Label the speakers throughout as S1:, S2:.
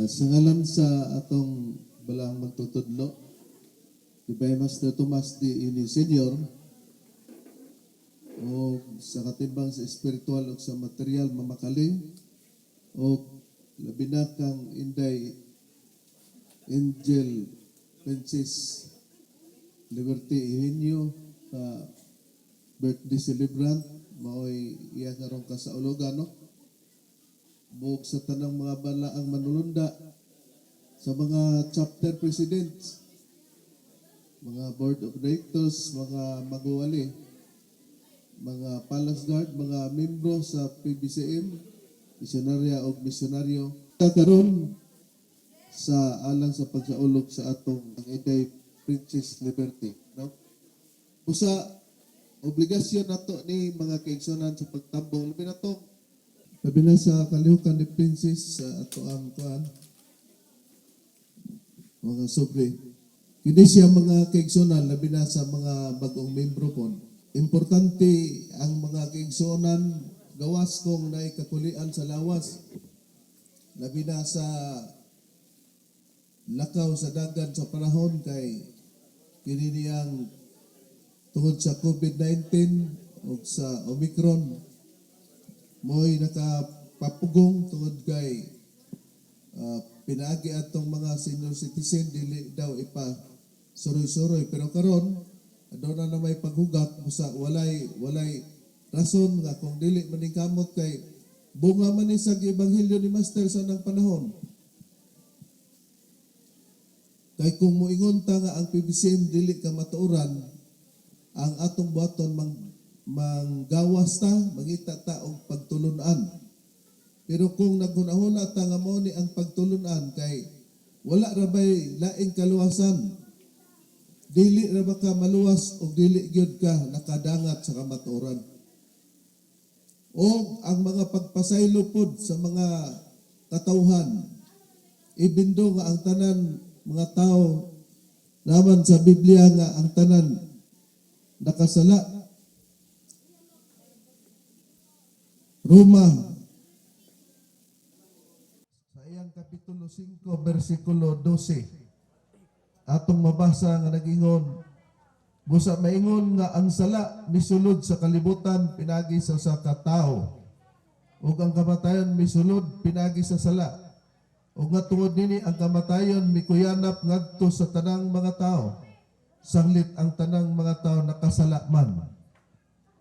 S1: Sa ngalan sa atong balaang magtutudlo, Divine Master Tomas D. Ini Senior, o sa katimbang sa espiritual o sa material mamakaling, o labi na kang Inday Angel Princess Liberty Eugenio ka birthday celebrant, maoy iya karong kasaulogan, no? Buok sa tanang mga balaang manulunda, sa mga chapter presidents, mga board of directors, mga maguwali, mga palace guard, mga membro sa PBCM, misyonarya o misyonaryo. Karon sa alang sa pagsaulog sa atong ang Inday Princess Liberty, no? Usa obligasyon nato ni, mga kaigsunan, sa pagtambong, labi na sa kalihukan ni Princess sa ato ang kuan mga sobre. Kini siya, mga kaigsunan, labi na sa mga bagong membro po. Importante ang mga kaigsunan, gawas kung naay kakulian sa lawas. Labi na sa lakaw sa dagan sa panahon kay kini niyang tungod sa COVID-19 o sa Omicron, mo'y nakapapugong tungod kay pinaagi atong mga senior citizen, dili daw ipa suroy-suroy, pero karon aduna na may paghugak. Busa walay walay rason nga kung dili maningkamot kay bunga man ni sa ebanghelyo ni Master sa unang panahon. Kay kung moingon ta nga ang PBCM dili ka matuoran, ang atong buhaton manggawas ta, mangita ta og pagtulunan. Pero kung naghunahuna ta nga mao ni ang pagtulunan, kay wala ra bay laing kaluwasan. Dili ra ba ka maluwas og dili gyud ka nakadangat sa kamatuoran? O ang mga pagpasaylo pod sa mga katawhan, ibindo nga ang tanan mga tao naman sa Biblia nga ang tanan nakasala. Roma sa iyang kapitulo 5 bersikulo 12, atong mabasa nga nag-ingon, "Busa maingon nga ang sala misulod sa kalibutan pinagi sa usa ka tawo ug ang kamatayon misulod pinagi sa sala, ug nga tungod nini ang kamatayon mikuyanap ngadto sa tanang mga tao, sanglit ang tanang mga tao nakasala man."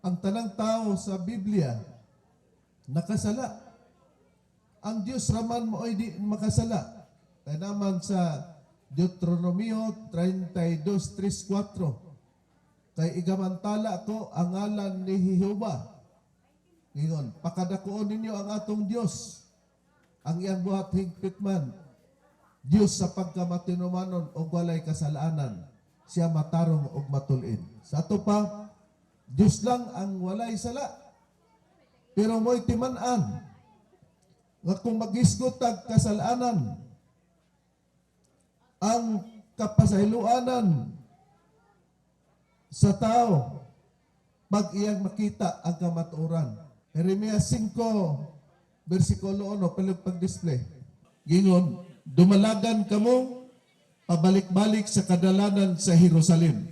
S1: Ang tanang tao sa Biblia nakasala. Ang Dios raman mao'y di makasala. Kaya naman sa Deuteronomio 32:3-4, "Kay igamantala ko ang ngalan ni Jehova." Ingon, "Pakadakuon ninyo ang atong Dios. Ang iyang buhat higpit man. Dios sa pagkamatinumanon og walay kasalanan. Siya matarong og matulin." Sa ato pa, Dios lang ang walay sala. Pero mo'y timan-an nga kung maghisgot tag kasalanan, ang kapasayloanan sa tao pag iyang makita ang kamatuoran. Jeremias 5, versikulo 1, palihog pag-display. Gingon, "Dumalagan kamo pabalik-balik sa kadalanan sa Jerusalem."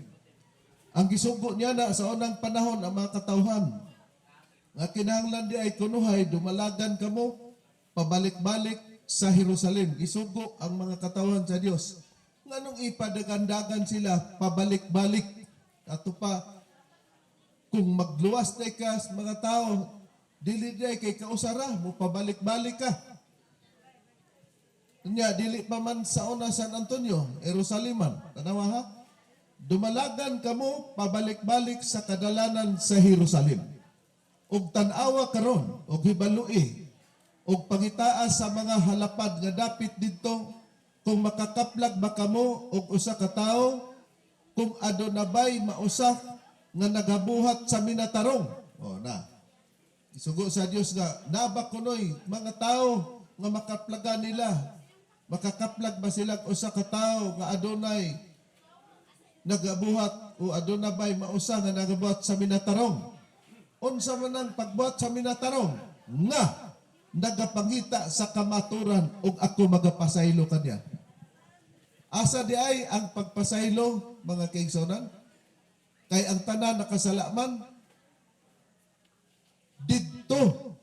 S1: Ang gisugo niya na sa unang panahon ang mga katawhan nga kinahanglan di ay kunuhay, "Dumalagan kamo pabalik-balik sa Jerusalem." Gisugo ang mga katawhan sa Dios. Nganong ipadagandagan sila pabalik-balik? Ato pa, kung magluwas na ka sa mga tao, dili di ay kay kausara, mo pabalik-balik ka. Nya, dili pa man sa una San Antonio, Jerusaleman. Tanawa ha? "Dumalagan kamo pabalik-balik sa kadalanan sa Jerusalem. Ug tan-awa karon, ug hibalui, ug pangitaa sa mga halapad nga dapit didto kung makakaplag ba kamo og usa ka tawo, kung aduna bay mausa nga nagabuhat sa minatarong." O na. Isugo sa Dios nga naba kunoy mga tao nga makaplagan nila. Makakaplag ba sila og usa ka tawo nga adunay nagabuhat o aduna bay mausa nga nagabuhat sa minatarong? Unsa man ang pagbuhat sa minatarong? Nga Nagapangita sa kamaturan ug ako magapasaylo kaniya. Asa di ay ang pagpasaylo, mga kaigsuonan? Kay ang tanan nakasala man. Didto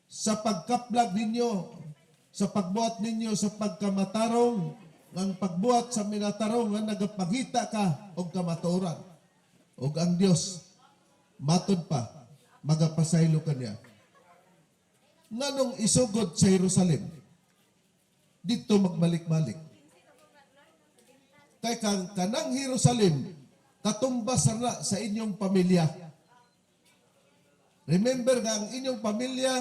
S1: sa pagkaplag ninyo, sa pagbuhat ninyo sa pagkamatarong, ang pagbuhat sa minatarong nga nagapangita ka og kamatuoran. Og ang Dios, matod pa, magapasaylo kaniya. Nganong isugod sa Jerusalem? Didto magbalik-balik. Kay kang kanang Jerusalem, katumbas na sa inyong pamilya. Remember nga ang inyong pamilya,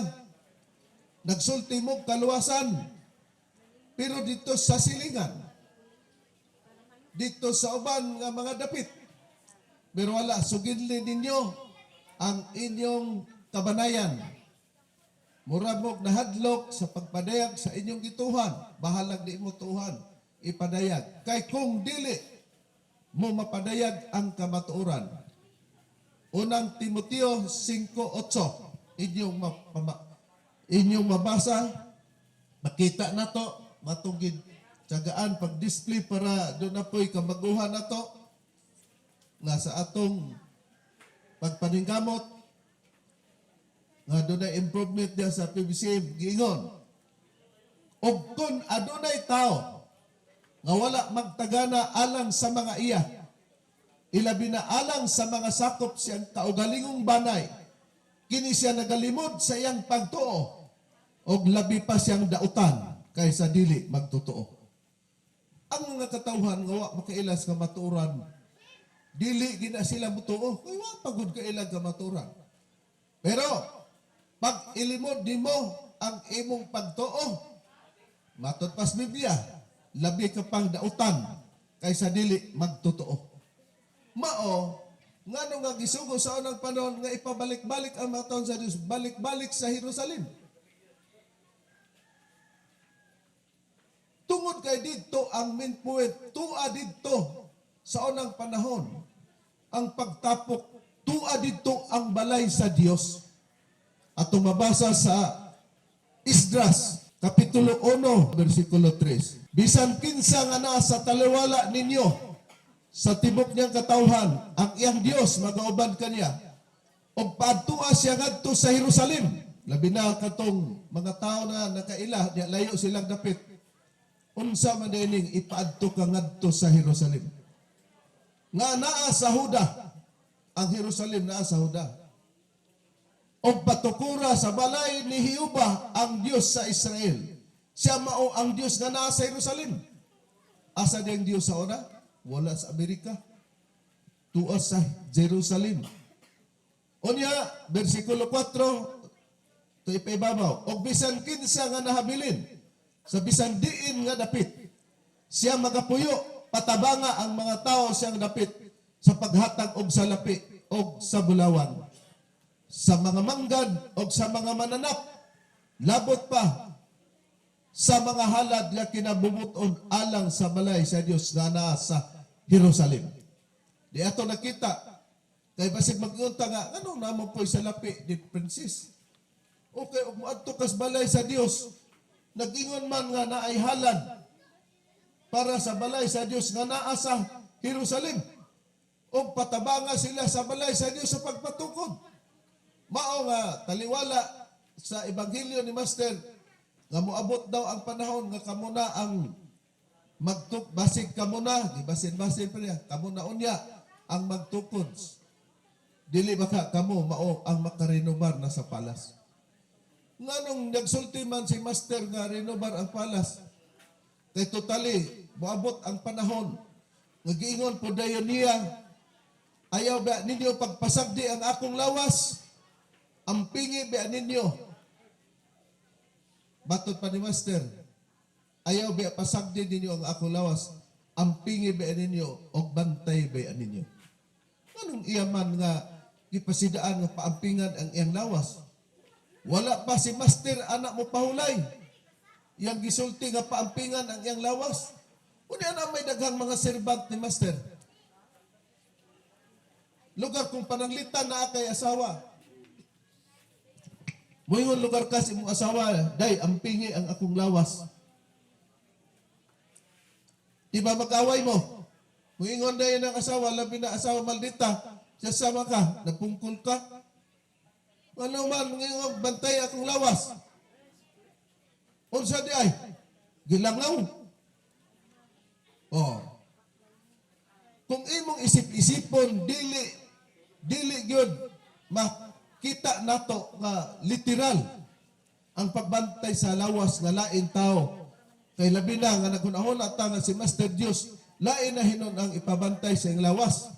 S1: nagsulti mo kaluwasan. Pero didto sa silingan, didto sa uban nga mga dapit, pero wala, suginli ninyo ang inyong kabanayan. Mura mo nahadlok sa pagpadayag sa inyong gituhan. Bahalag di mo tuhan ipadayag. Kay kung dili mo mapadayag ang kamatuoran. Unang Timoteo 5:8, inyong mabasa, makita na to, matugid tiyagaan pag-display para duna po'y kabaguhan na to nga sa atong pagpaningkamot nga dunay improvement diya sa PBCM. Giingon, "Og kung adunay tao nga wala magtagana alang sa mga iya, ilabi na alang sa mga sakop siyang kaugalingong banay, kini siya nagalimod sa iyang pagtuo og labi pa siyang dautan kaysa dili magtotoo." Ang mga katawhan nga wa makailas kamatuoran, dili gina sila mutuo kay wa pa gud kailag kamatuoran. Pero pag ilimod nimo ang imong pagtuo, matod pas Biblia, labi ka pang dautan kaysa dili magtotoo. Mao ngano nga gisugo sa unang panahon nga ipabalik-balik ang mga taon sa Dios, balik-balik sa Jerusalem. Tungod kay didto ang main point, tua didto sa unang panahon ang pagtapok, tua didto ang balay sa Dios. Atong mabasa sa Esdras, Kapitulo 1, versikulo 3. "Bisan kinsa nga naa sa taliwala ninyo, sa tibok niyang katawhan, ang iyang Dios magauban kaniya. Og paadtua siya ngadto sa Jerusalem." Labi na katong mga tao na nakaila, diya layo silang dapit. Unsa man dining ipaadto ka ngadto sa Jerusalem? "Nga naa sa Huda." Ang Jerusalem naa sa Huda. "Og patukura sa balay ni Jehova ang Dios sa Israel." Siya mao ang Dios nga naa sa Jerusalem. Asa diyang Dios sa una? Wala sa Amerika. Tua sa Jerusalem. Unya, versikulo 4, ito ipaibabaw. "Og bisan kinsa nga nahabilin sa bisan diin nga dapit, siya magapuyo, patabanga ang mga tao siyang dapit sa paghatag og salapi og sa bulawan, sa mga manggad og sa mga mananap, labot pa sa mga halad nga kinabubuton alang sa balay sa Dios nga naa sa Jerusalem." Di ato nakita kay basig mag-unta nga anong namo po'y salapi di princess. Okay, ug moadto kas balay sa Dios, nag-ingon man nga naay halad para sa balay sa Dios nga naa sa Jerusalem. Og patabanga sila sa balay sa Dios sa pagpatukod. Mao nga taliwala sa ebanghelyo ni Master nga moabot daw ang panahon nga kamo na ang magtuk basig kamo na gibasin-basin pa niya, kamo na unya ang magtukod. Dili ba ka kamo mao ang makarenobar na sa palace? Nganong nagsulti man si Master nga renobar ang palace? Kay totally moabot ang panahon nga giingon po dayon niya, "Ayaw ba ninyo pagpasagdi ang akong lawas? Ampingi ba ninyo?" Matod pa ni Master, "Ayaw ba pasagdi ninyo ang akong lawas? Ampingi ba ninyo og bantay ba ninyo?" Anong iya man nga gipasidaan nga paampingan ang iyang lawas? Wala pa si Master anak mo pahulay. Iyang gisulti nga paampingan ang iyang lawas. Unya na may daghang mga servant ni Master. Lugar kung pananglitan na kay asawa. Moingon lugar ka sa imong asawa, "Day, ampingi ang akong lawas." Di ba mag-away mo? Moingon day ang asawa, labi na asawa maldita, siya sama ka, napungkol ka. Ano man, moingon, "Bantay akong lawas." Unsa di ay? Gilangaw. Oh. Kung imong isip-isipon, dili dili gyud makita nato nga literal ang pagbantay sa lawas nga lain tao. Kay labi na nga naghunahuna ta nga si Master Dios lain na hinon ang ipabantay sa iyang lawas.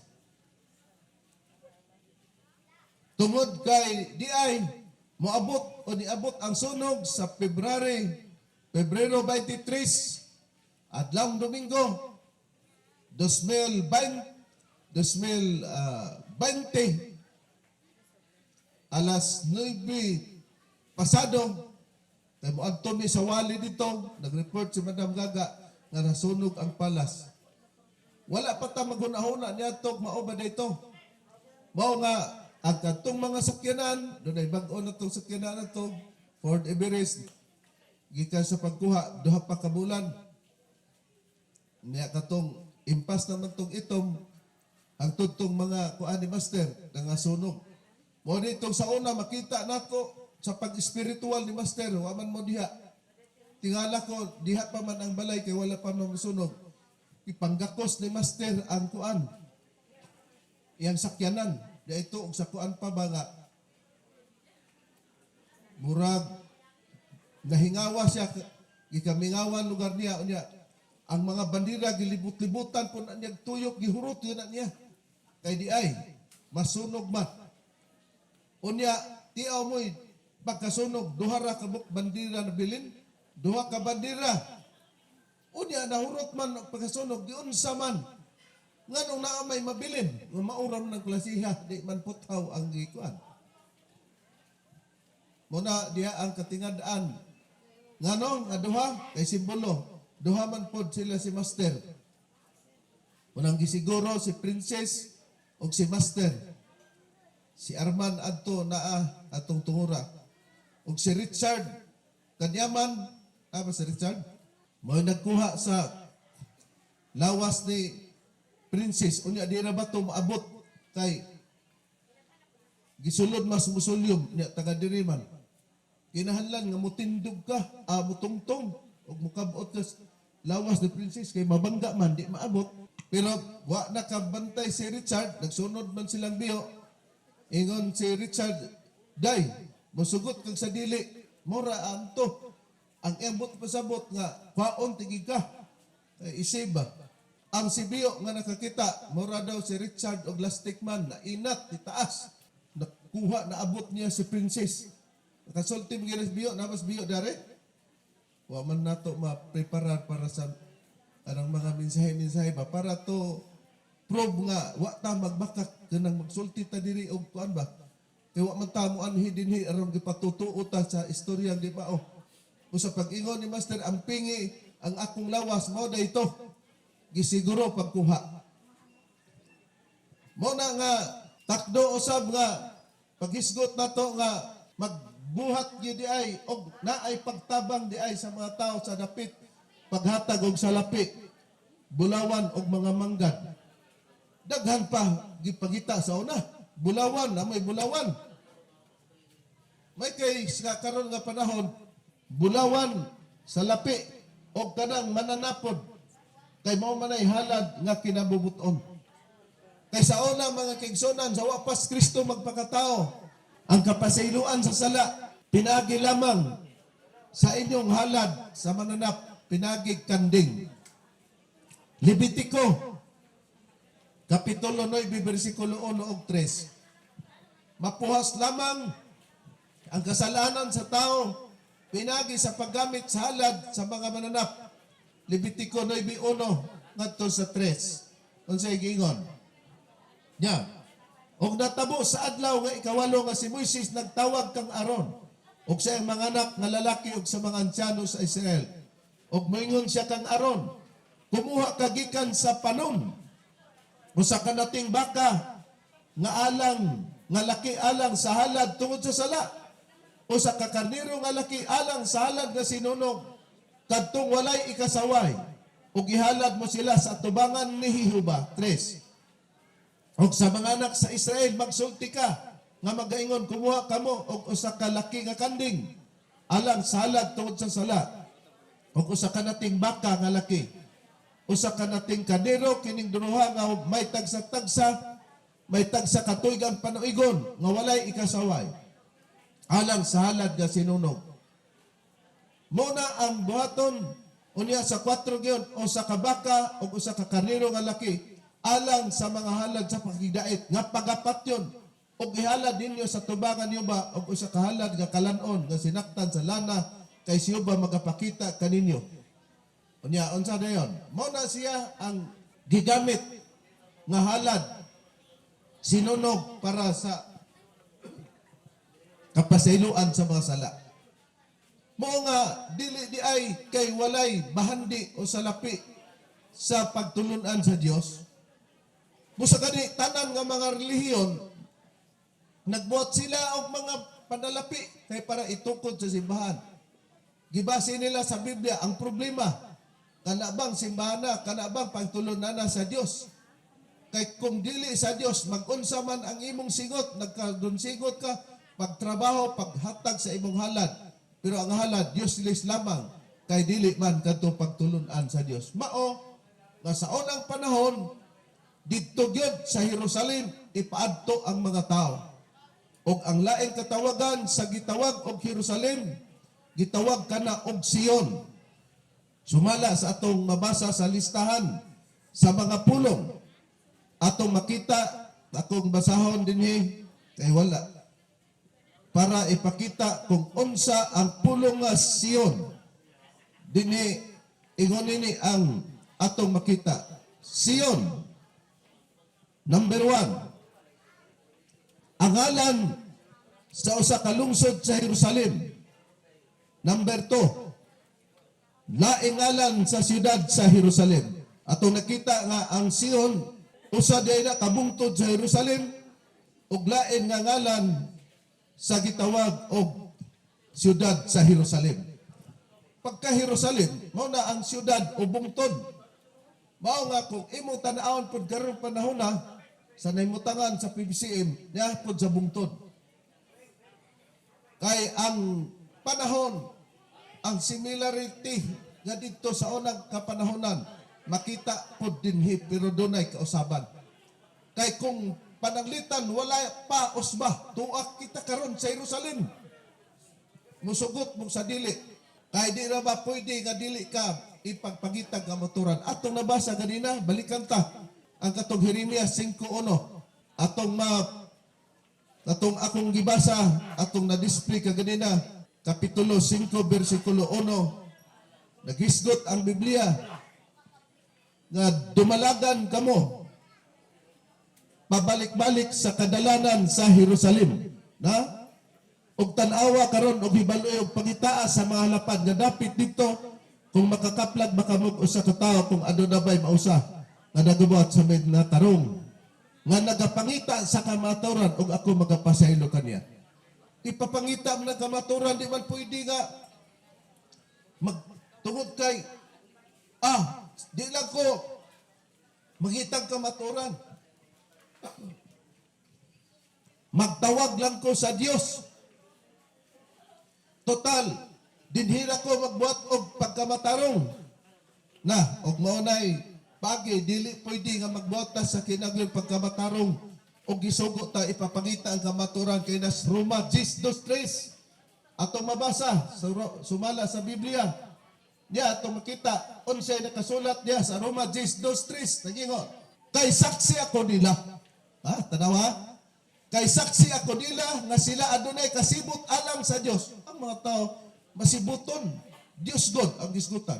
S1: Tungod kay di ay moabot o niabot ang sunog sa Pebrero 23, adlawng Domingo, 2020, 2020 alas 9 pasado, kay moadto mi sa wali dito, nag-report si Madam Gaga nga nasunog ang palace. Wala pa ta maghuna-huna niadto mao ba dito. Mao nga ang kadtong mga sakyanan, dunay bag-o na tong sakyanan na to, Ford Everest, gikan sa pagkuha, 2 pa ka bulan. Niya katong impas naman tong itom, ang tudtong mga kuan ni Master, nangasunog. Mao ditong sa una makita nako sa pag-espiritual ni Master, wa man mo diha. Tingala ko, diha pa man ang balay kay wala pa man masunog. Ipanggakos ni Master ang kuan, iyang sakyanan. Di ito, og sa kuan pa ba nga, murag, nahingawa siya, gikamingawan lugar niya, unya, ang mga bandira, gilibot-libutan po na niya, tuyok, gihurot yun na niya. Kay di ay, masunog man. Unya, tiaw mo'y pagkasunog, duha ra ka buok bandira na bilin, duha ka bandira. Unya, nahurot man ang pagkasunog, di unsa man. Nganong naa may mabilin, nga mauram ng klasiha, di man puthaw ang gikuan. Muna diha ang katingad-an. Ngano nga duha kay simbolo. Duha man pod sila si Master. Unang gisiguro si Princess og si Master. Si Arman adto naa atong tungura. Og si Richard kanyaman, ba si Richard? Mao nagkuha sa lawas ni Princess. Unya di ra ba to maabot kay gisulod mas musulyom niya taga diri man. Kinahanglan nga mutindog ka, mutungtong ug mukabot ka sa lawas ni Princess kay mabangga man di maabot. Pero wa na kabantay si Richard, nagsunod man silang biyo. Ingon si Richard, "Day, musugot kag sa dili, mora anto." Ang embot pasabot nga kwaon tigig ka. Kay isib ba? Ang si Biyo nga nakakita, mura daw si Richard og lastik man na inat ti taas. Nakuha, naabot niya si Princess. Nakasulti mo ginas Biyo, namas Biyo dare. Wa man nato ma-preparar para sa anang mga mensahe-mensahe ba para to prove nga wa ta magbakak kanang magsulti ta diri og kuan ba. Kay wa man ta mo anhi dinhi aron gipatutuo ta sa istorya di ba oh. Kung sa pag-ingon ni Master, ang pingi ang akong lawas mao da ito. Gisiguro pagkuha. Mao na nga takdo usab nga paghisgot nato nga magbuhat gyud di ay og naay pagtabang di ay sa mga tao sa dapit, paghatag og salapi, bulawan og mga manggad. Daghan pa gipagita sa una. Bulawan, na may bulawan. May kay sa karon nga panahon, bulawan, salapi og kanang mananapod kay mao man ay halad nga kinabubuton. Kay sa una, mga kaigsunan, sa wapas Kristo magpakatao, ang kapasayloan sa sala pinagi lamang sa inyong halad sa mananap, pinagi kanding. Levitico Kapitulo 9, versikulo 1 ug 3. Mapuhas lamang ang kasalanan sa tao pinagi sa paggamit sa halad sa mga mananap. Levitico 9:1 ngadto sa 3. Unsay giingon? Nya. Og natabo sa adlaw nga ikawalo nga si Moises nagtawag kang Aron ug sa iyang mga anak nga lalaki ug sa mga ansyano sa Israel. Ug moingon siya kang Aron, "Kumuha ka gikan sa panon usa ka nating baka nga alang nga laki alang sa halad tungod sa sala." Usa ka karnero nga laki alang sa halad nga sinunog, kadtong walay ikasaway, ug ihalad mo sila sa atubangan ni Jehova. Tres. Og sa mga anak sa Israel magsulti ka nga magaingon, kumuha kamo og usa ka laki nga kanding alang sa halad tungod sa sala, og usa ka nating baka nga laki, usa ka nating karnero, kining duha nga may tagsa-tagsa, may tagsa ka tuig ang panuigon, nga walay ikasaway, alang sa halad nga sinunog. Mao na ang buhaton. Unya sa 4 gyud, usa ka baka ug usa ka karnero nga laki alang sa mga halad sa pakigdait nga pagapatyon, ug ihalad ninyo sa tubangan niyo ba og usa ka halad nga kalan-on nga sinaktan sa lana, kay si Jehova magapakita kaninyo. Unya unsa dayon? Mao na siya ang gigamit nga halad sinunog para sa kapasayloan sa mga sala. Mao nga dili di ay kay walay bahandi o salapi sa pagtulunan sa Dios. Busa gani tanan nga mga relihiyon, nagbuhat sila og mga panalapi kay para itukod sa simbahan. Gibase nila sa Biblia ang problema, kana bang simbahan na, kana bang pagtulunan na sa Dios? Kay kung dili sa Dios, magunsa man ang imong singot, nagkadun sigot ka, pagtrabaho, paghatag sa imong halad. Pero ang halad, useless lamang, kay dili man kadto pagtulunan sa Dios. Mao nga sa unang panahon, didto gyud sa Jerusalem ipaadto ang mga tao. Og ang laing katawagan sa gitawag og Jerusalem, gitawag kana og Sion. Sumala sa atong mabasa sa listahan sa mga pulong, atong makita, akong basahon dinhi kay wala, para ipakita kung unsa ang pulong nga Sion. Dinhi ingon nini ang atong makita. Sion, number 1, ang ngalan sa usa ka lungsod sa Jerusalem. Number 2, laing ngalan sa siyudad sa Jerusalem. Atong nakita nga ang Sion usa diay na kabungtod sa Jerusalem ug lain nga ngalan sa gitawag og siyudad sa Jerusalem. Pagka Jerusalem, mao na ang siyudad o bungtod. Mao nga kung imong tan-awon pud karong panahon na sa nahimutangan sa PBCM, niya pud sa bungtod. Kay ang panahon, ang similarity nga didto sa unang kapanahonan, makita pod dinhi, pero dunay kausaban. Kay kung pananglitan wala pa usba, tuak kita karon sa Jerusalem. Musugot mo sa dili. Kay di ra ba pwede nga dili ka ipagpangitag kamaturan? Atong nabasa ganina, balikan ta ang katong Jeremias 5:1. Atong ma atong akong gibasa, atong na-display ka ganina, Kapitulo 5, versikulo 1. Naghisgot ang Biblia nga dumalagan kamo pabalik-balik sa kadalanan sa Jerusalem. Na? Og tan-awa karon og hibaloy og pangitaa sa mga lapad nga dapit didto kung makakaplag ba kamo og usa ka tawo, kung aduna ba'y mausa nga nagabuhat sa may tarong nga nagapangita sa kamaturan, ug ako magapasaylo kaniya. Ipapangita mo ng kamaturan, di man pwede nga magtungod kay di lang ko mangitang kamaturan. Magtawag lang ko sa Dios. Total, dinhira ko magbuhat og pagkamatarong. Na, og mao nay pagi, dili pwede nga magbuhat ta sa kinaglang pagkamatarong og gisugo ta ipapangita ang kamaturan kay nas Roma 10:3. Atong mabasa sumala sa Biblia. Niya atong makita unsay nakasulat niya sa Roma 10:3. Nagingon, "Kay saksi ako nila." Ha, tanawa? "Kay saksi ako nila nga sila adunay kasibot alang sa Dios." Ang mga tao masibuton. Dios God ang gisgutan.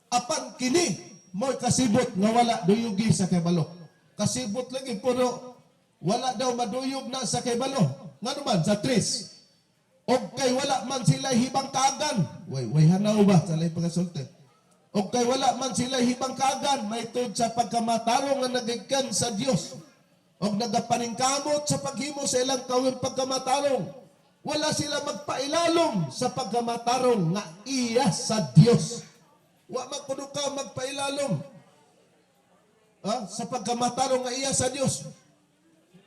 S1: "Apan kini mo'y kasibot nga wala duyugi sa kabalo." Kasibot lagi, pero wala daw maduyog na sa kabalo. Ngano man sa tres? "Og kay wala man sila hibang kaagan." Way way hanaw ba sa lay pagasulti? "Og kay wala man sila hibang kaagan mahitungod sa pagkamatarong nga nagikan sa Dios. Og nagapaningkamot sa paghimo sa ilang kawing pagkamatarong. Wala sila magpailalom sa pagkamatarong nga iya sa Dios. Wa man kuno ka magpailalom, ha, sa pagkamatarong nga iya sa Dios.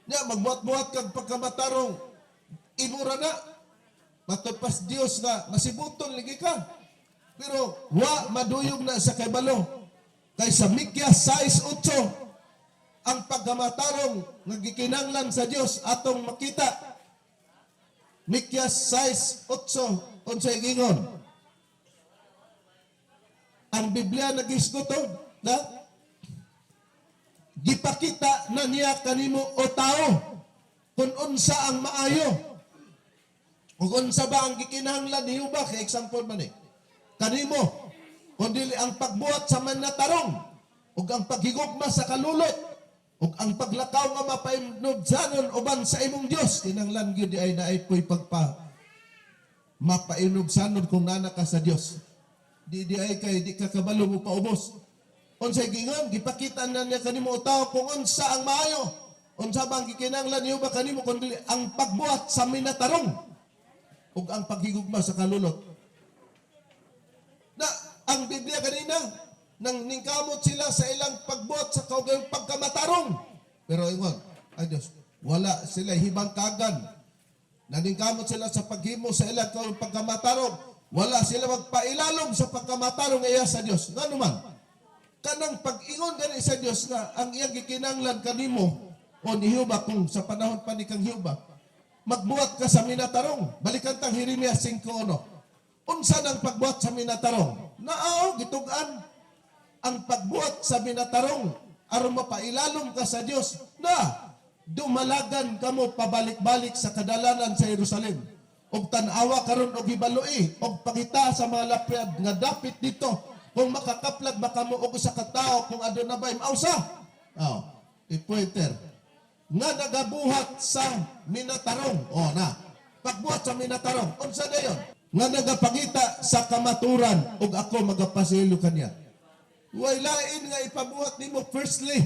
S1: Nya magbuhat-buhat kag pagkamatarong, imo ra na. Matod pas Dios nga masibuton lagi ka. Pero wa maduyog na sa kaybalo. Kay sa Mikyas 6:8, ang pagkamatarong nga gikinahanglan sa Dios atong makita. Mikyas 6:8, unsay gingon? Ang Biblia nagisgot na gipakita na niya kanimo, o tao, kung unsa ang maayo. Kung unsa ba ang gikinahanglan niyo ba, kay example man eh. Kanimo, kung dili ang pagbuhat sa manatarong, ug ang paghigugma sa kalulot, ug ang paglakaw nga mapainubsanon uban sa imong Dios, kinahanglan gyud ay naay po'y pagpa mapainubsanon kung nana ka sa Dios. Di di ay kay di ka kabalo mo paubos. Unsay gingon, gipakita na niya kanimo, o tao, kung unsa ang maayo. Unsa ba ang gikinahanglan niyo ba kanimo kun dili ang pagbuhat sa minatarong ug ang paghigugma sa kalulot. Na ang Biblia kanina nang ningkamot sila sa ilang pagbuhat sa kaugalingong pagkamatarong. Pero ingon, ay Diyos, wala sila hibangkagan. Naningkamot sila sa paghimo sa ilang kaugalingong pagkamatarong. Wala sila magpailalom sa pagkamatarong iya sa Dios. Ngano man? Kanang pag-ingon gani sa Dios nga ang iyang gikinahanglan kanimo o ni Jehova, kung sa panahon pa ni kang Jehova, magbuhat ka sa minatarong. Balikan tang Jeremias 5:1. Unsa nang pagbuhat sa minatarong? Nao, gitug-an ang pagbuhat sa minatarong aron mapailalom ka sa Dios na dumalagan kamo pabalik-balik sa kadalanan sa Jerusalem og tan-awa karon og hibaloi og pangita sa mga lapyad nga dapit dito kung makakaplag ba kamo og usa ka tawo, kung aduna ba mausa, oh, i-pointer nga nagabuhat sa minatarong. Oh, na pagbuhat sa minatarong, unsa dayon? Nga nagapangita sa kamaturan, ug ako magapasaylo kaniya. Way lain nga ipabuhat nimo firstly,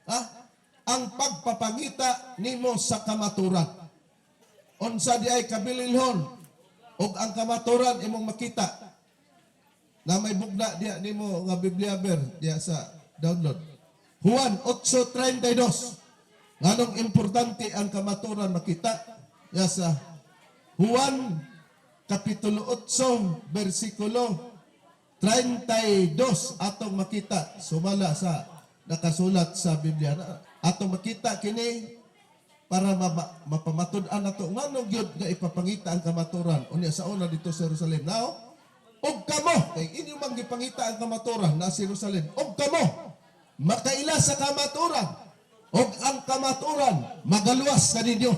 S1: ha? Ang pagpapangita nimo sa kamaturan. Unsa di ay kabililhon ug ang kamaturan imong makita na may bugna diya nimo nga Biblia ber diya sa download. Juan 8:32. Nganong importante ang kamaturan makita? Ya sa Juan Kapitulo 8 versikulo 32 atong makita sumala sa nakasulat sa Biblia. Atong makita kini para mapamatud-an nato ngano gyud nga ipapangita ang kamaturan unya sa una dito sa Jerusalem. Now, og kamo, kay inyo man gipangita ang kamaturan na sa Jerusalem, og kamo makaila sa kamaturan, og ang kamaturan magaluwas kaninyo.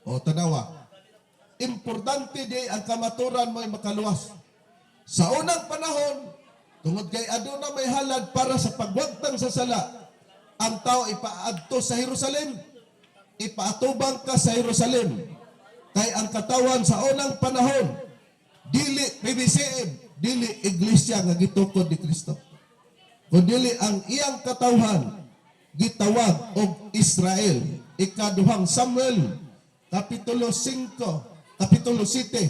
S1: O tanawa, importante di ang kamaturan mo'y makaluwas. Sa unang panahon, tungod kay aduna may halad para sa pagwagtang sa sala, ang tao ipaadto sa Jerusalem, ipaatubang ka sa Jerusalem. Kay ang katawan sa unang panahon, dili PBCM, dili iglesia nga gitukod ni Kristo. Kundili ang iyang katawhan gitawag og Israel. Ikaduhang Samuel, Kapitulo 5, Kapitulo 7,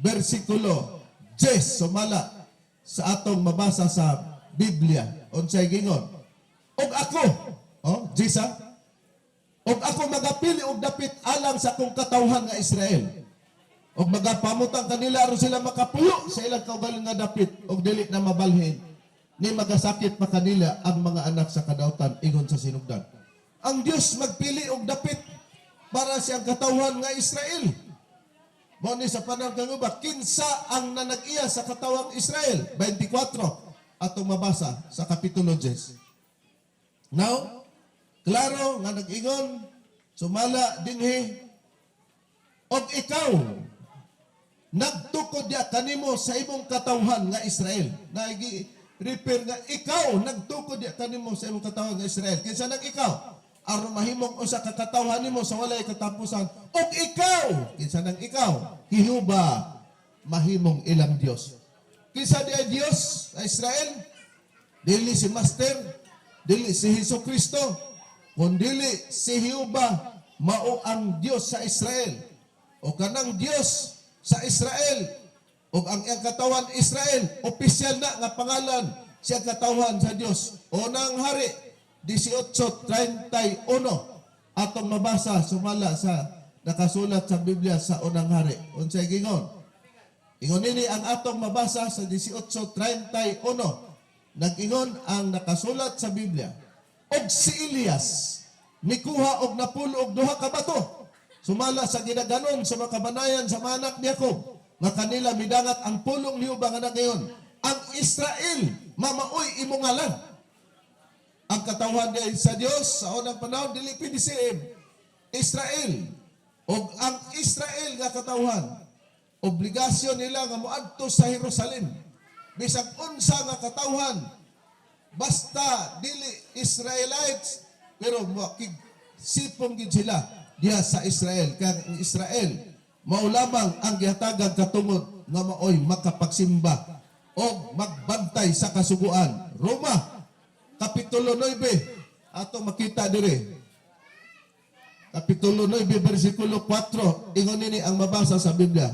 S1: versikulo 10, sumala sa atong mabasa sa Biblia. Unsay gingon? Og ako, oh, 10 ha? Og ako magapili og dapit alang sa akong katawhan nga Israel. Og magapamutang kanila aron sila makapuyo sa ilang kaugalingon nga dapit og dili na mabalhin ni magasakit pa kanila ang mga anak sa kadautan ingon sa sinugdan. Ang Dios magpili og dapit para siyang katawhan nga Israel. Mao ni sa panahon kang uba, kinsa ang nanag-iya sa katawang Israel? 24 atong mabasa sa Kapitulo 10. Now, klaro nga nag-ingon, sumala dinhi, og ikaw, nagtukod ya kanimo sa imong katawhan nga Israel. Naigi refer nga ikaw nagtukod ya kanimo sa imong katawhan nga Israel. Kinsa nang ikaw? Aron mahimong usa ka katawhan nimo sa walay katapusan. Og ikaw, kinsa nang ikaw? Jehova mahimong ilang Dios. Kinsa di ay Dios sa Israel? Dili si Master, dili si Hesus Kristo, kundili si Jehova mao ang Dios sa Israel. O kanang Dios sa Israel ug ang iyang katawan Israel, opisyal na nga pangalan siya katawhan sa Dios. Unang Hari 18:31, atong mabasa sumala sa nakasulat sa Biblia sa Unang Hari. Unsay gingon? Ingon nini ang atong mabasa sa 18:31. Nag-ingon ang nakasulat sa Biblia: "Og si Elias nikuha og 92 ka bato sumala sa gidaghanon sa mga kabanayan sa mga anak ni Jacob nga kanila midangat ang pulong ni Jehova nga nagayon, 'Ang Israel mamaoy imong ngalan.'" Ang katawhan diay sa Dios sa unang panahon dili PDCM, Israel. Og ang Israel nga katawhan, obligasyon nila nga moadto sa Jerusalem. Bisag unsa nga katawhan, basta dili Israelites, pero makig sipong gid sila diha sa Israel. Kaya ang Israel mao lamang ang gihatagag katungod nga maoy makapagsimba o magbantay sa kasuguan. Roma Kapitulo 9, ato makita dire. Kapitulo 9 versikulo 4, ingon nini ang mabasa sa Biblia.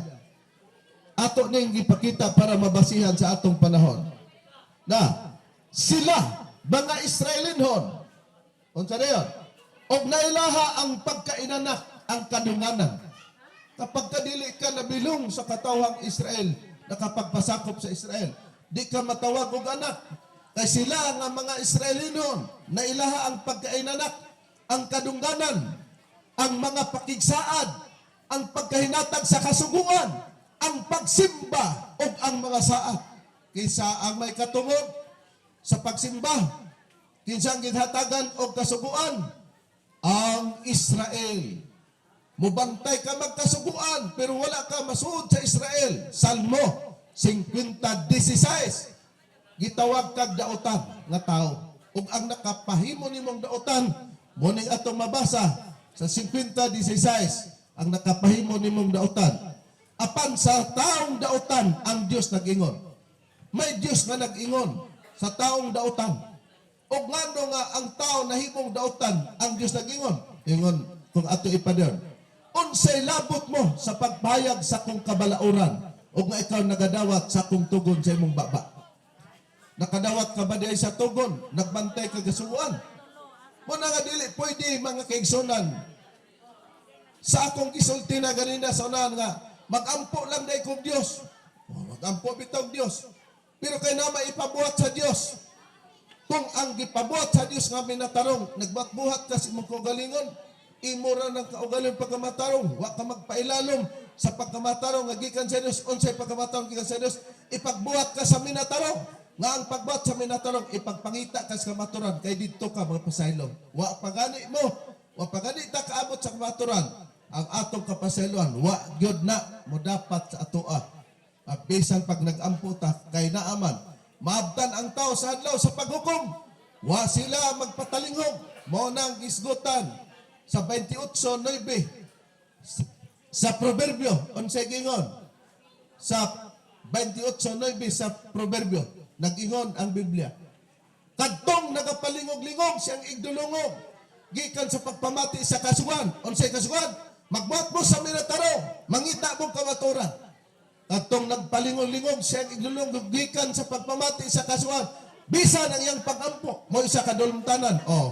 S1: Ato ning gipakita para mabasihan sa atong panahon. Na sila mga Israelinhon. Unsa na yun? Og nailaha ang pagkainanak, ang kadunganan. Kapag kadili ka nabilong sa katawhang Israel, nakapagpasakop sa Israel, di ka matawag og anak. Kay sila nga mga Israelinon, nailaha ang pagkainanak, ang kadungganan, ang mga pakigsaad, ang pagkahinatag sa kasuguan, ang pagsimba, ug ang mga saad. Kinsa ang may katungod sa pagsimba? Kinsa ang gihatagan og kasuguan? Ang Israel. Mubantay ka magkasuguan pero wala ka masuod sa Israel. Salmo 50:16. Gitawag kag dautan nga tao. Ug ang nakapahimo nimong dautan, mo ning atong mabasa sa 50:16, ang nakapahimo nimong dautan. Apan sa taong dautan, ang Dios nag-ingon. May Dios nga nag-ingon sa taong dautan. Og ngano nga ang tao nahimong dautan, ang Dios nag-ingon? Ingon kung ato ipadern: "Unsay labot mo sa pagpahayag sa akong kabalauran ug nga ikaw nagadawat sa akong tugon sa imong baba? Nakadawat ka ba diay sa tugon? Nagbantay ka kasuguan?" Mo na nga dili pwede, mga kaigsunan. Sa akong gisulti na ganina sa unahan nga magampo lang dai kong Dios. Oh, magampo bitaw Dios. Pero kay na maipabuhat sa Dios. Kung ang gipabuhat sa Dios nga minatarong, nagbuhat ka sa imong kaugalingon, imo ra ng kaugalingon pagkamatarong, wa ka magpailalom sa pagkamatarong nga gikan sa Dios. Unsay pagkamatarong gikan sa Dios? Ipagbuhat ka sa minatarong. Nga ang pagbuhat sa minatarong, ipagpangita ka sa kamaturan, kay didto ka mga pasaylo. Wa pa gani mo, wa pa gani ta kaabot sa kamaturan. Ang atong kapasayloan, wa gyud na mo dapat sa atoa. At bisan pag nag-ampo ta kay naaman, maabtan ang tao sa adlaw sa paghukom. Wa sila magpatalinghog. Mao nang gisgutan sa 28:9 sa Proverbio. Unsay gingon? Sa 28:9 sa Proverbio, nag-ingon ang Biblia: "Kadtong nagapalingog-lingog siyang igdulungog gikan sa pagpamati sa kasuguan." Unsay kasuguan? Magbuhat mo sa minatarong, mangita mo kamaturan. Kadtong nagpalingog-lingog siyang igdulungog gikan sa pagpamati sa kasuguan, bisan ang iyang pagampo mo isa ka dulumtanan. Oh.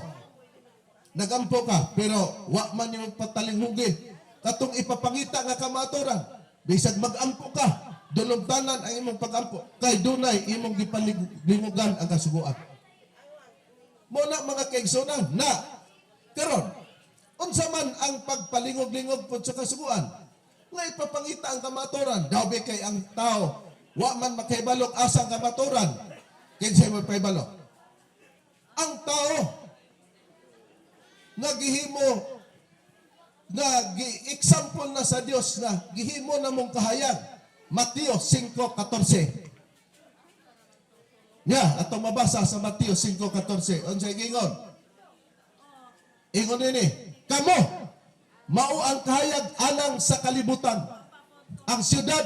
S1: Nagampo ka pero wa man yung patalinghugi katong ipapangita nga kamaturan. Bisag magampo ka, dulumtanan ang imong pagampo kay dunay imong gipalingugan ang kasuguan. Mo na, mga kaigsunan, na karon unsa man ang pagpalingog-lingog pod sa kasuguan? Nga ipapangita ang kamaturan. Daw be kay ang tao wa man makahibalok asa ang kamaturan. Kinsay magpahibalo? Ang tao nga gihimo nga gi-example na sa Dios nga gihimo na mong kahayag. Mateo 5:14. Ya, atong mabasa sa Mateo 5:14. Unsay gingon? Ingon nini: "Kamo mao ang kahayag alang sa kalibutan. Ang siyudad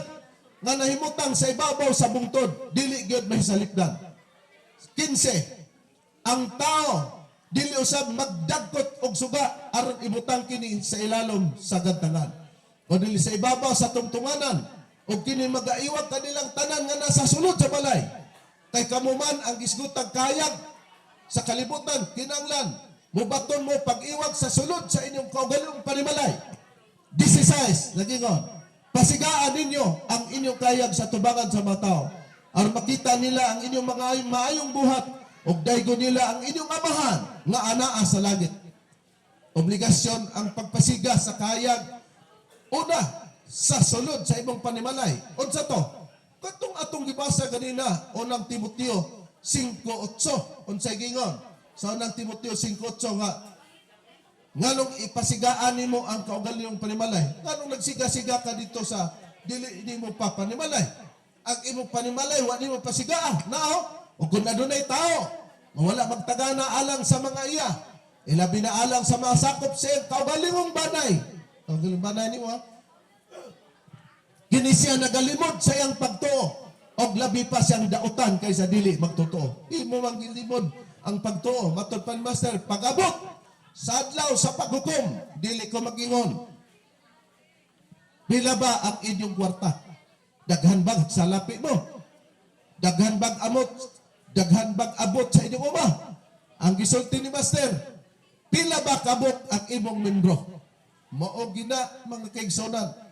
S1: nga nahimutang sa ibabaw sa bungtod dili gyud mahisalipdan. 15. Ang tao dili usab magdagkot og suga aron ibutang kini sa ilalom sa gantangan. O dili sa ibabaw sa tungtunganan. O kini magaiwag kanilang tanan nga nasa sulod sa balay. Kay kamo man ang gisgutang kahayag sa kalibutan, kinanglan mubaton mo pag-iwag sa sulod sa inyong kaugalingong panimalay. 16, nagingon, "Pasigaan ninyo ang inyong kahayag sa tubangan sa mga tao aron makita nila ang inyong mga maayong buhat ug daygon nila ang inyong Amahan nga anaa sa langit." Obligasyon ang pagpasiga sa kahayag, una sa sulod sa imong panimalay. Unsa to? Katong atong gibasa ganina, Unang Timoteo 5:8. Unsay gingon sa Unang Timoteo 5:8 nga nganong ipasigaan nimo ang kaugalingong panimalay? Nganong nagsiga-siga ka dito sa dili nimo pa panimalay? Ang imong panimalay wa nimo pasigaa. Nao, ug kung adunay tao nga wala magtagana alang sa mga iya, ilabi na alang sa mga sakop sa iyang kaugalingong banay. Kaugalingong banay nimo, ha? Kini siya nagalimod sa iyang pagtuo og labi pa siyang dautan kaysa dili magtotoo. Imo mang gilimod ang pagtuo. Matod pa ni Master, pag-abot sa adlaw sa paghukom, dili ko magingon. "Pila ba ang inyong kwarta? Daghan bag salapi mo? Daghan bag amot? Daghan bag abot sa inyong uma?" Ang gisulti ni Master, "Pila ba kabuk ang imong membro?" Mao gina, mga kaigsonan.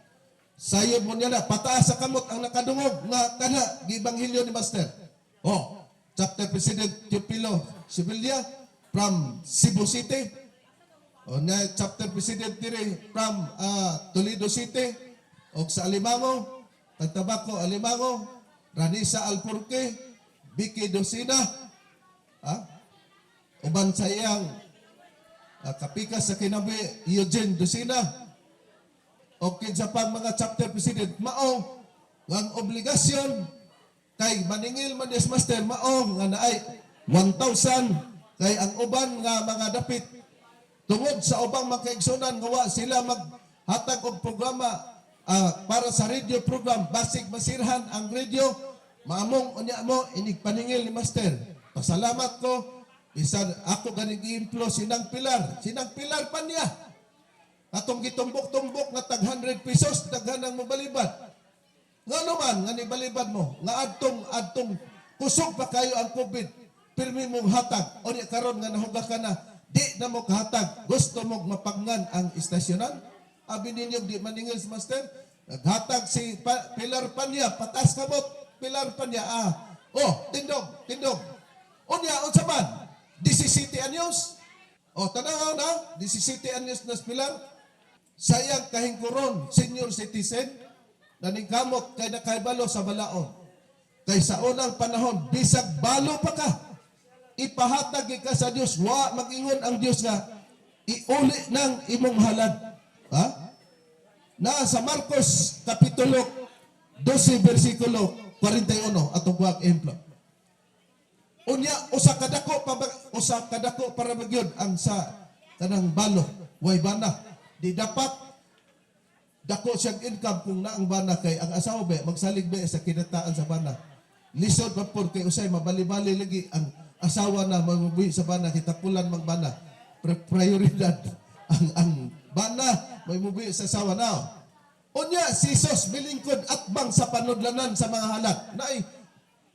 S1: Sayod mo niya na, pataas sa kamot ang nakadungog nga kana gibanghilyo ni Master. Oh, Chapter President Teopilo Sevilla from Cebu City. O na Chapter President diri from Toledo City og sa Alimango, Tagtabako Alimango, Ranisa Alpurque, Vicky Docina, ha? Uban sa iyang kapikas sa kinabuhi, Eugene Docina, o kinsa pang mga chapter president, mao nga ang obligasyon kay maningil man des Master, mao nga naay 1,000 kay ang uban nga mga dapit tungod sa ubang mga kaigsunan nga wa sila maghatag og programa para sa radio program, basig masirhan ang radio, maamong unya mo inig paningil ni Master. Pasalamat ko bisan ako ganing giimplo sinang Pilar, sinang Pilar pa niya atong gitumbok-tumbok nga tag 100 pesos, daghan ang mobalibad. Nga naman nga nibalibad mo nga adtong adtong kusog pa kayo ang COVID, pirmi mong hatag. O di karon nga nahuga ka na, di na mo kahatag, gusto mo mapagnan ang istasyonan. Abi ninyo di maningil si Master. Naghatag si Pilar Panya, patas kamot Pilar Panya, ah. Oh, tindog, tindog. Unya unsa man? 17 anyos. Oh, tanaw na, 17 anyos na si Pilar. Sayang kahingkuron, senior citizen, naningkamot kay nakahibalo sa balaod. Kay sa unang panahon, bisag balo pa ka, ipahatag ka sa Dios, wa magingon ang Dios nga iuli ng imong halad. Ha? Na sa Marcos Kapitulo 12 versikulo 41 atong kuwag ehemplo. Unya usa kadako para magyud ang sa kanang balo, way bana. Di dapat dako siyang income kung naang bana kay ang asawa be magsalig be sa kinataan sa bana. Lisod pa pod kay usay mabali-bali lagi ang asawa na mamubuhi sa bana, kitapulan mang bana. Prioridad ang bana may mubuhi sa asawa na. Unya si Jesus milingkod atbang sa panudlanan sa mga halad. Naay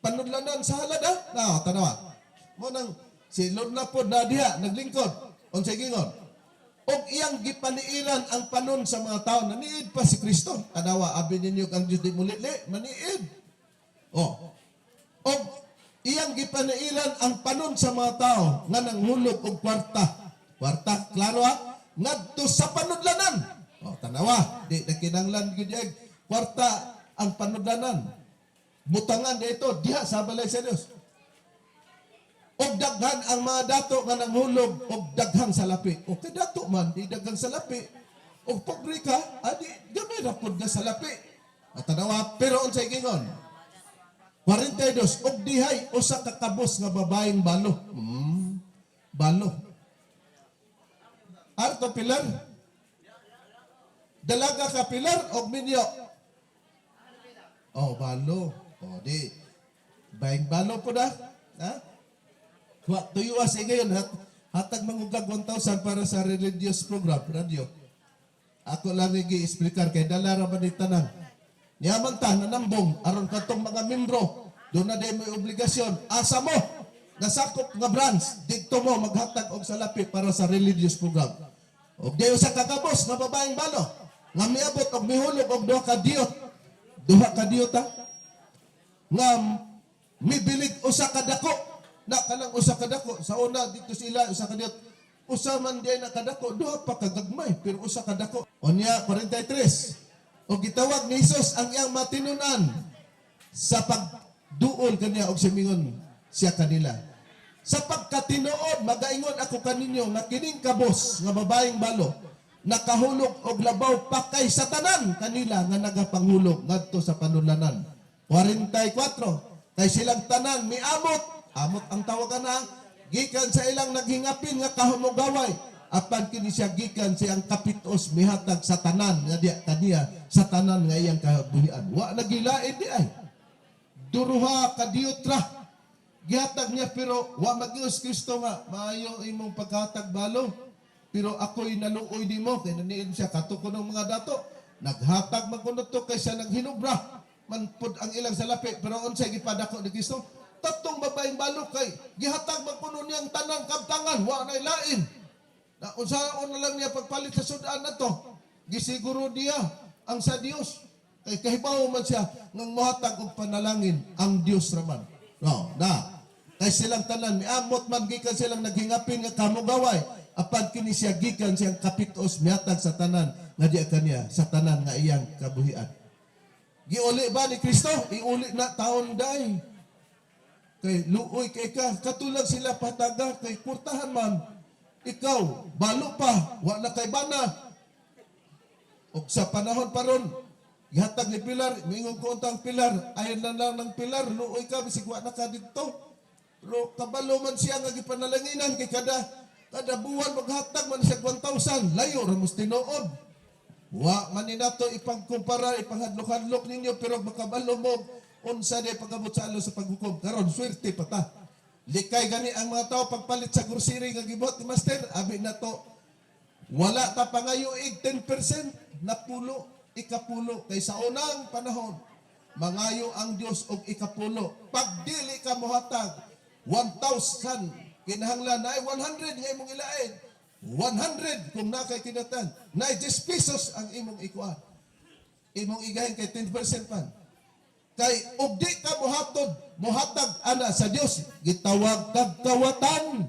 S1: panudlanan sa halad, ah. Now, tanawa. Mo nang si Lord na pod na diha naglingkod. Unsay gingon? Og iyang gipaniilan ang panon sa mga tao. Naniid pa si Kristo. Tanawa, abi ninyo ang Diyos di mulili, maniid. Oh. Og iyang gipanailan ang panon sa mga tao nga nanghulog og kwarta. Kwarta, klaro ha? Ngadto sa panudlanan. Oh, tanawa, di na kinahanglan gyud ay kwarta ang panudlanan. Butangan dito diha sa balay sa Dios. Og daghan ang mga dato nga nanghulog og daghang salapi. O kay dato man, di daghang salapi. Og pobre ka, adi gamay ra pod nga salapi. At tanawa, pero unsay gingon? 42, og dihay usa ka kabos nga babaeng balo. Balo. Arto Pilar. Dalaga ka, Pilar, og minyo? Oh, balo. Oh, di. Baeng balo po na. Ha? Wa tuyo sa ngayon hat hatag mangugag 1,000 para sa religious program, radio. Ako lang gi-explicar kay dala ra man ni tanan. Niyaman ta nanambong aron katong mga membro doon na day may obligasyon. Asa mo nasakop nga branch, didto mo maghatag og salapi para sa religious program. Og di usa ka gabos nga babaeng balo nga miabot og mihulog og duha ka diyot. Duha ka diyot ha? Nga mibilig usa ka dako na kanang usa ka dako sa una dito sila usa ka diyot, usa man di na kadako, duha pa kagagmay, pero usa ka dako. Unya 43, og gitawag ni Hesus ang iyang matinunan sa pagduol kaniya og simingon siya kanila, "Sa pagkatinuod magaingon ako kaninyo nga kining kabos nga babaeng balo nakahulog og labaw pa kay sa tanan kanila nga nagapanghulog ngadto sa panulanan." 44, kay silang tanan miamot, amot ang tawagan na, gikan sa ilang naghingapin nga kahumugaway, apan kini siya gikan siyang kapitos mihatag sa tanan nga diya kaniya, sa tanan nga iyang kabuhian. Wa nagilain di ay duruha ka diyot ra gihatag niya, pero wa mag-ius Kristo nga maayo imong paghatag, balo, pero ako'y naluoy nimo kay naniid siya kato ko ng mga dato naghatag man kuno to kay siya naghinubra man pud ang ilang salapi. Pero unsay gipadako ni Kristo tatong babaeng balo? Kay gihatag man kuno niyang tanang kabtangan, wa nay lain na unsaon na lang niya pagpalit sa sudan na to. Gisiguro niya ang sa Dios kay kahibaw man siya nang mohatag og panalangin ang Dios raman. No na kay silang tanan miamot man gikan silang naghingapin nga kamugaway, apan kini siya gikan siyang kapitos mihatag sa tanan nga diya kaniya, sa tanan nga iyang kabuhian. Giuli ba ni Kristo? Iuli na taon day kay luoy kay ka katulag sila pataga kay kurtahan man ikaw, balo pa, wa na kay bana. Og sa panahon paron gihatag ni Pilar, mingon ko untang Pilar, ayon na lang ng Pilar, luoy ka bisig wa na ka didto. Pero kabalo man siya nga gipanalanginan kay kada kada buwan maghatag man siya 1,000, layo ra mos tinuod. Wa man ni nato ipagkumpara, ipanghadlok-hadlok ninyo, pero makabalo mo unsa di pagabot sa alo sa paghukom. Karon swerte pa ta. Likay gani ang mga tao pagpalit sa grocery nga gibuhat ni Master, abi na to. Wala ta pangayo ig 10% na pulo, ikapulo, kay sa unang panahon mangayo ang Dios og ikapulo. Pag dili ka mohatag 1,000, kinahanglan na ay 100 nga imong ilain. 100 kung na kay kinatan, na 10 pesos ang imong ikuan. Imong igahin kay 10% pan. Kay og di ka mohatod, mohatag ana sa Dios, gitawag kag kawatan.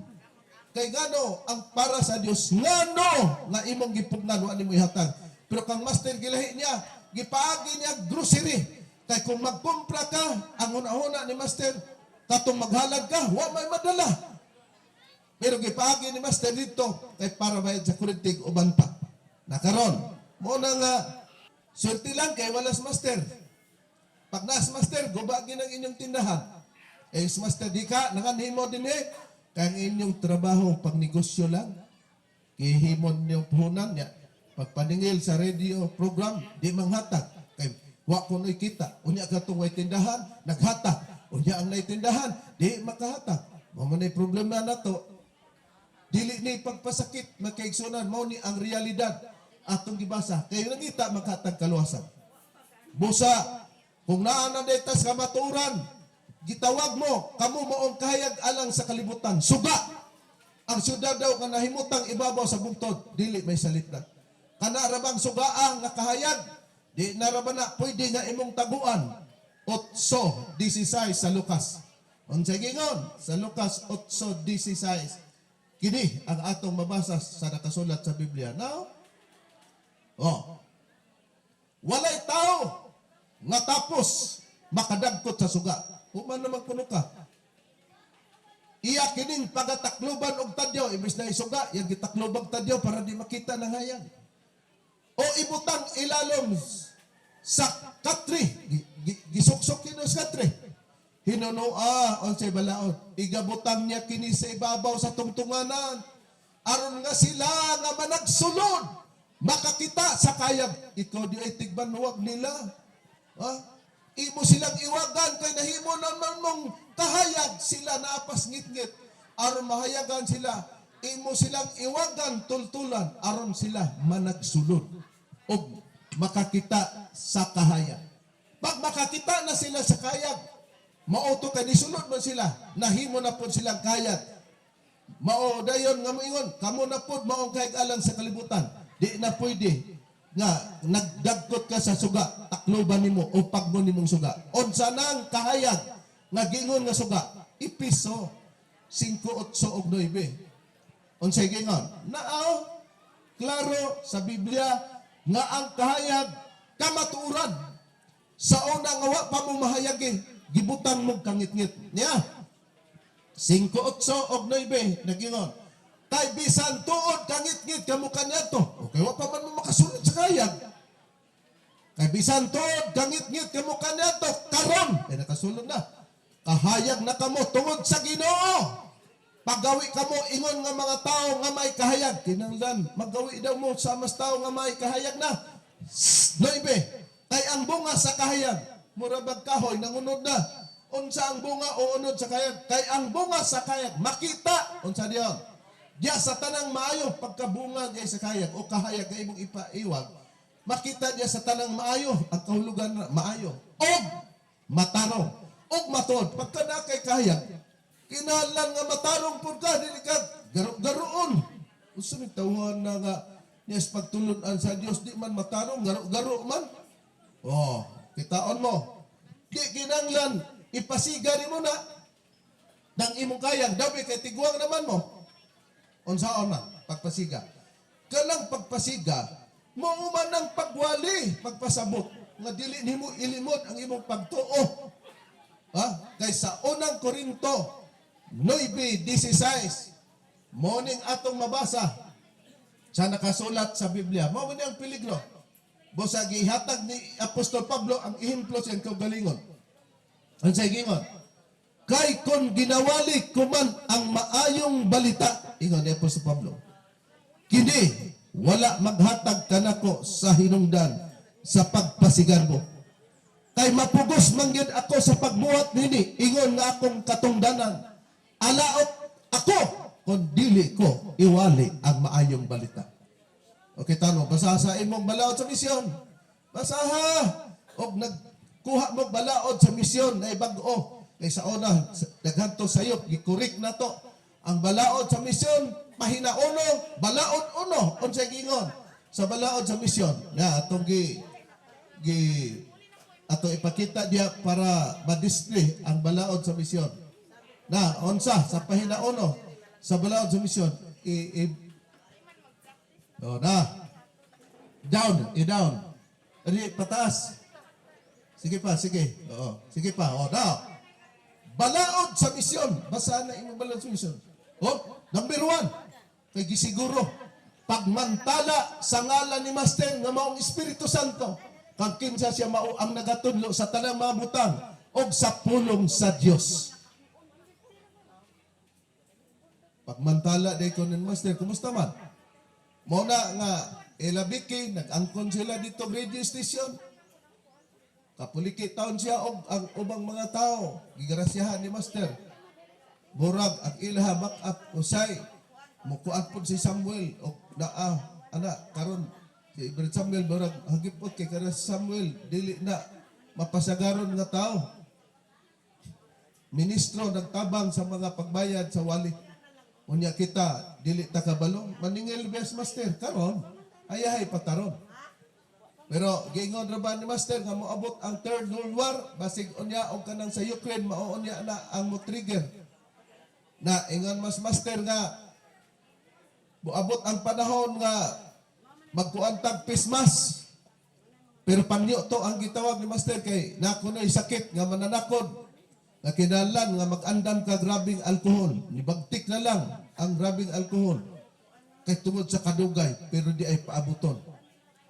S1: Kay ngano ang para sa Dios, ngano nga imong gipugnan, wa nimo ihatag? Pero kang Master gilahi niya, gipaagi niya grocery. Kay kung magkumpra ka, ang una-una ni Master, katong maghalad ka, wa may madala. Pero gipaagi ni Master dito kay para bayad sa kuryente uban pa. Nakaron, mo na nga swerte lang kay wala sa Master. Pag nas Master, guba ang inyong tindahan. Eh, sa Master, di ka, nanganhimo din eh. Kaya ang inyong trabaho, pag negosyo lang, kihimon niyong puhunan niya. Pagpaningil sa radio program, di manghatag. Kay wa ko no'y kita. Unya katong way tindahan, naghatag. Unya ang naitindahan, di makahatag. Mao man problema na to. Dili ni pagpasakit, makaigsunan, mao ni ang realidad atong gibasa. Kay nangita maghatag kaluwasan. Busa, kung naa na detas kamaturan, gitawag mo, kamo maong kahayag alang sa kalibutan. Suga! Ang syudad daw nga nahimutang ibabaw sa bungtod, dili may salita. Kana ra bang sugaa nga kahayag? Di na ra ba na pwede nga imong taguan? 8:16 sa Lucas. Unsay gingon? Sa Lucas 8:16. Kini ang atong mabasa sa nakasulat sa Biblia. Now, oh, walay tao nga tapos makadagkot sa suga. Human naman kuno ka. Iya kining pagatakluban og tadyaw, imbes na isuga, yang gitaklobag tadyaw para di makita ng hayag. O ibutang ilalom sa katre, gisuksok kini sa katre. Hinunoa unsay balaod. Igabutang niya kini sa ibabaw sa tungtunganan. Aron nga sila nga managsulod makakita sa kayag. Ikaw di ay tigbanwag nila. Ha? Imo silang iwagan kay nahimo naman mong kahayag, sila naapas ngit-ngit aron mahayagan sila. Imo silang iwagan tultulan aron sila managsulod. Og makakita sa kahayag. Pag makakita na sila sa kahayag, mao to kay nisulod man sila, nahimo na pod silang kahayag. Mao dayon nga moingon, kamo na pod maong kahig-alang sa kalibutan. Di na pwede nga nagdagkot ka sa suga, takloban nimo o pagmo nimong suga. Unsa nang kahayag nga giingon nga suga? Epeso 5:8 og 9. Unsay giingon? Naaw klaro sa Biblia nga ang kahayag kamatuoran. Sa una nga wa pa mo mahayagi, gibutang mo kangitngit. Niya. 5:8 og 9 nagingon. Kay bisan tuod kangitngit kamo kaniadto. Okay, wa pa man mo makasulod sa kahayag. Kay bisan tuod kangitngit kamo kaniadto karon, kay nakasulod na. Kahayag na kamo tungod sa Ginoo. Paggawi kamo ingon nga mga tao nga may kahayag. Kinahanglan maggawi daw mo sa mas tao nga may kahayag na. 9. Kay ang bunga sa kahayag, mura bag kahoy nangunod na. Unsa ang bunga o unod sa kahayag? Kay ang bunga sa kahayag makita unsa diyon? Diya sa tanang maayo pagkabunga diya sa kahayag o kahayag nga imong ipaiwag, makita diya sa tanang maayo ang kahulugan na maayo og matarong og matuod. Pagka na kay kahayag, kinahanglan nga matarong pud ka, dili ka garo-garoon. Unsa may tawhan na nga niya sa pagtulun-an sa Dios di man matarong, garo-garo man? Oh, kitaon mo. Di kinahanglan ipasiga nimo na ng imong kahayag, daw kay tiguang naman mo. Unsaon na pagpasiga? Kanang pagpasiga, mao man ang pagwali, pagpasabot nga dili nimo ilimod ang imong pagtuo. Ha? Kay sa Unang Korinto 9:16, mao ning atong mabasa sa nakasulat sa Biblia. Mao man ang peligro. Busa gihatag ni Apostol Pablo ang ehemplo sa iyang kaugalingon. Ang sa gingon, "Kay kon ginawali ko man ang maayong balita," ingon ni Apostol Pablo, "kini wala maghatag kanako sa hinungdan sa pagpasigarbo. Kay mapugos man gyud ako sa pagbuhat nini ingon nga akong katungdanan. Alaot ako kung dili ko iwali ang maayong balita." Okay, tanong, basaha sa imong balaod sa misyon. Basaha! Og nagkuha mo balaod sa misyon na ibag-o. Kay sa una, daghan to sayop, gi-correct na to. Ang balaod sa misyon, pahina 1, balaod 1, unsay gingon sa balaod sa misyon. Na atong gi gi ato ipakita diya para ma-display ang balaod sa misyon. Na unsa sa pahina 1 sa balaod sa misyon i Oh, na. Down, i-down. Adi, pataas. Sige pa, sige. Oo, sige pa. Oh, na. Balaod sa misyon. Basahan na imong balaod sa misyon. Oh, number 1. Kay gisiguro, pagmantala sa ngalan ni Master nga maong Espiritu Santo. Kag kinsa siya mao ang nagatudlo sa tanang mga butang og sa pulong sa Dios. Pagmantala day ko ni Master, kumusta man? Mao na nga Elabiki, nag-angkon sila dito radio station. Kapuliki taon siya og ang ubang mga tao, gigrasyahan ni Master. Murag ang ilaha back up usay. Mukuan pod si Samuel og naa ana karon si Brad Samuel murag hagipot kay karon si Samuel dili na mapasagaron nga tao. Ministro nagtabang sa mga pagbayad sa wali. Unya kita dili ta kabalo maningil best master karon ayahay pataron. Pero giingon ra ba ni master nga moabot ang Third World War, basig unya og kanang sa Ukraine mao unya na ang mo trigger. Na ingon mas master nga moabot ang panahon nga magkuantag face mask. Pero pangyo to ang gitawag ni master kay nako na sakit nga mananakod nga kinahanglan nga mag-andam ka grabing alkohol. Nibagtik na lang ang grabing alkohol kay tungod sa kadugay, pero di ay paabuton.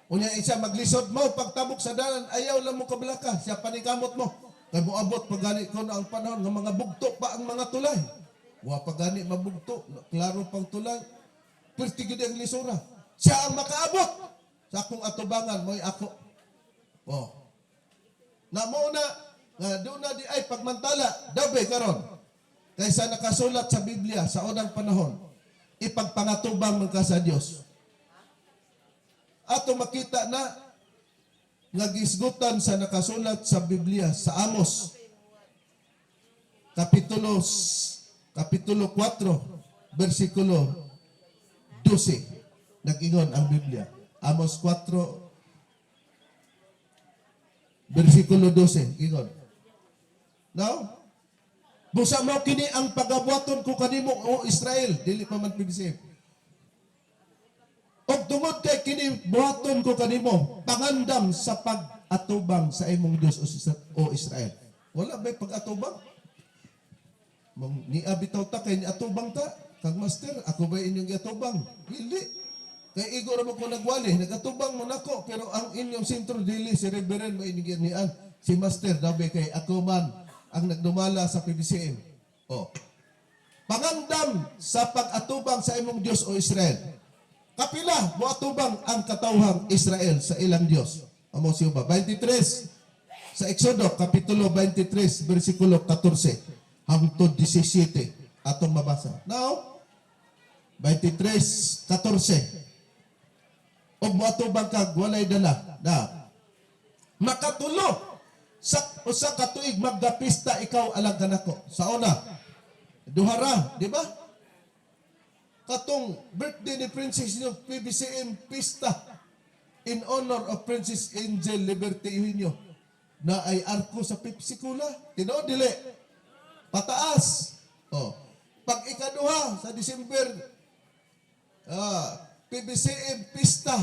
S1: Unya isa maglisod mo pagtabok sa dalan, ayaw lang mo kabalaka siya panikamot mo. Kay moabot pa gani ko na ang panahon nga mga bugto pa ang mga tulay. Wa pa gani mabugto, klaro pang tulay. Perti gid ang lisura. Siya ang makaabot sa akong atubangan mo'y ako. Oh. Na mo na nga doon na di ay pagmantala dabe karon. Kaysa nakasulat sa Biblia sa unang panahon, ipagpangatubang man ka sa Dios. Ato makita na nga gisgutan sa nakasulat sa Biblia sa Amos kapitulo 4 bersikulo 12. Nag-ingon ang Biblia, Amos 4 bersikulo 12, ingon. Now, busa mao kini ang pagabuhaton ko kanimo, o Israel, dili pa man PBCM. Og tungod kay kini buhaton ko kanimo, pangandam sa pag-atubang sa imong Dios, o Israel. Wala ba'y pag-atubang? Mong niya bitaw ta kay niatubang ta kag Master, ako ba inyong giatubang? Dili. Kay igo ra mo ko nagwali, nagatubang mo nako, pero ang inyong sentro dili si Reverend mo inyong nian, si Master daw kay ako man ang nagdumala sa PBCM. Oh. Pangandam sa pag-atubang sa imong Dios, o Israel. Kapila moatubang ang katawhang Israel sa ilang Dios? Amo siyo ba? 23 sa Exodo kapitulo 23 bersikulo 14 hangtod 17 atong mabasa. Now, 23:14. Og moatubang kag walay dala. Na. Makatulo sa usa ka tuig maggapista ikaw alang kanako. Sa una, duha ra, di ba? Katong birthday ni Princess nyo, PBCM Pista in honor of Princess Angel Liberty Eugenio na ay arko sa Pepsi Cola. Tinuod dili? Pataas. Oh. Pag ikaduha sa December, PBCM Pista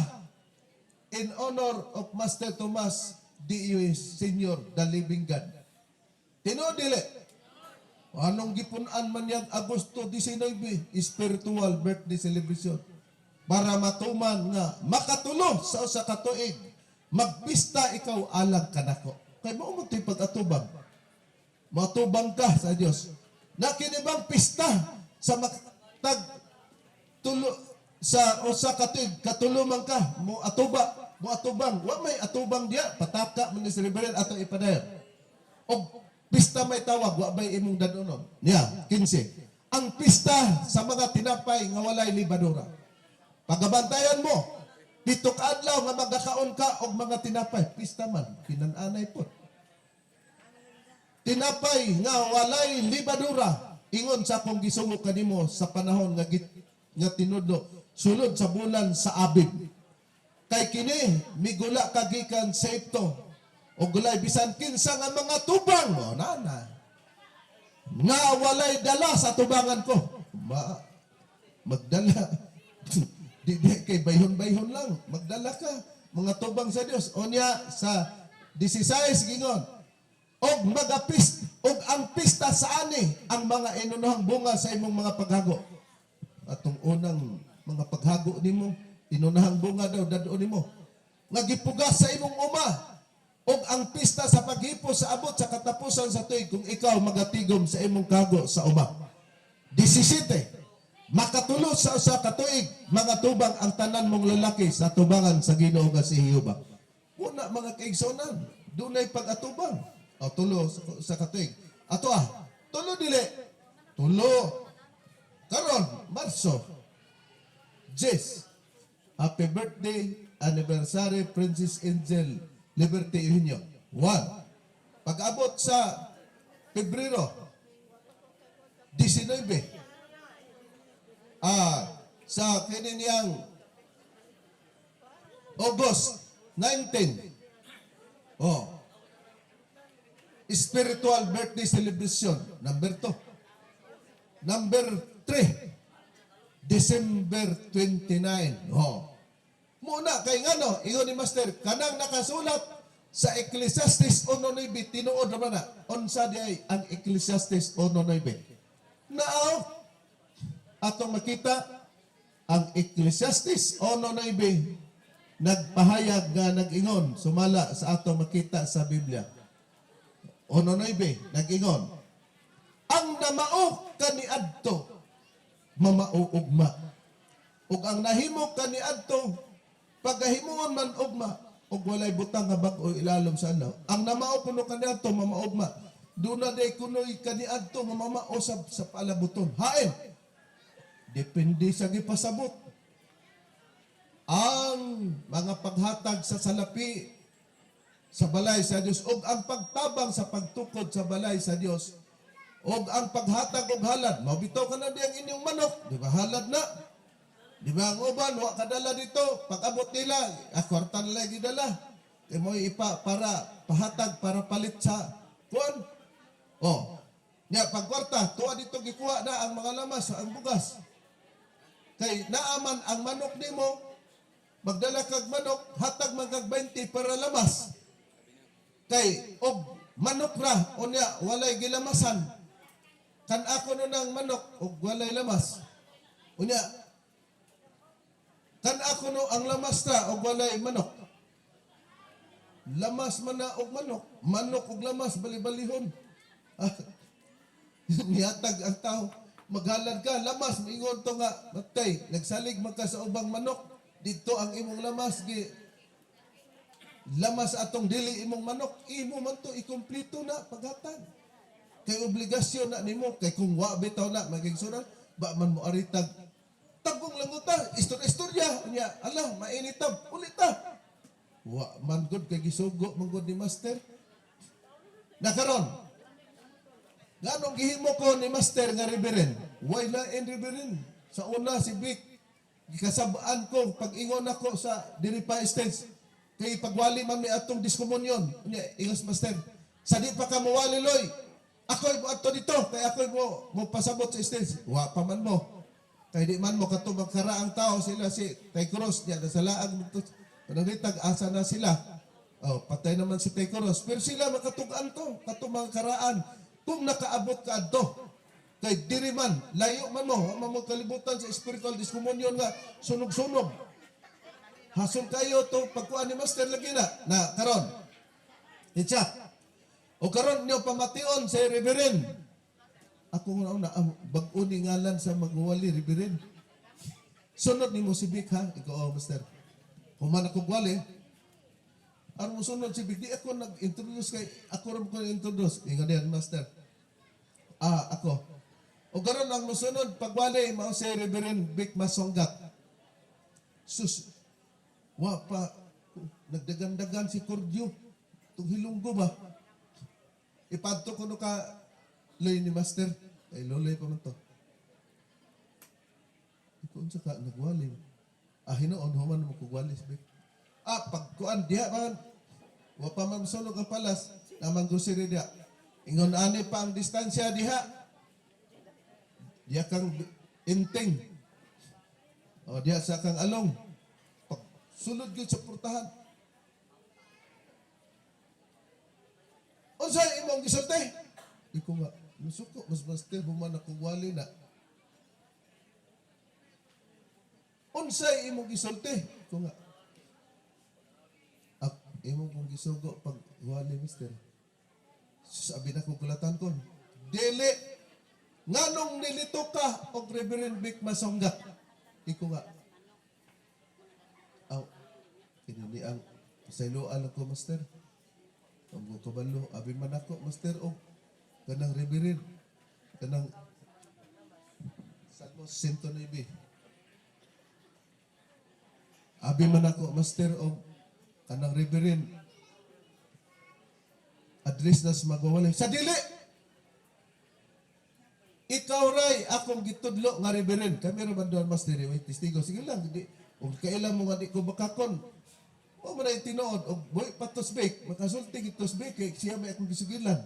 S1: in honor of Master Tomas D. Senior, the Living God. Tinuod dili? Anong gipun-an man yang Agosto 19, spiritual birthday celebration. Para matuman nga makatulo sa usa ka tuig, magpista ikaw alang kanako. Kay mao mo to'y pag-atubang. Matubang ka sa Dios. Na kini bang pista sa matag tulo sa usa ka tuig, katulo man ka mo atuba, mo atubang? Wa may atubang diya, pataka man ni si Reverend ato ipadayon. Og pista may tawag, wa bay imong dadonon. Niya, 15. Ang pista sa mga tinapay nga walay libadura. Pagabantayan mo, 7 ka adlaw nga magakaon ka og mga tinapay. Pista man, pinananay po. Tinapay nga walay libadura. Ingon sa akong gisugo kanimo sa panahon nga tinudlo sulod sa bulan sa Abib. Kay kini migula ka gikan sa Ehipto o gulay bisan kinsa nga mga tubang o nana nga walay dala sa tubangan ko. Magdala di, di kay bayhon-bayhon lang, magdala ka mga tubang sa Dios. Unya sa 16 gingon og magapis og ang pista sa ani ang mga inunahang bunga sa imong mga paghago. Atong unang mga paghago nimo, inunahang bunga daw dad-on nimo nga gipugas sa imong uma, ug ang pista sa paghipos sa abot sa katapusan sa tuig kung ikaw magatigom sa imong kago sa uma. 17. Makatulo sa usa ka tuig mga tubang ang tanan mong lalaki sa tubangan sa Ginoo nga si Jehova. Una, mga kaigsuonan, dunay pag-atubang. O tulo sa katuig. Ato ah, tulo dili? Tulo. Karon, Marso. Jess. Happy birthday, anniversary, Princess Angel Liberty Eugenio. One. Pag-abot sa Pebrero, 19. Sa kiniyang August 19. Oh. Spiritual birthday celebration. Number 2. Number 3. December 29. Oh. Muna kay ngano, ingon ni Master, kanang nakasulat sa Ecclesiastes 1:9, tinuod naman na. Unsa di ay ang Ecclesiastes 1:9? Now, atong makita ang Ecclesiastes 1:9 nagpahayag nga nag-ingon sumala sa atong makita sa Biblia. 1:9 nag-ingon, ang namao kaniadto mamao ugma, ug ang nahimo kaniadto pagahimuon man ugma, ug walay butang nga bag-o ilalom sa adlaw. Ang namao kuno kaniadto mamao ugma, duna day kunoy kaniadto nga mamao sa palabuton. Hain depende sa gipasabot ang mga paghatag sa salapi sa balay sa Dios ug ang pagtabang sa pagtukod sa balay sa Dios ug ang paghatag og halad. Mao bitaw ka na diyang inyong manok, di ba halad na? Di ba ang uban wa kadala dito, pag abot nila, ah, kwarta nila gidala. Kay mo ipa para pahatag para palit sa kuan. Oh. Nya pag kwarta, tuwa dito gikuha na ang mga lamas, ang bugas. Kay naaman ang manok nimo, magdala kag manok, hatag man kag 20 para lamas. Kay og manok ra unya walay gilamasan. Kan ako no ng manok og walay lamas. Unya kan ako no ang lamas ra og walay manok. Lamas man na og manok, manok og lamas bali-balihon. Ah, nihatag ang tao, maghalad ka, lamas, mingon to nga, matay, nagsalig man ka sa ubang manok, dito ang imong lamas, gi, lamas atong dili imong manok, imo man to, ikumpleto na paghatag. Kay obligasyon na nimo, kay kung wa bitaw na, maging sunan, ba man mo aritag, tagong languta, istorya-istorya, niya, ala, mainitab, ulita. Wa man gud kay gisugo man gud ni master. Nakaron, nganong gihimo ko ni master nga reverend? Way lain reverend. Sa una si Vic, gikasabaan ko pag ingon ako sa diri pa stage. Kay pagwali man mi atong diskomunyon. Unya, ingos master. Sa di pa ka mowali loy. Ako'y mo adto dito kay ako'y mo mo pasabot sa stage. Wa pa man mo. Kay di man mo kato magkaraang tao sila si Tay Cruz niya sa laag panangitag asa na sila. Oh, patay naman si Tay Cruz. Pero sila makatugan to, kato mga karaan. Kung nakaabot ka adto, kay diri man, layo man mo, wa man mo kalibutan sa spiritual discomunion nga sunog-sunog. Hasol kayo to pagkuan ni master lagi na. Na karon. Itsa. O karon niyo pamation sa reverend. Ako nga una, ang bag-o ni ngalan sa magwali, reverend. Sunod nimo si Vic ha, ikaw, oh, master. Human ako gwali, aron mo sunod si Vic, di ako nag-introduce kay, ako rin ko introduce. Ingon diyan, master. Ah, ako. O karon ang musunod pagwali mao si Reverend Vic Masonggat. Sus, wa pa nagdagan-dagan si Cordio. Tung hilunggo ba? Ipadto ko no ka loy ni master. Ay lolay pa man to. Ikaw unsa ka nagwali? Ah, hinuon human mo kugwali si Vic. Ah, pagkuan diha man. Wa pa man sunog ang palas, namang grocery diha. Ingon ani pa ang distansya diha. Diha kang inting. O diha sa kang along. Pag sulod gyud sa portahan. Unsa imong gisulti? Di ko nga, musuko mas master human ako wali na. Unsay imong gisulti? Ko nga. Ak, imong kong gisugo pag wali mister. Sabi na kong kulatan ko. Dili. Nganong nilito ka og Reverend Vic Masongga? Iko nga. Aw, kinini ang pasayloan ako, master. Ang kabalo, abi man ako, master, og kanang Reverend. Kanang Salmos 109. Abi man ako, master, og kanang Reverend. Address na sa magwawalay. Sa dili! Ikaw ray akong gitudlo nga reverend. Kami ra man doon master, eh, testigo. Sige lang, di ug kailan mo nga di ko bakakon. Wa man ay tinuod og boy patusbik, makasulti gitusbik kay siya may akong gisugilan.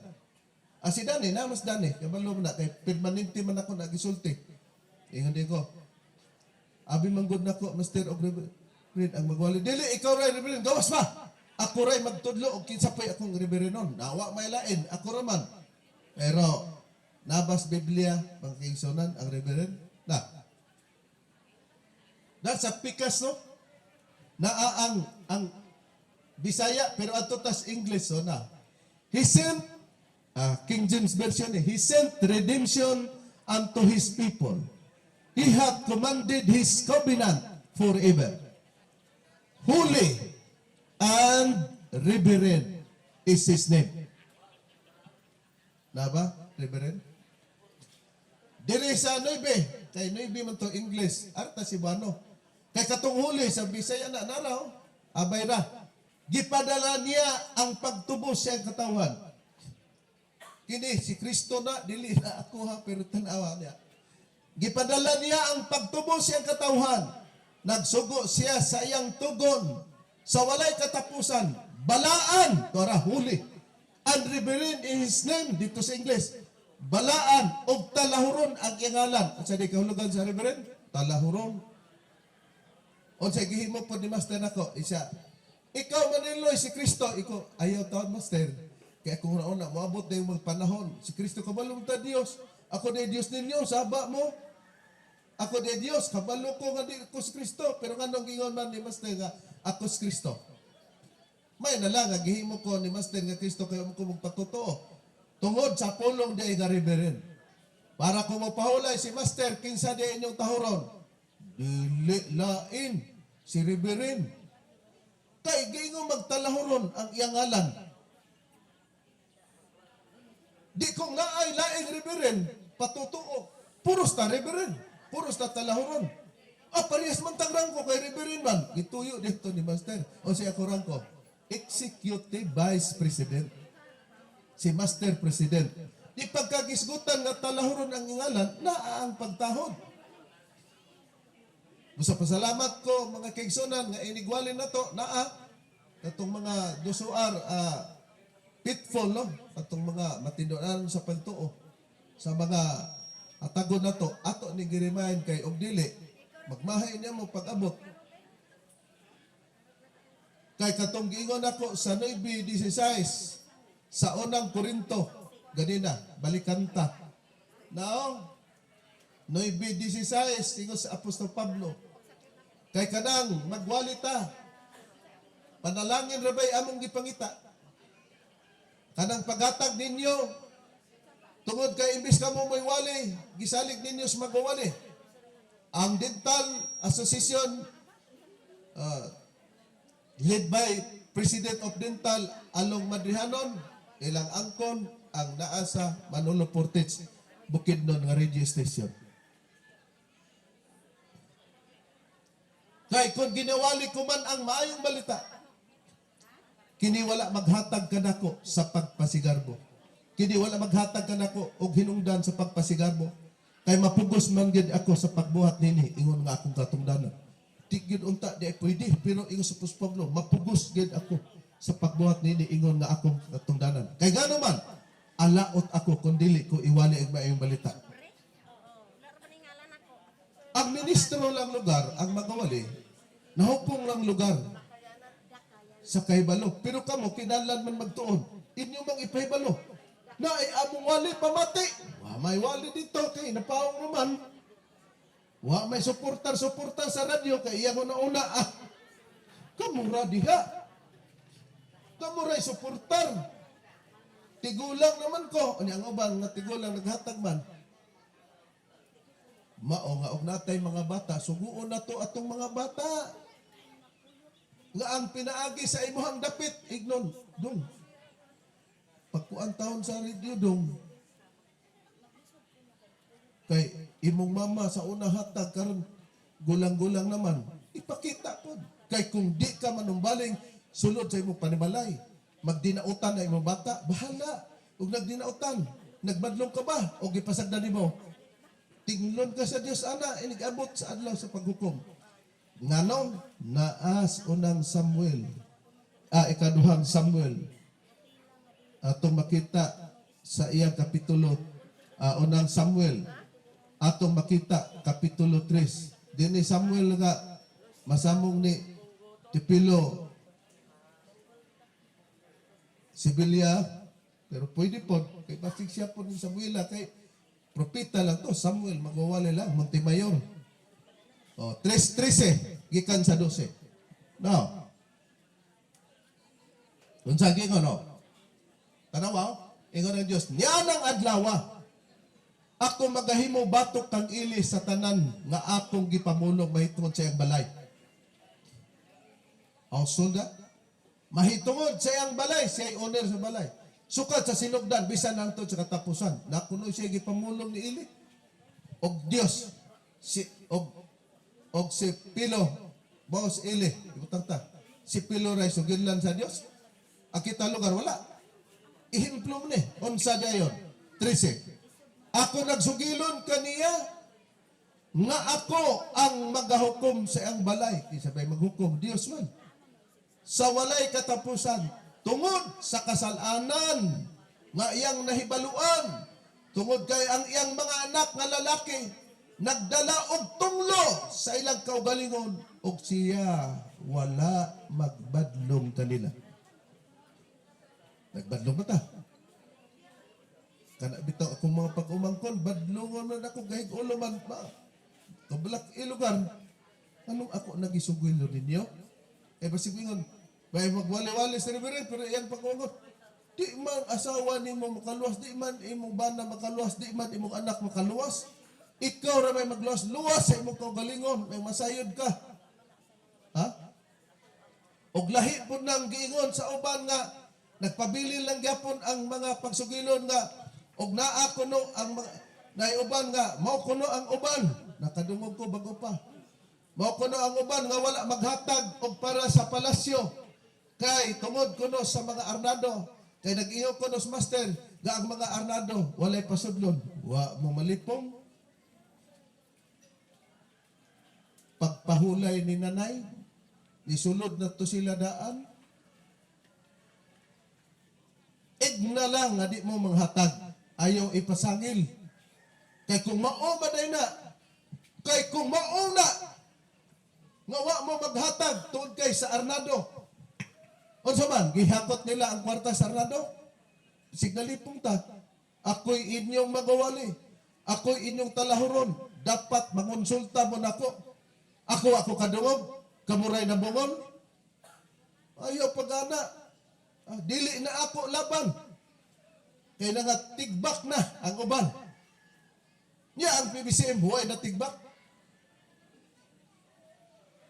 S1: Ah, si Dani, na mas Dani, kabalo man na kay permanente man ako na gisulti. Ingon din ko. Abi man gud nako master og reverend ang magwali. Dili ikaw ray reverend, gawas pa. Ako ray magtudlo og kinsa pay akong reverend. Nawa may lain, ako ra man. Pero nabas Biblia, mga kaigsunan, ang reverend, na. Na sa pikas, no? Naa ang Bisaya, pero ato tas English, so na. He sent, King James Version, eh, he sent redemption unto his people. He hath commanded his covenant forever. Holy and reverend is his name. Na ba? Reverend? Diri sa 9, kay 9 man to English, arta Cebuano. Kay katong huli sa Bisaya na naraw. Abay ra. Gipadala niya ang pagtubos sa iyang katawhan. Kini si Kristo na, dili na ako ha, pero tanawa niya. Gipadala niya ang pagtubos sa iyang katawhan. Nagsugo siya sa iyang tugon sa walay katapusan. Balaan, Torah, holy. And reverend in his name, dito sa English. Balaan, og talahuron ang iyang ngalan. Sa di kahulugan sa reverend? Talahuron. O sa gihimo po ni Master nako, isa, "Ikaw Maniloy, si Kristo." Ikaw, ayaw taon, Master. Kaya kung una, moabot na yung mga panahon. Si Kristo kabalo ta Dios. "Ako di Dios ninyo, saba mo. Ako di Dios, kabalo ko nga di ko si Kristo." Pero nganong gingon man ni Master nga, "Ako si Kristo"? May na lang, nga gihimo ko ni Master nga Kristo kayo ko magpatotoo. Tungod sa pulong di ay nga reverend. Para kung mapahulay si Master, kinsa di inyong tahuron? Dili lain, si Reverend. Kay giingon magtalahuron ang iyang ngalan. Di kung naay laing reverend, patutuo. Puros ta reverend, puros ta talahuron. Ah, parehas man tag rangko kay reverend man. Gituyo dito ni Master. O siya ako rangko. Executive Vice President. Si Master President. Di pagkagisgutan nga talahuron ang ngalan, naa ang pagtahod. Busa pasalamat ko, mga kaigsunan, nga inigwali na to naa katong mga dusuar pitfall, no, katong mga matinduan sa pagtuo sa mga atagon na to, ato ni gi-remind kay og dili magmahay niya mo pag-abot kay katong giingon ako sa 9:16 sa Unang Korinto ganina. Balikan ta now, 9:16. Ingon sa Apostol Pablo, kay kanang magwali ta, panalangin ra bay among gipangita, kanang paghatag ninyo, tungod kay imbis kamo mo'y wali, gisalig ninyo sa magwawali. Ang Dental Association, led by President of Dental Along Madrihanon, ilang angkon ang naa sa Manolo Fortich Bukidnon nga radio station. Kay kung ginawali ko man ang maayong balita, kini wala maghatag kanako sa pagpasigarbo. Kini wala maghatag kanako og hinungdan sa pagpasigarbo. Kay mapugos man gid ako sa pagbuhat nini, ingon nga akong katungdanan. Di gyud unta di ay pwede, pero ingon sa Apostol Pablo, mapugos gid ako sa pagbuhat nini, ingon nga akong katungdanan. Kay ngano man, alaot ako kung dili ko iwali ang maayong balita. Ang ministro lang lugar ang magawali, nahupong lang lugar sa kahibalo. Pero kamo, kinahanglan man magtuon. Inyo mang ipahibalo. Na ay among wali, pamati. Wa may wali dito kay napaong naman. Wa may suportar-suportar sa radyo kay iyang una-una. Ah, kamura diha. Kamura suportar. Tigulang naman ko. Ano ang uban nga tigulang naghatag man. Mao nga og natay mga bata, suguon na to atong mga bata. Nga ang pinaagi sa imuhang dapit, ignon, "Dong. Pagkuan taon sa radio, dong. Kay imong mama sa una hatag, karon gulang-gulang naman." Ipakita po. Kay kung di ka manumbaling sulod sa imong panimalay, magdinautan na imong bata, bahala. Ug nagdinautan, nagmadlong ka ba? O gipasagdan nimo? Tinglon ka sa Dios ana, inig-abot sa adlaw sa paghukom. Nganong naas Unang Samuel, Ikaduhang Samuel, atong makita sa iyang kapitulo, Unang Samuel, atong makita kapitulo 3. Dinhi Samuel nga masamong ni Tipilo Sibilya, pero pwede po, kay basig siya po ni Samuela, kay propeta lang to, Samuel, magwawali lang, Montemayor. O, 3.13, gikan sa 12. No. Kung sa gingon, no? Tanawa, ingon ng Diyos, "Niya ng adlawa, ako magahimo batok kang Eli sa tanan nga akong gipamulong mahitungod sa iyang balay." Household, ah? Mahitungod sa iyang balay, siya ay owner sa balay. Sukad sa sinugdan, bisan hangtod sa katapusan. Nakuno siya gipamulong ni Eli. Og Dios, si og og si Pilo, boss Eli, ibutang ta. Si Pilo ray sugilan sa Dios. Ang kita lugar wala. Ehemplo ni unsa dayon? 13. Ako nagsugilon kaniya nga ako ang magahukom sa iyang balay. Kinsa bay maghukom? Dios man. Sa walay katapusan, tungod sa kasalanan nga iyang nahibaluan, tungod kay ang iyang mga anak nga lalaki nagdala og tunglo sa ilang kaugalingon ug siya wala magbadlong kanila. Nagbadlong ba ta? Kana bitaw akong mga pag-umangkon, badlongon man ako gahig ulo man ba. Kabalak ilugar. Anong ako nagisugilo ninyo? Eh basig ingon, bay magwali-wali sa reverend, pero iyang pag-ungot. Di man asawa nimo makaluwas, di man imong bana makaluwas, di man imong anak makaluwas. Ikaw ra may magluwas, luwas sa imong kaugalingon, may masayod ka. Ha? Og lahi pud nang giingon sa uban nga nagpabilin lang gyapon ang mga pagsugilon nga og naa kuno ang mga naay uban nga mao kuno ang uban, nakadungog ko bago pa, mao kuno ang uban nga wala maghatag og para sa palasyo kay tungod kuno sa mga arnado, kay nag-ingon kuno sa master nga ang mga arnado walay pasudlon. Wa mo malipong pagpahulay ni nanay, isulod na to sila daan. Igna lang nga di mo manghatag, ayaw ipasangil. Kay kung mao man na, kay kung mao na, nga wa mo maghatag tungod kay sa Arnado. Unsa man, gihakot nila ang kwarta sa Arnado? Signalipong ta. Ako'y inyong magawali. Ako'y inyong talahuron. Dapat mangonsulta mo nako. Ako kadungog. Kamuray na bungon. Ayaw pagana. Ah, dili na ako laban. Kay nga tigbak na ang uban. Nya ang PBCM huway na tigbak.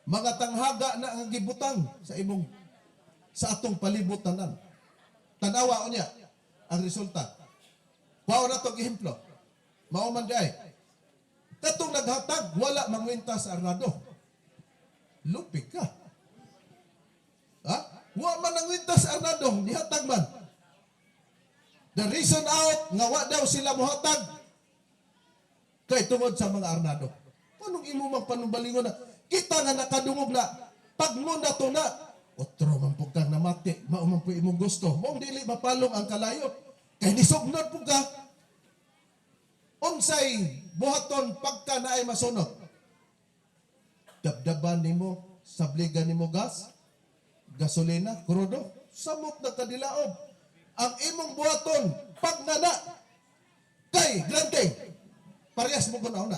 S1: Mga tanghaga na ang gibutang sa imong sa atong palibutanan. Tanawa niya ang resulta. Kuha na tong ehemplo. Mao man diay. Katong naghatag wala mangwenta sa arnado. Lupig ka. Ha? Wa man nangwenta sa arnado, nihatag man. The reason out nga wa daw sila mohatag kay tungod sa mga arnado. Anong imo mang panumbalingon na kita nga nakadungog na pag mo na to na otro man pud kang namati, mao man po imong gusto, mao dili mapalong ang kalayo kay nisugnod pud ka. Unsay buhaton pagka naay masunog? Dabdaban nimo, sabligan nimo gas, gasolina, krudo, samot na kadilaob. Ang imong buhaton pag nana kay granting parehas mo kuno na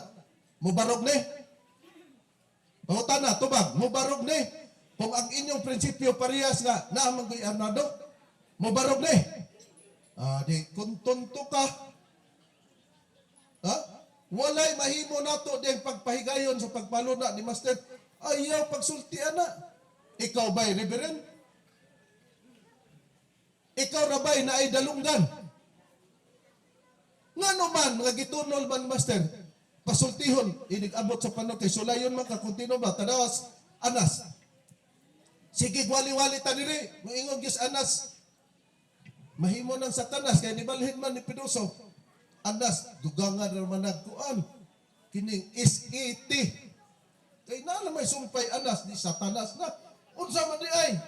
S1: mubarog ni. Pangutana, tubag, mubarog ni. Kung ang inyong prinsipyo parehas nga naa man ko'y arnado, mubarog ni. Ah, di kung tonto ka. Ha? Walay mahimo nato diyang pagpahigayon sa pagpaluna ni Master. Ayaw pagsultian na. Ikaw ba'y reverend? Ikaw ra ba'y naay dalunggan? Ngano man nga gitunol man, Master, pasultihon, inig abot sa panahon kay sulayon man ka kontino ba, tanawas, Anas. Sige, wali-wali ta diri, moingon gyud Anas. Mahimo nang Satanas kay nibalhin man ni Piduso. Anas, dugangan ra man nagkuan. Kining SAT. Kay naa na may sumpay Anas ni Satanas na. Unsa man di ay?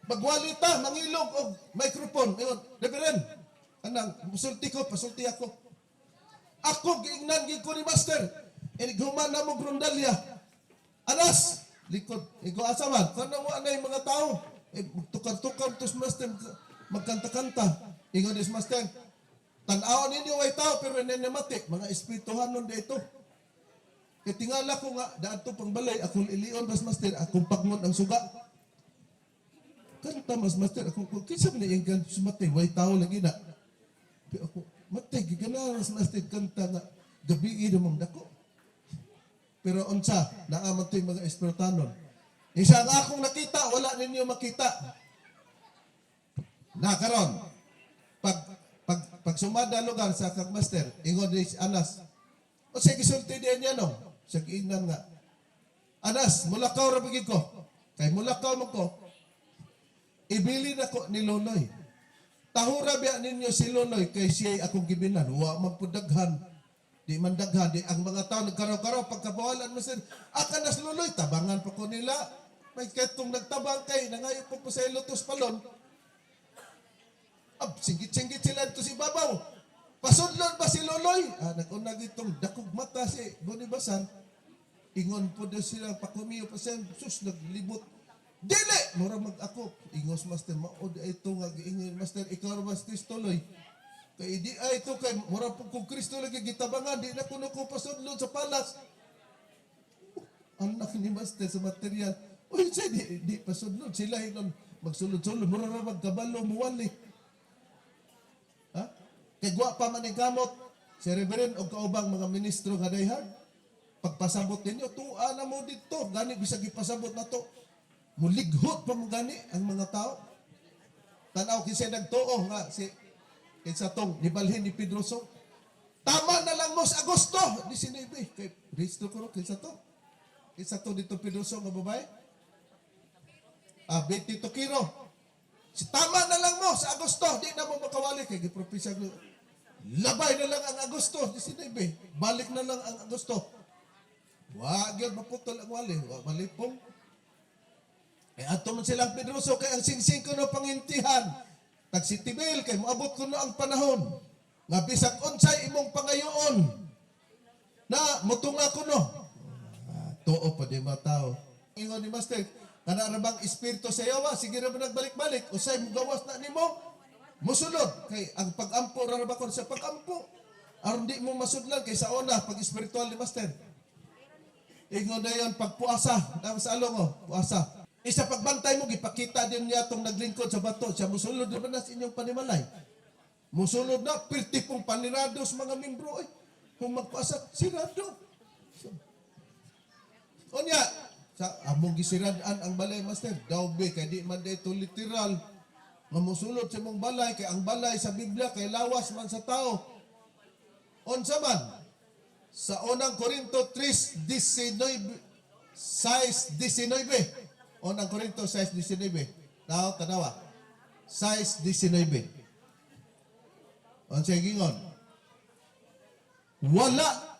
S1: Magwali ta, mangilog og microphone. Ingon, "Reverend, anang musulti ko, pasulti ako. Ako giingnan gid ko ni Master. Inig human na mo rondalya. Anas, likod, ikaw asa man, kanang wa na yung mga tao. Eh, tukar-tukar tos Master, magkanta-kanta. Ingon is Master, tan-aw ninyo way tao, pero ninamati, mga espirituhanon dito. Kay tingala ko nga, daadto pang balay, akong ilion bas Master, akong pagmon ang suga. Kanta mas Master, ako, kinsa man iyang kan sumatay, way tao lagi na. Pero ako, matay, gigana mas Master, kanta nga, gabi namang dako. Pero unsa, naa man to'y mga espiritanon. Isa ang akong nakita, wala ninyo makita. Na karon, pag sumada lugar sa kag Master, ingon ni Anas. O sige, gisulti diyan niya no. Sa giingnan nga. "Anas, mulakaw ra bigid ko. Kay mulakaw man ko, ibili na ko ni Loloy. Tahura biya ninyo si Loloy kay siya'y akong gibinan. Wa man po daghan. Di man daghan. Di ang mga tao nagkaraw-karaw pagkabawalan mo sir. Aka nas Loloy, tabangan pa ko nila. May katong nagtabang kay nangayo po po sa Lotus Palon. Ab, singgit-singgit sila dito si babaw. Pasudlon ba si Loloy? Ah, nag-una gitong dakog mata si Bonibasan. Ingon po daw sila, pakumiyo pa siya, sus, naglibot. Dili! Mura mag ako. Ingos, Master, maod ay ito nga, giingon, Master, ikaw ra ba si Kristo, Loy? Kay di ay ito, kay mura po kung Kristo lagi gitabangan, di na kuno ko pasudlon sa palas. Anak ni Master sa material. Uy, siya, di pasudlon. Sila hinon, magsulod-sulod. Mura ra magkabalo, muwali. Ha? Kay gwa pa man ang kamot, si Reverend o kaubang mga ministro nga dayhan, pagpasabot ninyo, tuwa na mo dito. Gani bisag ipasabot na to. Mulighot pa mo gani ang mga tao. Tanaw kinsa nagtuo nga si kinsa tong nibalhin ni Pedro So. Tama na lang mo sa Agosto. Di sinibi. Kay Risto ko ro, kinsa to? Kinsa to dito Pedro So nga babae? Ah, Betty Tokiro. Si tama na lang mo sa Agosto, di na mo makawali kay gipropisya ko. Labay na lang ang Agosto, di sinibi. Balik na lang ang Agosto. Wa gyud maputol ang wali, wa malipong. Kay ato man silang Pedroso kay ang singsing kuno pangintihan. Tag si Tibil kay moabot kuno ang panahon nga bisag unsay imong pangayoon na motunga kuno. Ah, tuo pa di matao. Ingon ni Master, kana ra bang espiritu sa yawa, sige ra ba nagbalik-balik, usay mugawas na nimo, musulod. Kay ang pag-ampo ra ba kon sa pag-ampo. Aron di mo masudlan kay sa una pag espiritual ni Master. Ingon na yon pagpuasa, dama sa along oh, puasa. Isa pagbantay mo gipakita din niya tong naglingkod sa bato, siya musulod na ba na sa inyong panimalay. Musulod na pirti pong panirado sa mga membro ay. Kung magpuasa, sirado. So, unya, sa among gisirad-an ang balay, Master, daw be kay di man dito literal nga musulod sa imong balay kay ang balay sa Biblia kay lawas man sa tao. Unsa man? Sa unang Korinto 3:19, 6:19. Unang Korinto 6:19. Tao, tanawa. 6:19. Unsay gingon? Wala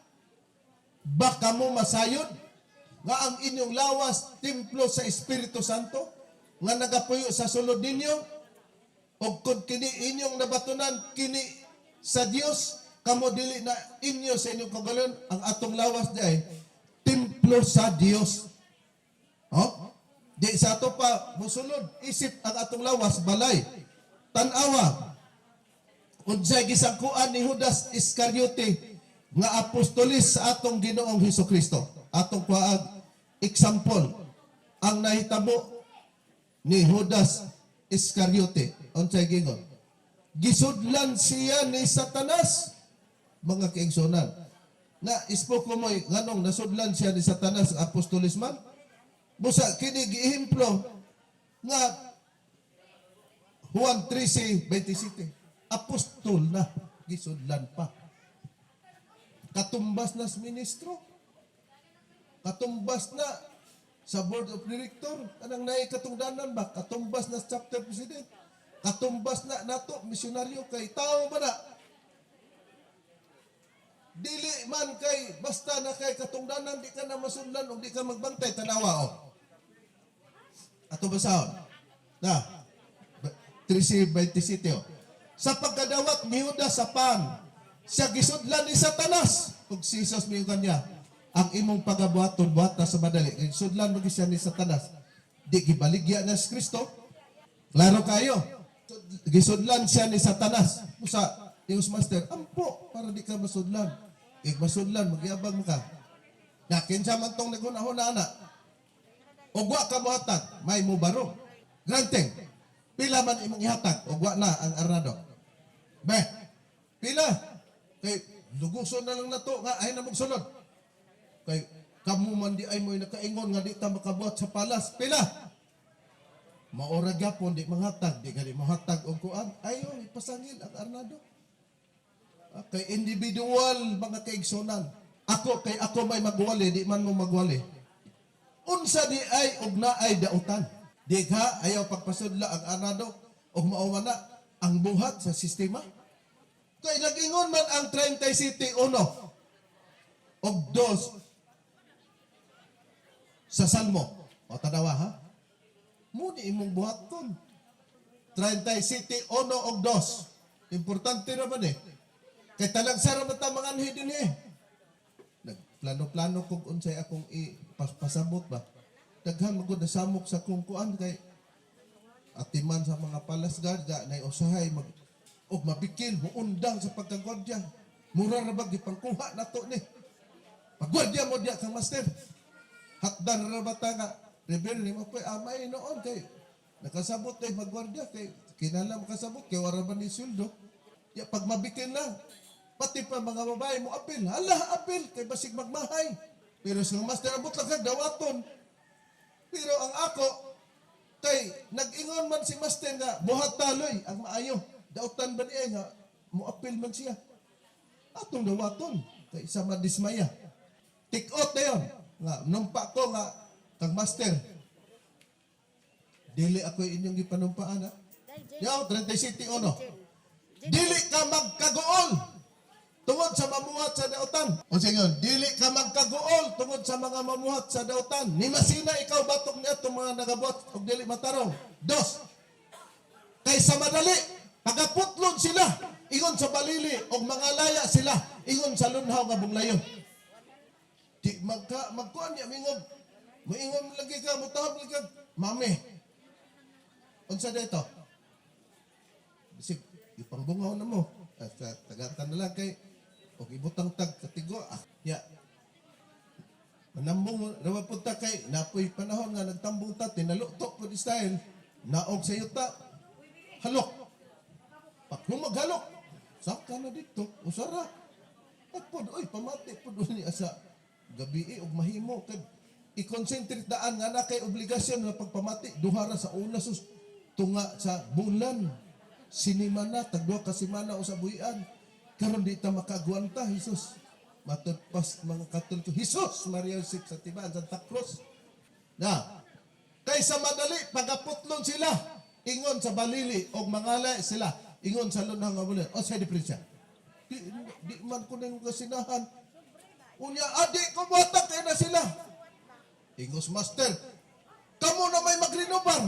S1: ba kamo masayod nga ang inyong lawas templo sa Espiritu Santo nga nagapuyo sa sulod ninyo ug kung kini inyong nabatunan kini sa Dios, kamo dili na inyo sa inyong kaugalingon? Ang atong lawas di ay templo sa Dios. Oh? Di sa ato pa musulod isip ang atong lawas balay. Tan-awa unsay gisangkuan ni Judas Iscariote nga apostolis sa atong Ginoong Hesus Kristo. Atong kuhaag example ang nahitabo ni Judas Iscariote. Unsay gingon? Gisudlan siya ni Satanas, mga kaigsunan. Na ispo ko mo'y nganong nasudlan siya ni Satanas, apostolis man? Busa kini giehemplo nga Juan 13:27. Apostol na, gisudlan pa. Katumbas na sa ministro. Katumbas na sa board of director. Anang naay katungdanan ba? Katumbas na sa chapter president. Katumbas na nato, misyonaryo kay tao ba na? Dili man kay basta na kay katungdanan di ka na masudlan ug di ka magbantay. Tanawa oh. Ato basahon. Na. 13:27 oh. Sa pagkadawat ni Judas sa pan, siya gisudlan ni Satanas. Ug si Jesus miingon kanya, ang imong pagabuhaton buhata sa madali. Gisudlan mo siya ni Satanas. Di gibaligya na si Kristo. Klaro kayo. Gisudlan siya ni Satanas. Musa, Diyos Master, ampo para di ka masudlan. Ig masudlan, magyabang mo ka. Na kinsa man tong naghuna-huna ana. Og wa ka mohatag, may mubaro. Granting, pila man imong ihatag, og wa na ang arnado. Be, pila? Kay luguson na lang nato nga ay na magsulod. Kay kamo man di ay mo'y nakaingon nga di ta makabuhat sa palas. Pila? Maora gyapon di manghatag, di gali mohatag og kuan. Ayo ipasangil ang arnado. Ah, kay individual, mga kaigsunan. Ako kay ako may magwali, di man mo magwali. Unsa di ay og naay dautan? Di ka ayaw pagpasudla ang Arnado og mao man na ang buhat sa sistema. Kay nag-ingon man ang 37:1 og 2 sa Salmo. O tanawa ha. Muni imong buhaton. 37:1 og 2. Importante ra man eh. Kay talagsa ra man ta mga anhi din eh. Nagplano-plano kog unsay akong ipasabot ba. Daghan man gud nasamok sa kong kuan kay atiman sa mga palace guard ga nay usahay mag og mabikil muundang sa pagkagwardya. Mura ra ba gipangkuha nato ni. Pagwardya mo diya kang master. Hakdan ra ba ta nga rebel ni mo pa amay noon kay nakasabot kay magwardya kay kinahanglan makasabot kay wala ba ni sweldo. Ya pag mabikin lang pati pa mga babae mo apil, hala apil kay basig magmahay. Pero sa master abot lang kag dawaton. Pero ang ako kay nag-ingon man si master nga buhat taloy ang maayo. Dautan ba niya nga moapil man siya. Atong dawaton kay sa madismaya. Tikot na yun. Nga, numpa ko nga, kang master. Dili ako inyong gipanumpaan ha. Yaw, 37:1. Dili ka magkaguol tungod sa mamuhat sa dautan. O sige yun, dili ka magkaguol tungod sa mga mamuhat sa dautan. Ni masina ikaw batok niya itong mga nagabuhat og dili matarong. Dos, kay sa madali, pagaputlon sila, ingon sa balili, og mga laya sila, ingon sa lunhaw nga bunglayon. Di magka, magkuan niya, mingog. Moingon lagi ka, mutawag lagi ka, mami. Unsa dito? Bisig, ipangbungaw na mo. At sa tagatan na lang kay, og ibutang tag katigo, ah, ya. Manambong, rawa punta kay, napoy panahon nga nagtambong ta, tinaluto po di style, naog sa yuta, halok. Pag lumaghalok, saka na dito, usara. At pod, oy, pamati pod ni asa gabi eh, og mahimo kay i-concentrate daan nga na kay obligasyon nga pagpamati duha ra sa una sus tunga sa bulan sinimana tag duha ka semana o sa buhian karon di ta makagwanta. Jesus, matud pas mga Katoliko, Jesus, Maria, Joseph sa tiban Santa Cruz na. Kay sa madali pagaputlon sila ingon sa balili og mangalay sila ingon sa lunang nga bulan. O sa diferensya, di man ko nang kasinahan. Unya, adi ko buhatak kay na sila. Ingos master, kamo na may magrenobar.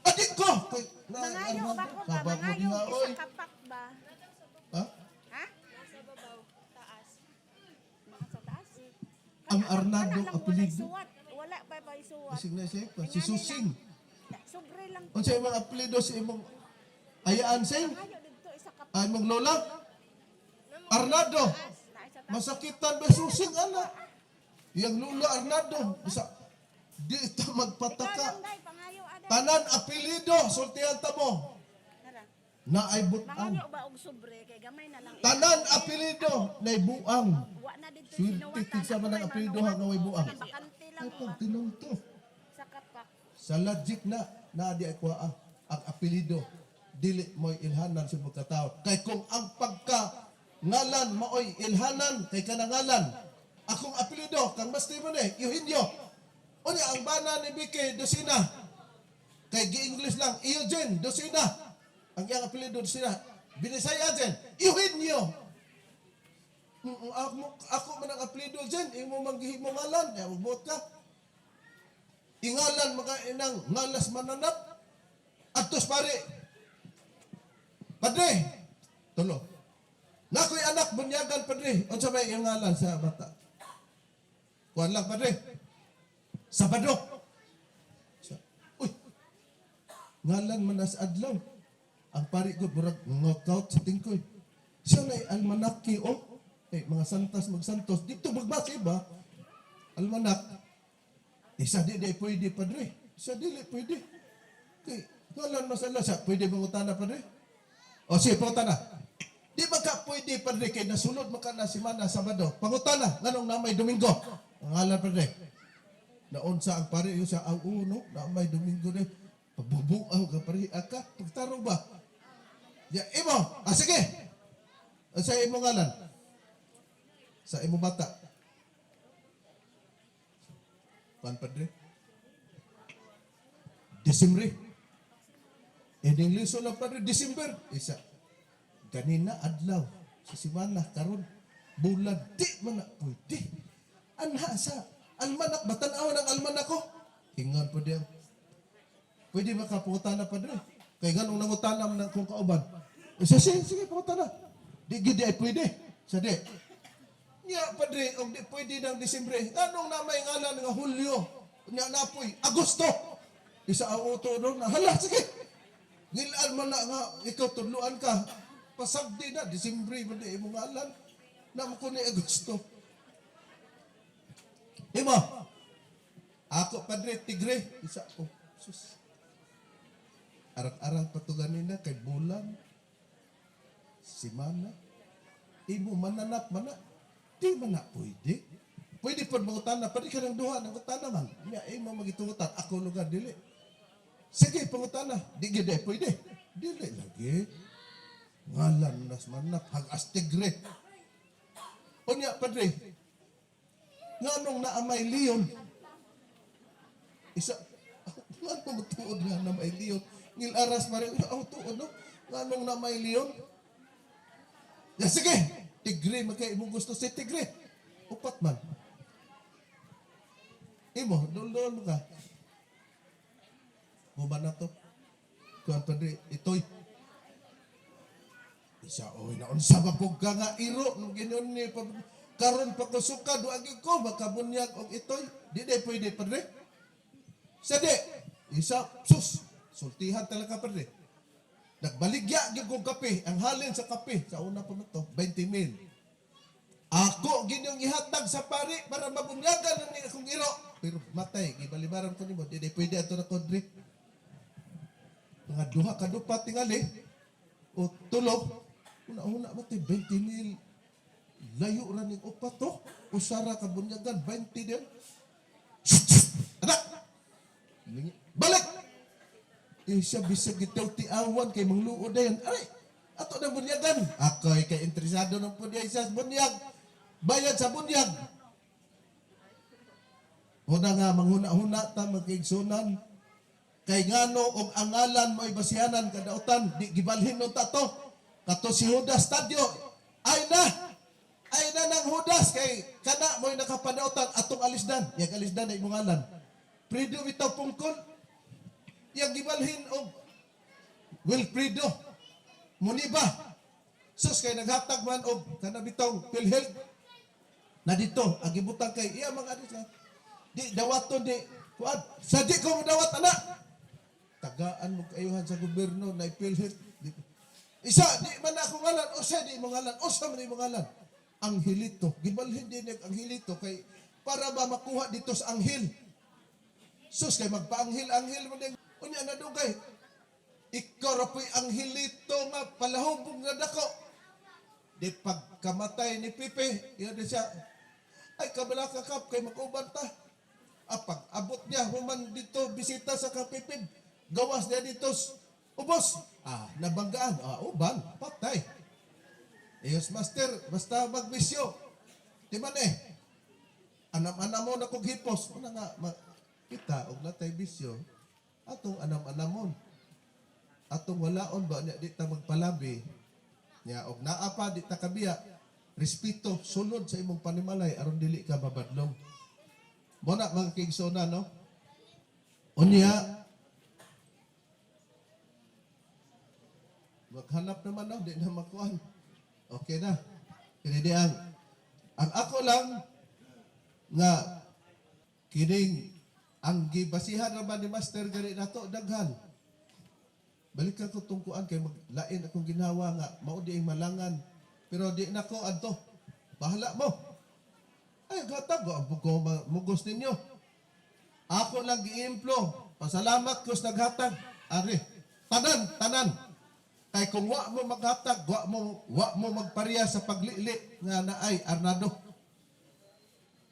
S1: Adi ko! Kay, na,
S2: Mangayo
S1: ano,
S2: ba ko ba?
S1: sabag mo
S2: Mangayo
S1: diha, oy.
S2: isa kapak ba?
S1: Ha?
S2: Ha? Sa babaw, taas. Mga sa taas?
S1: Ang Arnado
S2: Wala lang, walay
S1: apelyido.
S2: suwat. Wala pa ba suwat?
S1: Basig na siya. Si Susing.
S2: Sobre lang.
S1: Unsa imong apelyido sa imong ayaan sing?
S2: Mangayo dito isa kapak.
S1: Ay imong lola? Arnado.
S2: Taas, na isa taas.
S1: Masakitan ba Susing ana? Yang lola Arnado. Sa di ta
S2: Ikaw
S1: magpataka.
S2: lang day, pangayo ada.
S1: Tanan apelyido sultihan ta mo.
S2: Tara.
S1: Na ay buang.
S2: Mangayo ba og sobre kay gamay na lang.
S1: Tanan apelyido na buang.
S2: Wa na dito
S1: Swerte
S2: sinuwatan.
S1: kinsa man ang
S2: Ako ay
S1: apelyido ha nga way buang.
S2: Kanang bakante lang
S1: Ay
S2: ba?
S1: pag tinunto.
S2: Sa kapak.
S1: Sa logic na na di ay kuha ang apelyido dili mo'y ilhanan sa pagkatao. Kay kung ang pagka ngalan maoy ilhanan kay kanangalan. Akong apelyido kang Master mo ni Eugenio. Unya ang bana ni Vicky Dosina. Kay gi-English lang Eugene Dosina. Ang iyang apelyido Dosina. Binisaya Jen, Eugenio. Ako man ang apelyido Jen, imo man gihimo ngalan, ya magbuot ka. Ingalan mga inang ngalas mananap. Atos pare. Padre, tulo. Nakoy anak bunyagan, padre. Unsa may iyang ngalan sa bata? Kuan lang, padre. Sabado. Sa, uy. Ngalan man na sa adlaw. Ang pari ko murag knockout sa tingkoy. Siya na almanaki oh. Eh, mga santas magsantos. Dito magbasa ba? Almanak. Isa di di pwede, padre. Isa dili pwede. Kay ngalan masala siya, pwede mangutana, padre? O sige, pangutana. Di ba ka pwede, padre, kay nasulod man ka na simana Sabado. Pangutana, nganong namay Domingo? Ang ngalan, padre. Naunsa ang pare yung sa ang uno, namay Domingo ni. Pagbubuaw ka pare, aka, pagtarong ba? Ya, imo, ah sige. Sa imo ngalan? Sa imo bata. Kuan, padre? Disimbre. In English lang, padre, December. Isa. Ganina adlaw sa simana karon bulan, di man na pwede. Anha sa almanak, batanaw ng almanak ko. Ingon po diyan. Pwede makapungutana, padre? Kay nganong nangutana man akong kauban. Isa, sige, sige, pangutana. Di gid ay pwede. Sa di. Nya, padre, og di pwede ng Disyembre. Nganong na may ngalan nga Hulyo? Nya napoy Agosto. Isa ang uto doon na hala, sige. Ngilan man na nga ikaw tudluan ka. Pasagdi na Disyembre man di imong ngalan. Na mo ko ni Agosto. Imo. Ako, padre, tigre. Isa, oh, sus. Arang-arang patugan nila kay bulan. Simana. Imo mananap mana. Di man na pwede. Pwede po mangutana. Pwede ka ng duha ng utana man. Nya imo magitugutan. Ako lugar dili. Sige, pangutana. Di gid eh, pwede. Dili lagi. Ngalan nas manap hagas tigre. Unya, padre. Nganong naamay leon? Isa, ngano mo tuod nga na may leon? Ngil aras pa rin, oh, tuod no? Nganong na may leon? Ya, sige, tigre man kay imong gusto si tigre. Upat man. Imo, dol-dol mo ka. Human na to. Kuan, padre, itoy. Isa, oy, naunsa ba po ka nga iro nung ginon ni pa, karon pa ko suka duagi ko makabunyag og itoy. Di di pwede, padre. Sa di, isa, sus, sultihan talaga, padre. Nagbaligya gyud kong kape, ang halin sa kape sa una pa man to, 20 mil. Ako ginyong ihatag sa pari para mabunyagan ang akong iro. Pero matay, gibalibaran ko nimo, di di pwede ato na kodri. Mga duha ka dupa tingali o tulo, una-una mo 20 mil. Layo ra ning upat to. Usara ka bunyagan, 20 din. Anak! Balik! Eh, siya bisag gitaw tiawan kay mangluod dayon. Ay, ato na bunyagan. Ako'y kay interesado ng punyag sa bunyag. Bayad sa bunyag. Una nga, manghuna-huna ta magkaigsunan. Kay ngano og ang ngalan mo'y basihanan kadautan, di gibalhin no ta to. Kato si Judas Tadeo, ay na! Ay na ng Judas kay kana mo'y nakapadautan atong alisdan. Yang alisdan ay imong ngalan. Prido bitaw pungkol. Yang gibalhin og Wilfredo Muniba. Sus, kay naghatag man og kana bitaw PhilHealth na dito ang gibutang kay iya mga ano siya. Di dawaton di kuan. Sa di ko dawat ana. Tagaan mo kayuhan sa gobyerno na PhilHealth. Isa di man ako ngalan, usa di mo ngalan, usa man imo ngalan. Angelito, gibalhin din ang Angelito kay para ba makuha dito sa anghel. Sus, kay magpaanghel anghel mo din. Unya na dugay. Ikaw ra po'y angelito nga palahubog nga dako. Di pagkamatay ni Pipe, yun din siya, ay kabala ka kap, kay mag-uban ta. Ah, pag abot niya, human dito, bisita sa kapipib, gawas niya dito, ubos. Ah, nabanggaan. Ah, uban, patay. Ayos, master, basta magbisyo. Di man eh. Anam-anam mo na kog hipos. Una nga, kita, og natay bisyo, atong anam-anamon. Atong walaon ba, niya, di ta magpalabi. Nya, og naa pa, di ta kabiya. Respeto, sulod sa imong panimalay, aron dili ka mabadlong. Mo na, mga kigsona, no? Unya, maghanap naman, no? Di na makuan. Okay na. Kini di ang ako lang nga kining ang gibasihan ra ba ni Master gani nato daghan. Balikan ko tungkuan kay maglain akong ginawa nga mao di ang malangan. Pero di na ko adto. Bahala mo. Ay, gatag ko ang ko mugos ninyo. Ako lang giimplo. Pasalamat ko sa naghatag. Ari, tanan, tanan. Kay kung wa mo maghatag, wa mo magpariya sa paglili nga naay Arnado.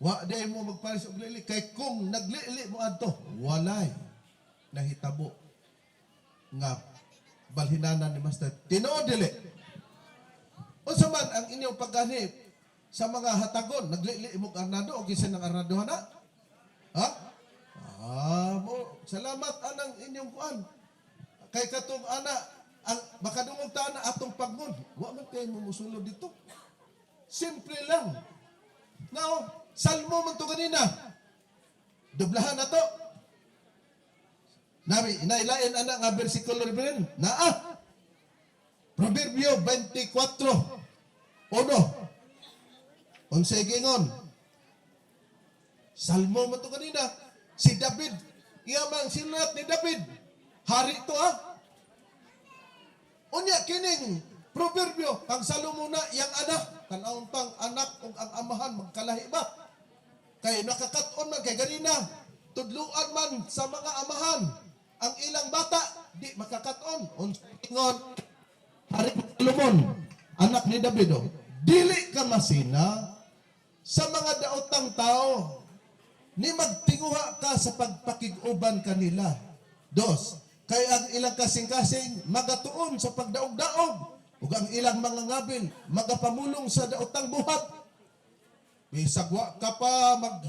S1: Wa di mo magpariya sa paglili kay kung naglili mo adto, walay nahitabo nga balhinanan ni Master. Tinuod dili? Unsa man ang inyong pagganhi sa mga hatagon, naglili mo Arnado o kinsa ng Arnado hana? Ha? Ah, mo, salamat anang inyong kuan. Kay katong ana, ang makadungog ta na atong pagmun. Wa man kay mo musulod dito. Simple lang. Now, salmo man to kanina. Dublahan na to. Nami, inailain ana nga bersikulo rin. Naa. Proverbio 24:1. Unsay gingon? Salmo man to kanina. Si David, iya man sinulat ni David. Hari to ah. Unya kining proverbio kang Salomon na iyang anak, tan-awon pang anak ug ang amahan magkalahi ba? Kay nakakaton man kay ganina, tudluan man sa mga amahan ang ilang bata di makakaton. Unsa ingon Hari Solomon, anak ni David, oh, dili ka masina sa mga daotang tao ni magtinguha ka sa pagpakig-uban kanila. Dos, kay ang ilang kasing-kasing magatuon sa pagdaog-daog ug ang ilang mga ngabil magapamulong sa daotang buhat. Bisag wa ka pa mag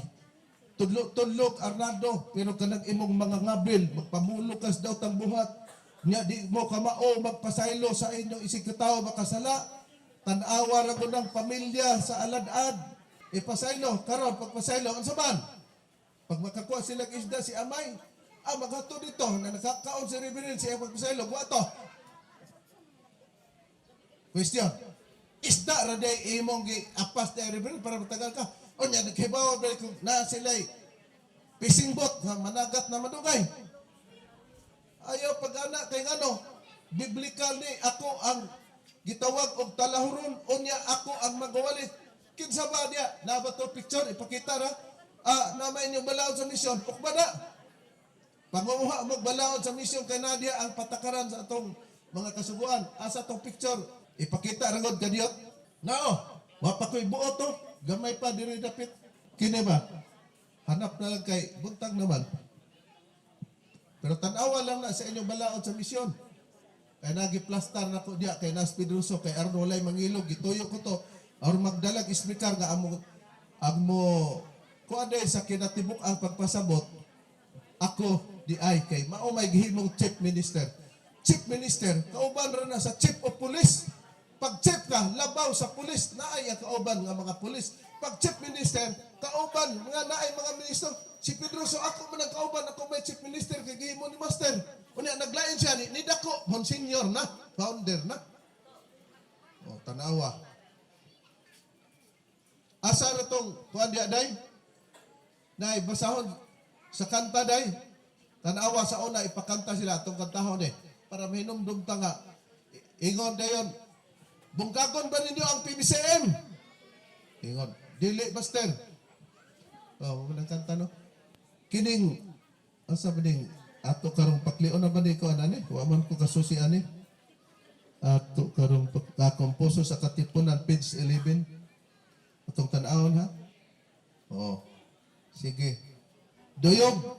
S1: tudlok-tudlok Arnaldo, pero kanang imong mga ngabil magpamulong ka sa daotang buhat. Nya di mo kamao magpasaylo sa inyong isig katawo makasala. Tan-awa ra gud ang pamilya sa alad-ad. Ipasaylo karon, pagpasaylo unsa man? Pag makakuha sila isda si amay, maghato dito na nakakaon si Reverend siya pagpasaylo, wa to. Question. Isda ra day imong gi apas day Reverend para matagal ka. Unya naghibaw ba kung na sila'y fishing boat nga managat na madugay. Ayaw pag-ana kay ngano, biblical ni ako ang gitawag og talahuron, unya ako ang magawalit. Kinsa ba diya? Na ba to picture ipakita ra? Ah, na may inyong balaod sa misyon. Ukba na. Pangunguha mo balaod sa misyon kay na diya ang patakaran sa atong mga kasuguan. Asa tong picture? Ipakita ra gud kadiyot. Nao, wa pa ko'y buot to. Gamay pa diri dapit. Kini ba? Hanap na lang kay buntag naman. Pero tan-awa lang na sa inyong balaod sa misyon. Kay nagiplastar na ko diya kay Nas Pedroso kay aron walay mangilog gituyo ko to aron magdalag speaker nga amo ang mo kuan day sa kinatibuk ang pagpasabot ako di ay kay mao may gihimong chief minister. Chief minister kauban ra na sa chief of police. Pag chief ka labaw sa police, naay ang kauban nga mga police. Pag chief minister kauban nga naay mga minister. Si Pedroso ako man ang kauban, ako may chief minister kay gihimo ni master. Unya naglain siya ni dako monsignor na, founder na. O tanawa. Asa ra tong kuan diya day? Nay basahon sa kanta day. Tanawa sa una ipakanta sila atong kantahon eh para mahinumdum ta nga ingon dayon, bungkagon ba ninyo ang PBCM? Ingon, dili master. Oh, mo nang kanta no. Kining asa ba ning ato karong paklion na ba ni ko anani? Wa man ko kasusi ani. Ato karong komposo sa Katipunan, page 11. Atong tan-awon ha. Oh. Sige. Duyog.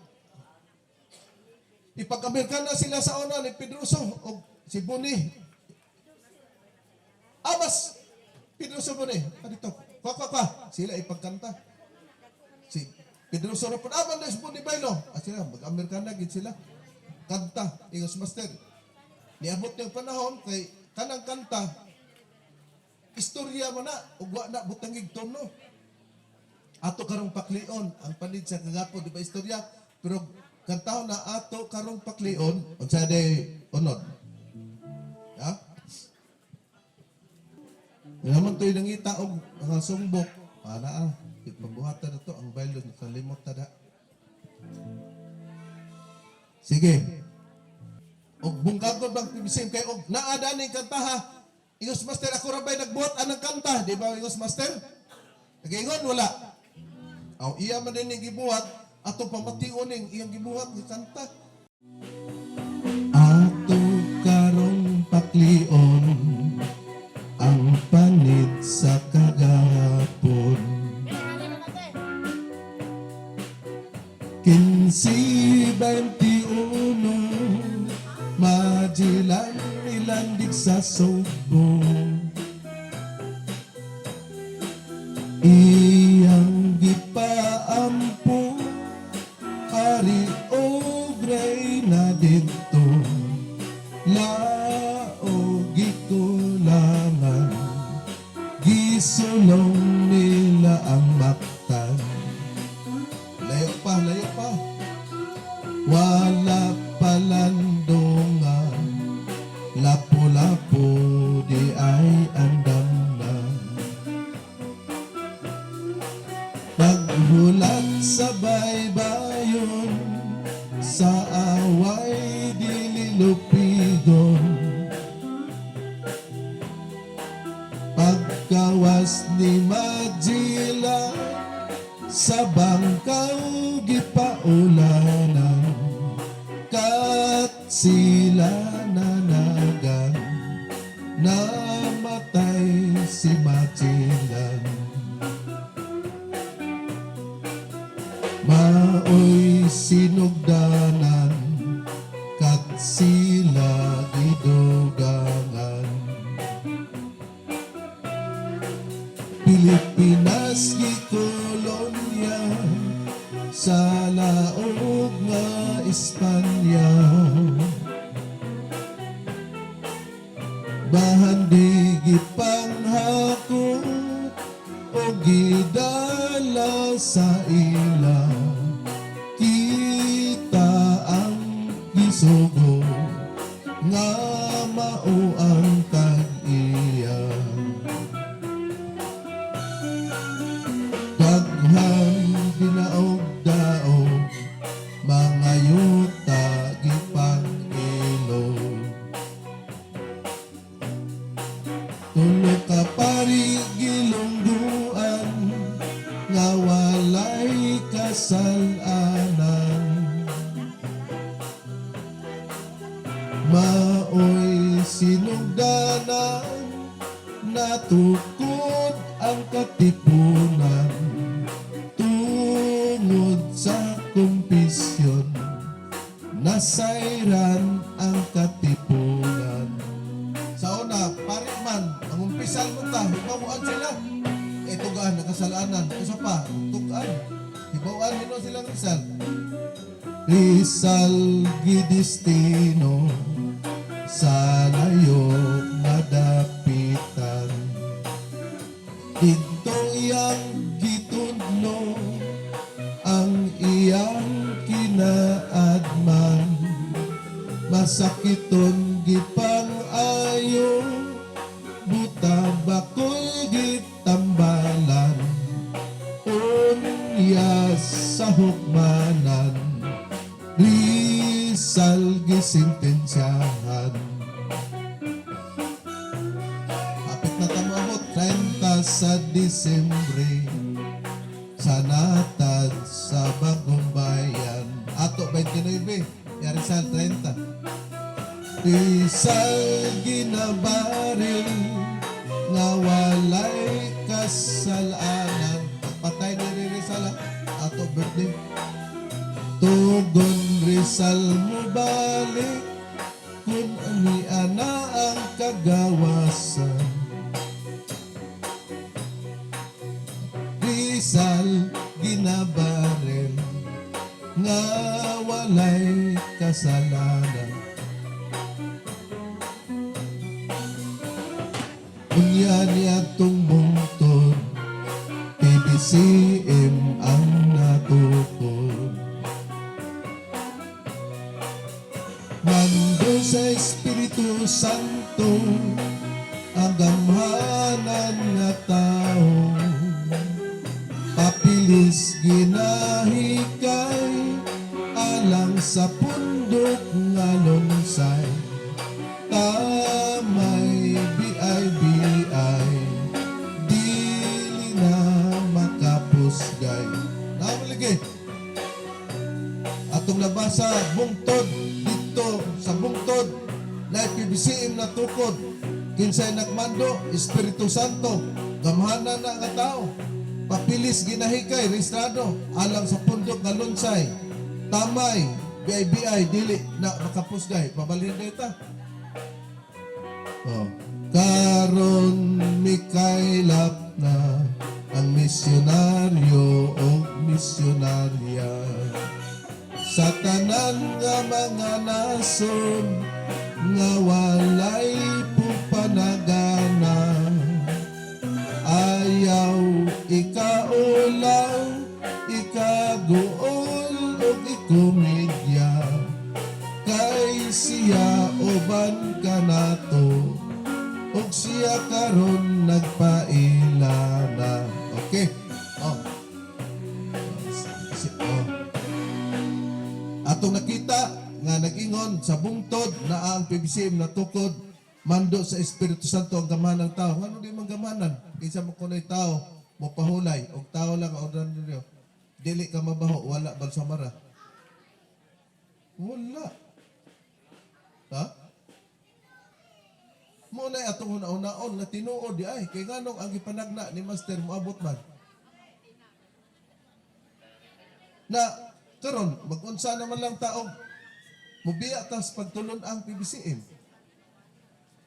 S1: Ipag-Amerikana sila sa una ni Pedroso o si Boni. Amas Pedroso Boni. Dito. Kwa kwa kwa. Sila ipagkanta. Si Pedroso ra pud aman na si Boni Baylo. Ah, sila mag-Amerikana gid sila. Kanta ingos master. Niabot niyang panahon kay kanang kanta istorya mo na ug wa na butangig tono. Ato karong paklion ang panid sa kagapon, di ba istorya? Pero kantahon na ato karong paklion unsa day unod? Ha? Naman to'y nangita og mga sungbok. Ana ah, pagbuhatan na to ang baylon kalimot ta da. Sige. Og bungkagon bang PBCM kay og naa ning kantaha. Ingos master, ako ra bay nagbuhat anang kanta, di ba ingos master? Nagaingon wala. Aw iya man din gibuhat ato pamation ning iyang gibuhat nga kanta. Ato karong paklion ang panid sa kagahapon. 15:21, Magellan nilandig sa Sugbo. Iyang gipaampo hari na didto, laog gikulangan, gisulong nila ang Mactan. Layo pa, layo pa. Wala palandungan, lapu-lapu diay andam na. Paghulat sa baybayon, sa away dili lupigon. Pagkawas ni Magellan, sa bangkaw gipaulanan. Kat sila nanagan, namatay si Magellan. Maoy sinugdanan, kat sila gidugangan. Pilipinas gikolonya sa laog nga Espanya. Bahan di gipanghakot o gidala sa ila, kita ang gisugo nga mao ang tag-iya. Daghan ginaog-daog, mga yuta gipang-ilog. Tulo ka pari gilungguan, nga walay kasalanan. Maoy sinugdanan, natukod ang katipunan. Tungod sa kumpisyon, nasayran ang katipunan. Sa una, pari man, ang umpisal mo ta, hibawaan sila. E tugaan, nakasalanan. Isa pa, tugaan. Hibawaan nino silang Rizal. Rizal gidistino, sa layo madapitan. Didto iyang gitudlo, ang iyang kinaadman. Masakiton gipang-ayo, buta bakol gitambalan. Unya sa hukmanan, Rizal gisintensyahan. Kapit na ta moabot, 30 sa Disyembre, sa natad sa Bagong Bayan. Ato 29, ya Rizal 30. Rizal ginabaril, nga walay kasalanan. Pagpatay ni Rizal, ato birthday. Tugon Rizal mo balik, kung ani ana ang kagawasan. Rizal ginabaril, nga walay kasalanan. Unya niya tong bungtod, PBCM ang natukod. Mando sa Espiritu Santo, ang gamhanan nga tao. Papilis ginahikay, alang sa pundok nga lunsay. Tamay BIBI, dili na makapusgay. Namaligi. Atong nabasa, bungtod, dito sa bungtod, na PBCM na tukod. Kinsay nagmando, Espiritu Santo, gamhanan na nga tao. Papilis ginahikay, rehistrado, alang sa pundok nga lunsay. Tamay, BIBI, dili na makapusgay. Pabalhin data. Oh. Karon mikaylap na ang misyonaryo o misyonarya. Sa tanan nga mga nason nga walay pupanagana. Ayaw ikaulaw, ikaguol ug ikomedya, kay siya uban kanato ug siya karon nagpaila na. Okay. Oh. Oh. Atong nakita nga nag-ingon sa bungtod na ang PBCM natukod mando sa Espiritu Santo ang gamanan ng tao. Ngano di man gamanan? Kinsa man kuno'y tao mopahulay og tao lang ang ordinaryo. Dili ka mabaho, wala balsamara. Wala. Ha? Mao na atong huna-hunaon nga tinuod di ay kay nganong ang gipanagna ni Master moabot man. Na karon mag-unsa naman lang taong mubiya tas pagtulon ang PBCM.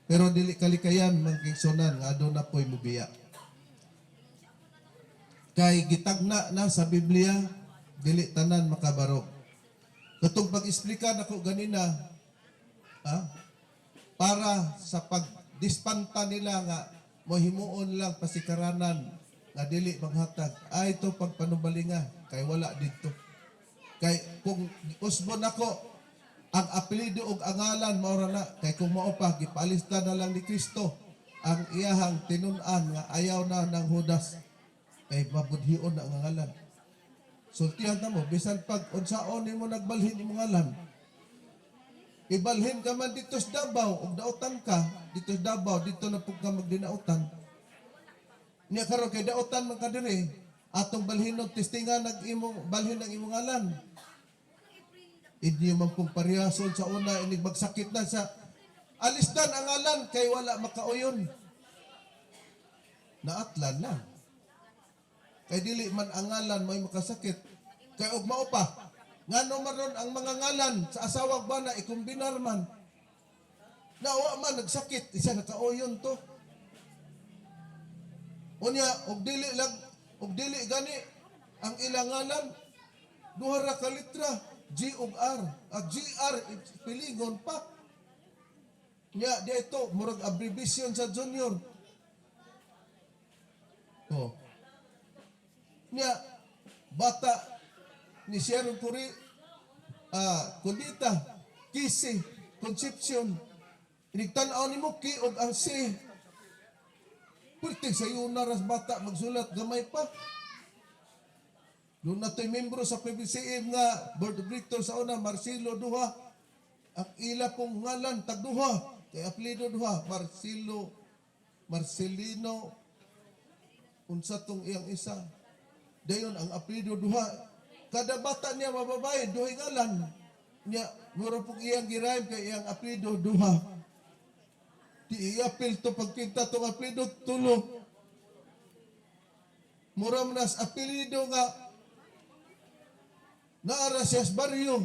S1: Pero dili kalikayan mangkigsunan nga aduna po'y mubiya. Kay gitagna na sa Biblia, dili tanan makabarog. Katong pag-explika nako ganina, ha? Para sa pagdispanta nila nga mohimuon lang pasikaranan nga dili manghatag. Ay ito pagpanubalinga kay wala didto. Kay kung usbon nako ang apelyido ug ang ngalan mao ra na, kay kung mao pa gipalista na lang ni Kristo ang iyahang tinun-an nga ayaw na ng Judas kay mabudhion na ang ngalan. Sultihan ta mo bisan pag unsaon nimo nagbalhin imong ngalan. Ibalhin ka man dito sa Davao ug dautan ka dito sa Davao, dito na pud ka magdinautan. Niya karon kay dautan man ka diri, atong balhinon testingan nag imong balhin ang imong ngalan. Inyo man pong parehason sa una inig magsakit na sa alisdan ang ngalan kay wala makauyon. Naatlan lang. Kay dili man ang ngalan may makasakit. Kay og mao pa, ngano man ron ang mga ngalan sa asawag ba na ikombinar man. Nawa man nagsakit, isa nakauyon to. Unya og dili lang og dili gani ang ilang ngalan duha ra ka litra G ug R. At GR pilingon pa. Nya di ito murag abbreviation sa junior. Oh. Nya bata ni Sharon Curi Kundita, Kisi, Concepcion. Inigtan-aw nimo K ug ang C. Pwerte sa iyo na ras bata magsulat gamay pa. Doon na to'y membro sa PBCM nga board of director sa una, Marcelo Duha. Ang ila pong ngalan, tagduha. Kay apelyido duha, Marcelo, Marcelino, unsa tong iyang isa. Dayon ang apelyido duha. Kada bata niya mababae, duhay ngalan. Niya, mura pong iyang girayim kay iyang apelyido duha. Di iapil to pagkita tong apelyido tulo. Mura man nas apelyido nga naara siya sa baryo.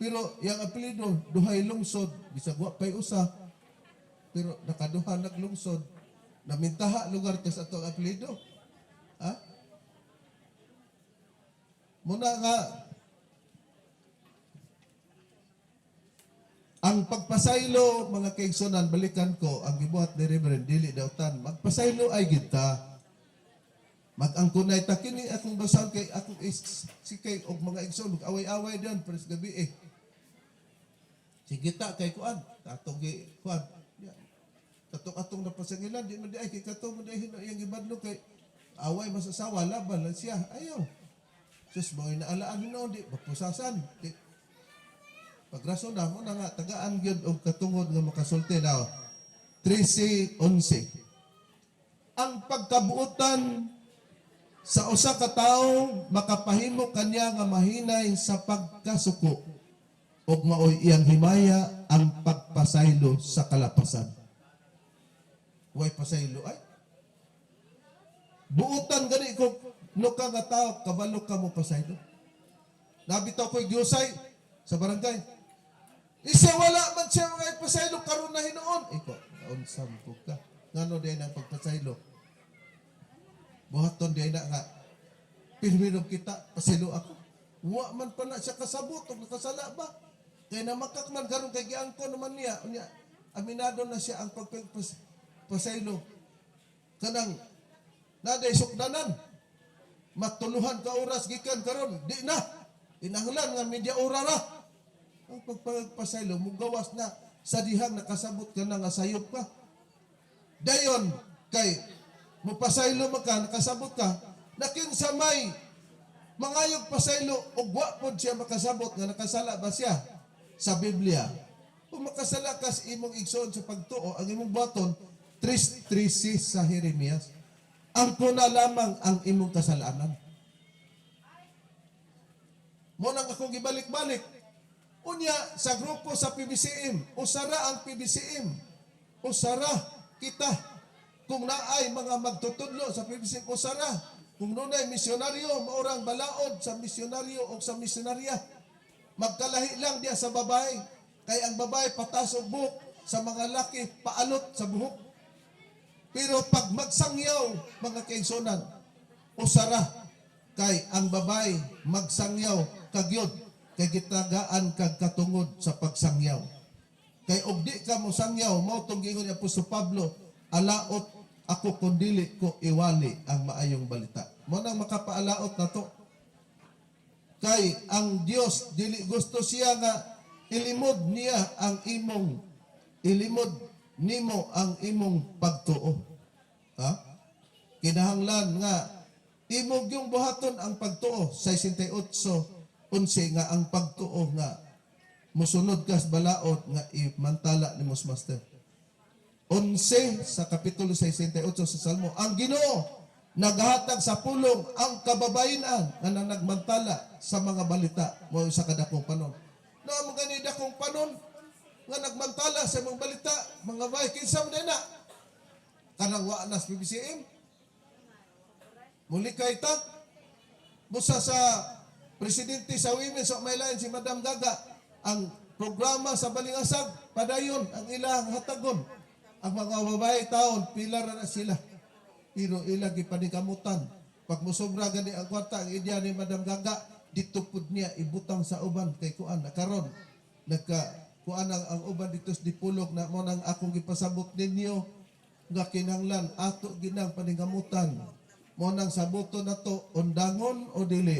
S1: Pero yang apelyido duhay lungsod, bisag wa pay usa. Pero nakaduha naglungsod. Namintaha lugar tas atong apelyido. Ha? Muna nga ang pagpasaylo, mga kaigsunan, balikan ko ang gibuhat ni Reverend, dili dautan magpasaylo ay gita mag-angkunay ta. Kini akong basahon kay akong is, si kay og mga igsoon mag-away-away diyan pres gabi eh. Sige ta kay kuan atong gi kuan. Ya. Katong atong napasangilan di man di ay kay katong man di ay hino iyang gibadlong kay away masasawa laban lang siya ayaw. Sus mo inaalaan hinuon di mapusasan. Di pagrason na mo na nga tagaan gyud og katungod nga makasulti na. 13:11. Ang pagkabuotan sa usa ka tawo makapahimo kanya nga mahinay sa pagkasuko ug maoy iyang himaya ang pagpasaylo sa kalapasan. Way pasaylo ay. Buotan gani ko no ka nga tao kabalo ka mo pasaylo. Nabitaw ko'y giusay sa barangay. Isa wala man siya mga pasaylo karon na hinuon. Iko, naunsam ko ka. Ngano di ang pagpasaylo? Buhaton di na nga pirminom kita, pasaylo ako. Wa man pa na siya kasabot og nakasala ba. Kay namakak man karon kay giangko naman niya. Unya, aminado na siya ang pagpasaylo. Kanang naday sukdanan. Matuluhan ka oras gikan karon, di na. Inahlan nga media ora ra. Ang pagpasaylo mugawas na sa dihang nakasabot ka na nga sayop ka. Dayon kay mupasaylo man ka, nakasabot ka, na kinsa may mangayog pasaylo ug wa pod siya makasabot nga nakasala ba siya sa Biblia. Kung makasala ka sa imong igsoon sa pagtuo, ang imong buhaton, 3:13 sa Jeremias, ang kuna lamang ang imong kasalanan. Mo nang akong gibalik-balik. Unya sa grupo sa PBCM, usara ang PBCM. Usara kita. Kung naay mga magtutudlo sa PBCM, usara. Kung nunay misyonaryo, maurang balaod sa misyonaryo o sa misyonarya. Magkalahi lang diya sa babae. Kay ang babae patas og buhok, sa mga laki paalot sa buhok. Pero pag magsangyaw, mga kaigsunan, usara kay ang babae magsangyaw kagyod kay gitagaan kag katungod sa pagsangyaw. Kay og di ka mo sangyaw, mao tong giingon ni Apostol Pablo, "Alaot ako kung dili ko iwali ang maayong balita." Mo nang makapaalaot nato. Kay ang Dios dili gusto siya nga ilimod niya ang imong ilimod nimo ang imong pagtuo. Ha? Kinahanglan nga imong yung buhaton ang pagtuo sa 68:11 nga ang pagtuo nga musunod kas balaod nga imantala ni Mos Master. 11 sa kapitulo 68 sa Salmo. Ang Ginoo naghatag sa pulong ang kababayenan nga nagmantala sa mga balita mo sa kadakong panon. No, mga gani dakong panon nga nagmantala sa mga balita, mga bay, kinsa man na? Kanang wa na sa PBCM. Muli kay ta. Busa sa presidente sa women sa may lain si Madam Gaga, ang programa sa Balingasag padayon ang ilang hatagon. Ang mga babae taon pila ra na sila. Pero ila gipanikamutan. Pag mosobra gani ang kwarta, ang idea ni Madam Gaga, dito pud niya ibutang sa uban kay kuan na karon nagka kuan ang uban dito sa dipulog na mo nang akong gipasabot ninyo nga kinahanglan ato ginang paningamutan mo nang sabuto na to, undangon o dili.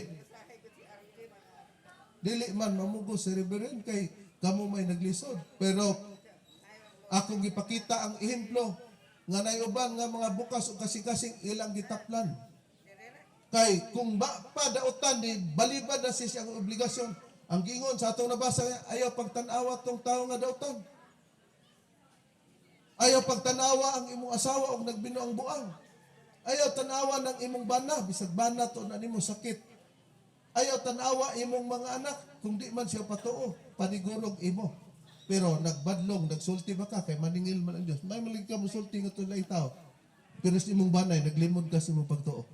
S1: Dili man mamugos si Reverend kay kamo may naglisod, pero akong gipakita ang ehemplo nga nay uban nga mga bukas o kasing-kasing ilang gitaplan. Kay kung ba pa dautan ni balibad na siya ang obligasyon. Ang gingon sa atong nabasa, ayaw pagtanawa tong tao nga dautan. Ayaw pagtanawa ang imong asawa og nagbinuang buang. Ayaw tanawa ng imong bana, bisag bana to na nimo sakit. Ayaw tanawa imong mga anak kung di man siya patuo, panigurog imo. Pero nagbadlong, nagsulti ba ka kay maningil man ang Dios. May malig ka mosulti nga tulay tao. Pero sa imong banay naglimod ka sa imong pagtuo.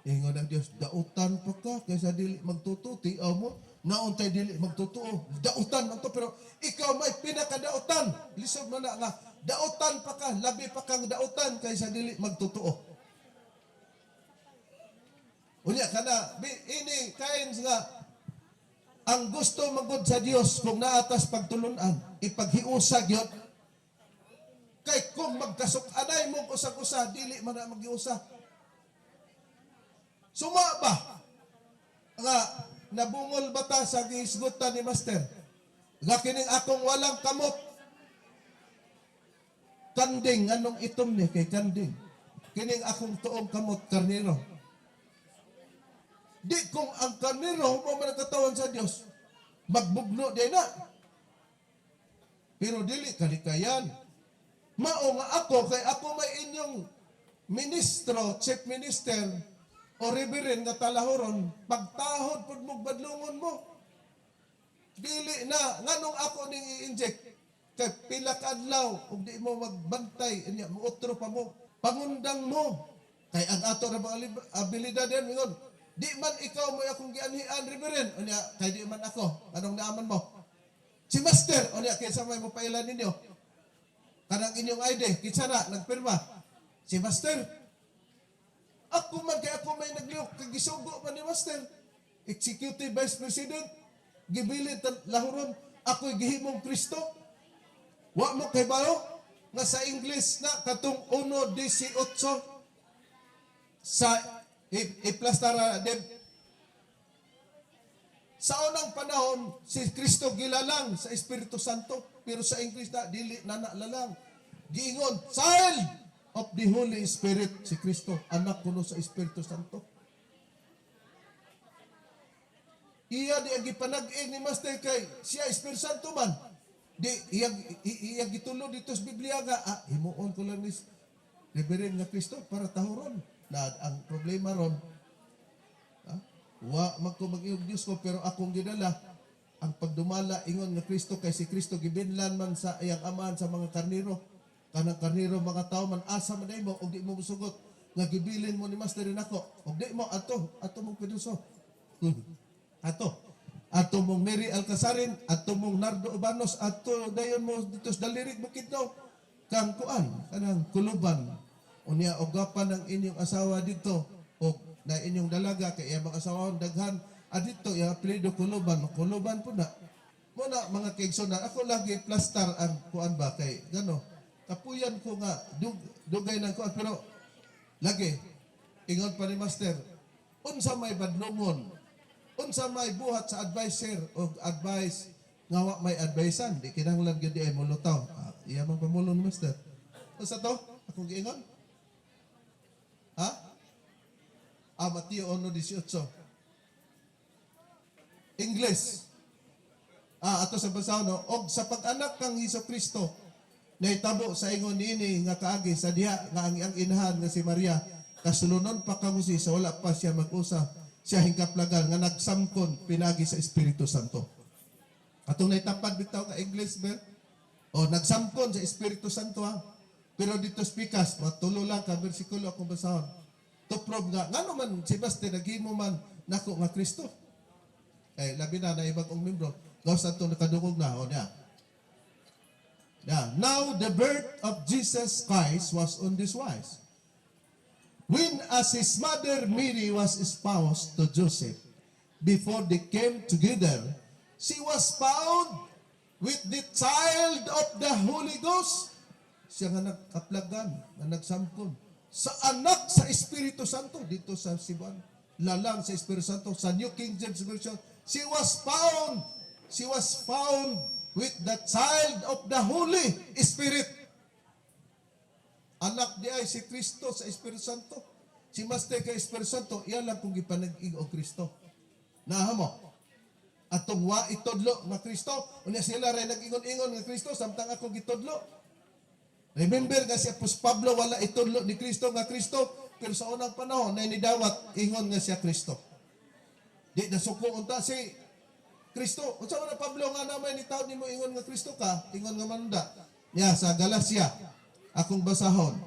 S1: Ingon ang Dios, "Dautan pa ka kaysa dili magtuto, tiaw mo, nauntay dili magtotoo. Dautan man to, pero ikaw may pinakadautan." Lisod man na nga, dautan pa ka, labi pa kang dautan kaysa dili magtotoo. Unya kana, ini kain nga ang gusto magod sa Dios kung naatas pagtulunan, ipaghiusa gyud. Kay kung magkasuk-anay mo usag-usa, dili man na magiusa. Suma ba? Nga nabungol ba ta sa gihisgutan ni Master? Nga kining akong walang kamot. Kanding, anong itom ni kay kanding? Kining akong tuong kamot, karnero. Di kung ang karnero mo man ang katawan sa Dios, magbugno di na. Pero dili kalikayan. Mao nga ako kay ako may inyong ministro, chief minister o reverend nga talahoron, pagtahod pud mo, badlungon mo. Dili na nganong ako ning i-inject kay pila ka adlaw ug di mo magbantay inya muotro pa mo, pangundang mo kay ang ato ra bang abilidad yan mingon di man ikaw mo akong gianhian, reverend. Unya kay di man ako, anong naaman mo si Master? Unya kinsa may mo pailan ninyo kanang inyong ID? Kinsa na nagpirma? Si Master. Ako man kay ako may naglihok kay gisugo man ni Master. Executive Vice President, gibilin lahuron, ako'y gihimong Kristo. Wa mo kabalo nga sa English na katong 1.18 sa iplastara dem. Sa unang panahon, si Kristo gilalang sa Espiritu Santo, pero sa English na dili na lalang. Giingon, child of the Holy Spirit si Kristo, anak kuno sa Espiritu Santo. Iya di ang gipanag-ing ni Master kay siya Espiritu Santo man. Di iya iya gitulo dito sa Biblia nga himuon ko lang ni Reverend nga Kristo para tahuron. Na ang problema ron, wa man ko mag Diyos ko, pero akong gidala ang pagdumala ingon nga Kristo kay si Kristo gibinlan man sa iyang amahan sa mga karniro. Kanang karniro mga tao man, asa man mo og di mo musugot nga gibilin mo ni Master nako og di mo ato ato mong pinuso. Ato ato mong Mary Alcasarin, ato mong Nardo Ubanos, ato dayon mo dito sa Dalirik Bukidnon kang kuan kanang kuluban, unya ugapan ang inyong asawa dito og na inyong dalaga kay iyang mga asawa daghan adito iya apelyido Kuluban, Kuluban po na mo na. Mga kaigsunan, ako lagi plastar ang kuan ba kay gano kapuyan ko nga dugay ng kuan, pero lagi ingon pa ni Master, unsa may badlongon, unsa may buhat sa adviser o advice nga wa may advisean, di kinahanglan gyud di ay molutaw. Iya man pamulong ni Master. Unsa to akong giingon, ha? Mateo 1:18. English. Ato sa basahon, no? Og sa pag-anak kang Hesus Kristo, nahitabo sa ingon niini nga kaagi sa diha nga ang iyang inahan nga si Maria kasulunon pa kang Jose sa wala pa siya mag-usa, siya hingkaplagan nga nagsamkon pinagi sa Espiritu Santo. Atong naitapad bitaw ka English ber. O nagsamkon sa Espiritu Santo, ha. Pero dito speakers, matulo lang ka bersikulo akong basahon. To prove nga ngano man si Baste naghimo man nako nga Kristo. Kay labi na na ibang membro. Gawas atong nakadungog na o niya. Yeah. Now the birth of Jesus Christ was on this wise. When as his mother Mary was espoused to Joseph, before they came together, she was found with the child of the Holy Ghost. Siya nga nagkaplagan, nga nagsamkon. Sa anak sa Espiritu Santo, dito sa Cebuano. Lalang sa Espiritu Santo, sa New King James Version, she was found with the child of the Holy Spirit. Anak di ay si Kristo sa Espiritu Santo. Si Master kay Espiritu Santo, iya lang kung gipanag-ig og Kristo. Naha mo. Atong wa itudlo nga Kristo, unya sila ray nag-ingon-ingon nga Kristo samtang ako gitudlo. Remember nga si Apostol Pablo wala itudlo ni Kristo nga Kristo, pero sa unang panahon na nidawat ingon nga siya Kristo. Di nasuko unta si Kristo. Unsa man na, Pablo, nga namay ni taon nimo ingon nga Kristo ka, ingon nga manunda. Ya sa Galacia akong basahon.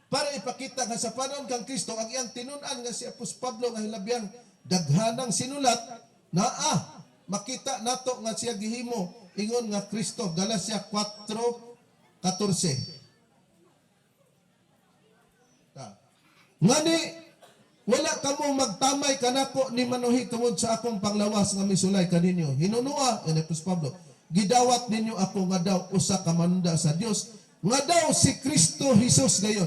S1: Para ipakita nga sa panahon kang Kristo ang iyang tinun-an nga si Apostol Pablo nga hilabyang daghanang sinulat naa makita nato nga siya gihimo ingon nga Kristo. Galacia 4:14. Ta. Ngani wala kamo magtamay kanako ni manuhi tungod sa akong panglawas nga misulay kaninyo. Hinunua, yan Apostol Pablo, gidawat ninyo ako nga daw usa ka manunda sa Dios, nga daw si Kristo Jesus gayon.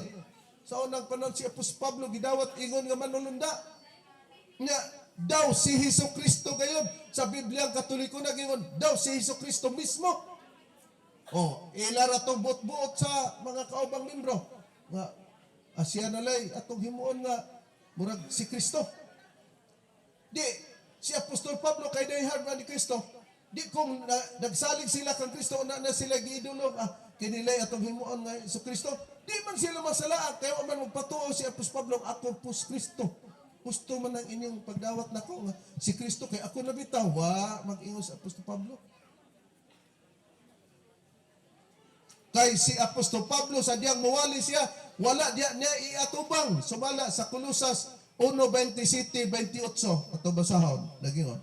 S1: Sa unang panahon si Apostol Pablo gidawat ingon nga manulunda. Nga daw si Hesus Kristo gayon. Sa Biblia ang Katoliko nagingon daw si Hesus Kristo mismo. Oh, ila ra tong buot-buot sa mga kaubang membro. Nga asya nalay atong himuon nga murag si Kristo. Di si Apostol Pablo kay diehard man ni Kristo. Di kung nagsalig sila kang Kristo na sila giidolo, kinilay atong himuon nga si Kristo. Di man sila masalaat kay wa man magpatuo si Apostol Pablo, ako pus Kristo. Gusto man ang inyong pagdawat nako nga si Kristo kay ako na bitaw, wa mag-ingon si Apostol Pablo. Kay si Apostol Pablo sa diyang muwali siya, wala diya niya iatubang. Sumala sa Kolosas 1:27-28. Ato basahon, nagingon.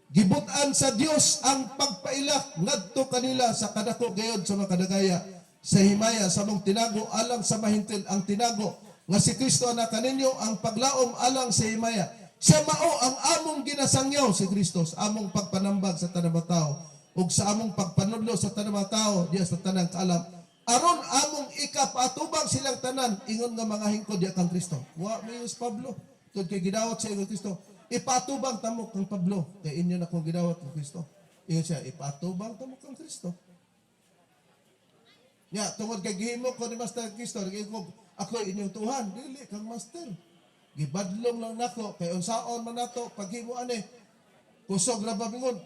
S1: Gibutan sa Dios ang pagpailak ngadto kanila sa kadako gayod sa makadagaya sa himaya sa mong tinago alang sa mahintil ang tinago. Nga si Kristo ana kaninyo ang paglaom alang sa himaya. Siya mao ang among ginasangyaw, si Kristo, sa among pagpanambag sa tanang mga tao ug sa among pagpanudlo sa tanang mga tao diya sa tanang kaalam aron among ikapaatubang silang tanan ingon nga mga hingkod diya kang Kristo. Wa may Pablo tungod kay gidawat sa ingon Kristo. Ipatubang tamo kang Pablo kay inyo na kong gidawat kang Kristo. Ingon siya, ipatubang tamo kang Kristo. Nya, tungod kay gihimo ko ni Master Kristo, naging ko, ako inyong Tuhan, dili kang Master. Gibadlong lang nako, kay unsaon man nato, paghimo ani, kusog ra ba mingon,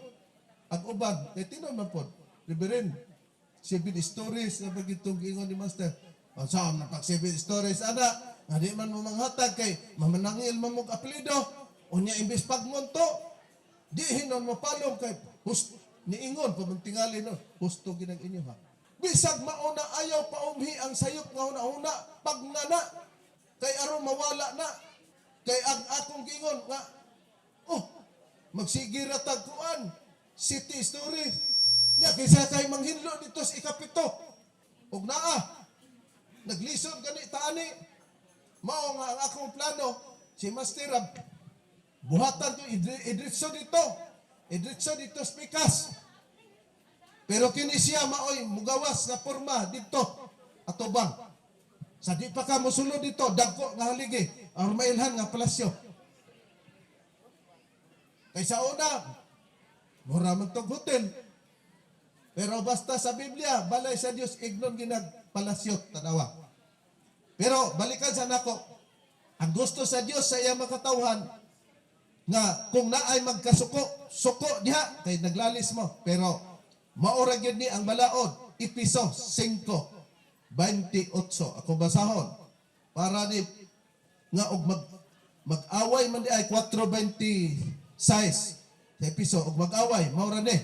S1: ang uban, kay tinon man pod, Reverend, seven stories na pagitong giingon ni Master. Unsaon man pag seven stories, ana, nga di man mo manghatag kay mamanangil man mong apelido, unya imbis pagmonto, di hinon mo palong kay hust, niingon pamuntingali no, husto ginang inyo ha. Bisag mauna ayaw paumhi ang sayop nga una-una pagnana kay aron mawala na kay ang akong giingon nga oh magsige ra tag kuan city story nya kaysa kay manghinlo dito sa ikapito ug naa naglisod gani taani mao nga ang akong plano si Master Rab buhatan ko idritso dito. Idritso dito sa pikas. Pero kini siya maoy mugawas nga porma dito atubang. Sa di pa ka mosulod dito, dagko nga haligi, ang mailhan nga palasyo. Kay sa una, mura man tong hotel. Pero basta sa Biblia, balay sa Dios ignon ginag palasyo, tanawa. Pero balikan sa nako, ang gusto sa Dios sa iyang makatawhan, nga kung naay magkasuko, suko diha kay naglalis mo. Pero maora gyud ni ang balaod, Epeso 5:28. Ako basahon para ni nga og mag-away man di ay 4:26 sa Epeso og mag-away maura ni.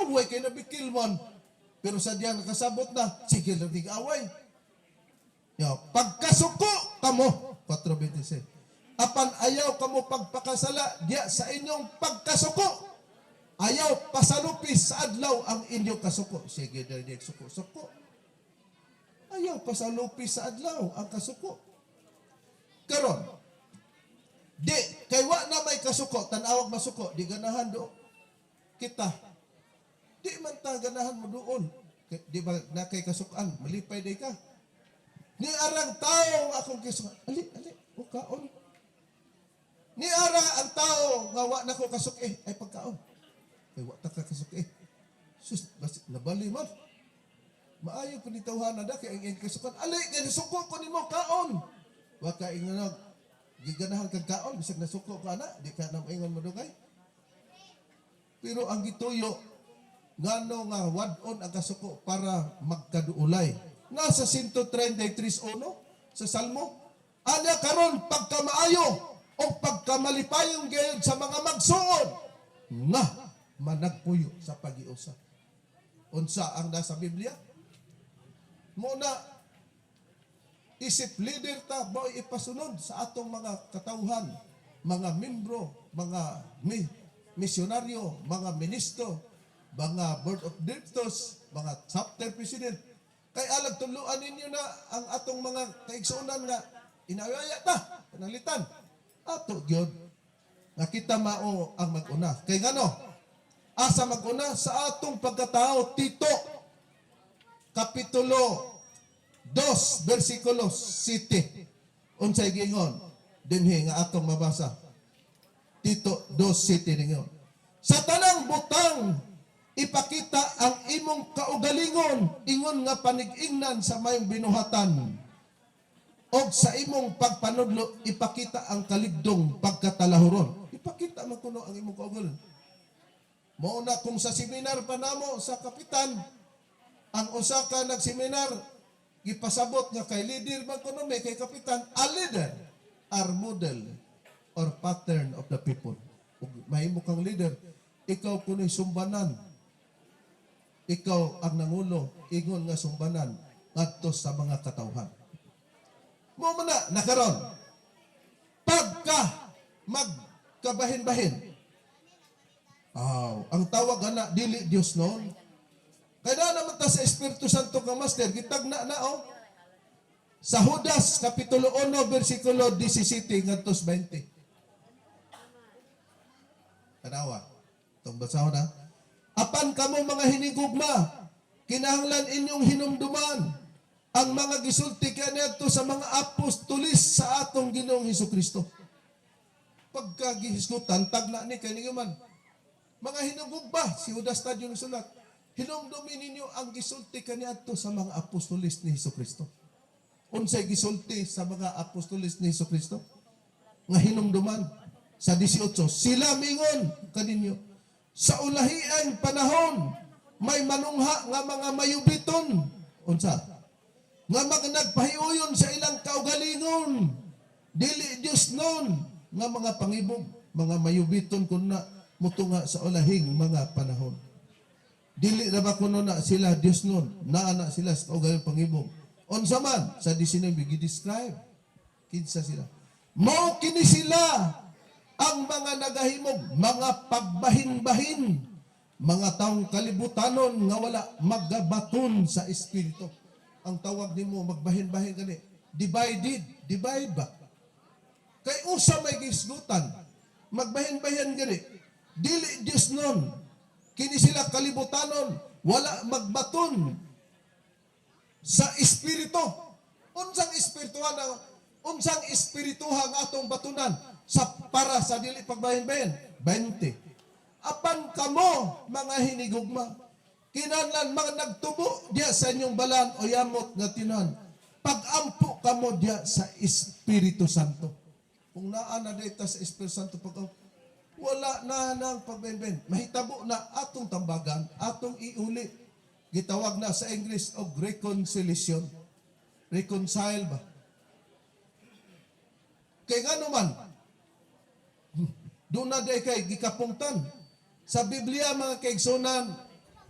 S1: Away kay nabikil mon. Pero sa diyang nakasabot na, sige lang dig away. Yo, pagkasuko kamo, 4:26. Apan ayaw kamo pagpakasala diya sa inyong pagkasuko. Ayaw pasalupis sa adlaw ang inyong kasuko. Sige, dahil suko, suko. Ayaw pasalupis sa adlaw ang kasuko. Karon, di, kay wa na may kasuko, tanawag masuko, di ganahan do. Kita, di man ta ganahan mo doon. Di ba na kay kasukan, malipay day ka. Ni arang tao nga akong kisukan. Ali, ali, o kaon. Ni ara ang tao nga wa na ko kasuki, ay pagkaon. Kay wa ta ka kasuki. Sus, basi, nabali man. Maayo pa ni tawhana da kay ang iyang kasukan. Ali, kay nasuko ko nimo kaon. Wa ka ingon giganahan kag kaon bisag nasuko ka na, di ka na maingon mo dugay. Pero ang gituyo ngano nga wad-on ang kasuko para magkaduulay. Nasa 133.1 sa Salmo. Anya karon pagkamaayo o pagkamalipayong gayud sa mga magsuod nga managpuyo sa pagiusa. Unsa ang nasa Biblia? Muna isip leader ta mao'y ipasunod sa atong mga katawhan, mga membro, mga misyonaryo, mga ministro, mga board of directors, mga chapter president. Kay alag tuluan ninyo na ang atong mga kaigsuonan nga inawaya ta, panalitan. Ato gyud nga kita mao ang mag-una. Kay ngano? Asa mag-una sa atong pagkatao? Tito Kapitulo 2 versikulo 7. Unsay giingon dinhi nga atong mabasa? Tito 2:7 ninyo. Sa tanang butang ipakita ang imong kaugalingon ingon nga panig-ingnan sa mayong binuhatan. Og sa imong pagpanudlo ipakita ang kaligdong pagkatalahuron. Ipakita man kuno ang imong kaugalingon. Mao na kung sa seminar pa namo sa kapitan, ang usa ka nagseminar gipasabot nga kay leader man kuno may kay kapitan, a leader are model or pattern of the people. Ug mahimo kang leader, ikaw kuno'y sumbanan. Ikaw ang nangulo, ingon nga sumbanan ngadto sa mga katawhan. Mo man na nakaron. Pagka magkabahin-bahin. Aw, ang tawag ana dili Dios noon. Kaya na naman ta sa Espiritu Santo nga Master, gitagna na oh. Sa Judas kapitulo 1 bersikulo 17 ngadto 20. Tanawa. Itong basahon na. Apan kamo, mga hinigugma, kinahanglan inyong hinumduman ang mga gisulti kaniadto sa mga apostolis sa atong Ginoong Hesus Kristo. Pagka gihisgutan, tagna ni kay man. Mga hinugugma, si Judas Tadeo sulat. Hinumdumin ninyo ang gisulti kaniadto sa mga apostolis ni Hesus Kristo. Unsay gisulti sa mga apostolis ni Hesus Kristo? Nga hinumduman sa 18, sila mingon kaninyo, sa ulahiang panahon, may manungha nga mga mayubiton. Unsa? Nga mga nagpahiuyon sa ilang kaugalingon. Dili Diyos nun nga mga pangibog, mga mayubiton kun na mutunga sa ulahing mga panahon. Dili na ba kuno na sila Diyos nun? Naa na sila sa kaugalingon pangibog. Unsa man sa 19, gi-describe kinsa sila. Mao kini sila ang mga nagahimog, mga pagbahin-bahin, mga taong kalibutanon nga wala magabaton sa espiritu. Ang tawag nimo magbahin-bahin gani, divided, divide ba? Kay usa may gisgutan, magbahin-bahin gani. Dili Diyos nun. Kini sila kalibutanon, wala magbaton sa espiritu. Unsang espirituhan ang unsang espirituhan ang atong batunan sa para sa dili pagbahin-bahin? 20. Apan kamo, mga hinigugma, kinahanglan mga nagtubo diya sa inyong balaan o yamot nga tinan. Pagampo kamo diya sa Espiritu Santo. Kung naa na data sa Espiritu Santo pag wala na nang pagbahin-bahin. Mahitabo na atong tambagan, atong iuli. Gitawag na sa English og reconciliation. Reconcile ba? Kay ngano man, doon na day kay gikapungtan. Sa Biblia, mga kaigsunan,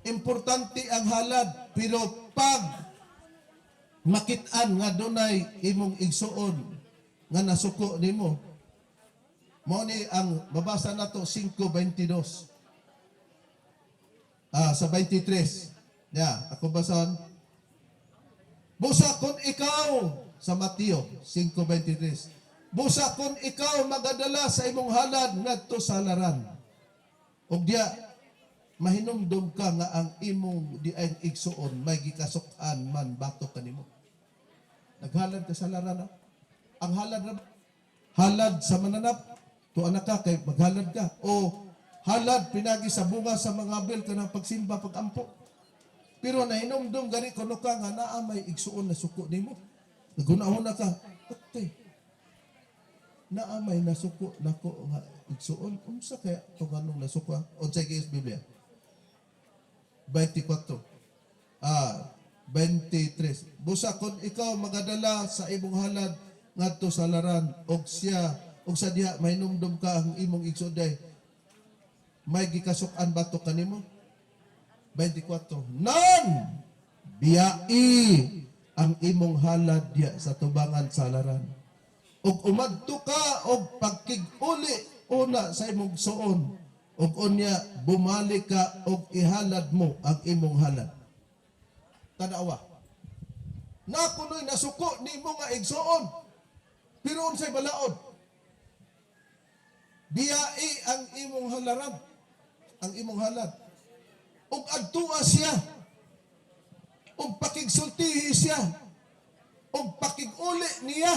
S1: importante ang halad, pero pag makitaan nga dunay imong igsuon nga nasuko nimo, mao ni ang mabasa nato 5:22. Ah, sa 23. Ya, ako basan. Busa kung ikaw sa Mateo 5:23. Busa kung ikaw magadala sa imong halad ngadto sa halaran, ug diya mahinumdum ka nga ang imong di ay igsuon may gikasuk-an man batok kanimo. Naghalad ka sa halaran, ah. Ang halad ra halad sa mananap, tuwa na ka kay maghalad ka o halad pinagi sa bunga sa mga abel kanang pagsimba, pagampo. Pero nahinumdum gani kuno ka nga naa may igsuon na suko nimo. Nagunahuna ka, "Ate, naa may nasuko nako nga igsuon. Unsa kaya to nganong nasuko?" Unsay giis Biblia? 24. Ah, 23. Busa kung ikaw magadala sa imong halad ngadto sa halaran og siya og sa diha mahinumdum ka ang imong igsuon day may gikasuk-an batok kanimo. 24. Nan biyai ang imong halad diya sa tubangan sa halaran. Ug umadto ka og pagkig-uli una sa imong suon ug unya bumalik ka og ihalad mo ang imong halad. Tanawa. Na kuno'y nasuko nimo nga igsuon. Pero unsay balaod? Biyai ang imong halaran, ang imong halad. Ug adtua siya. Ug pakigsultihi siya. Ug pakiguli niya.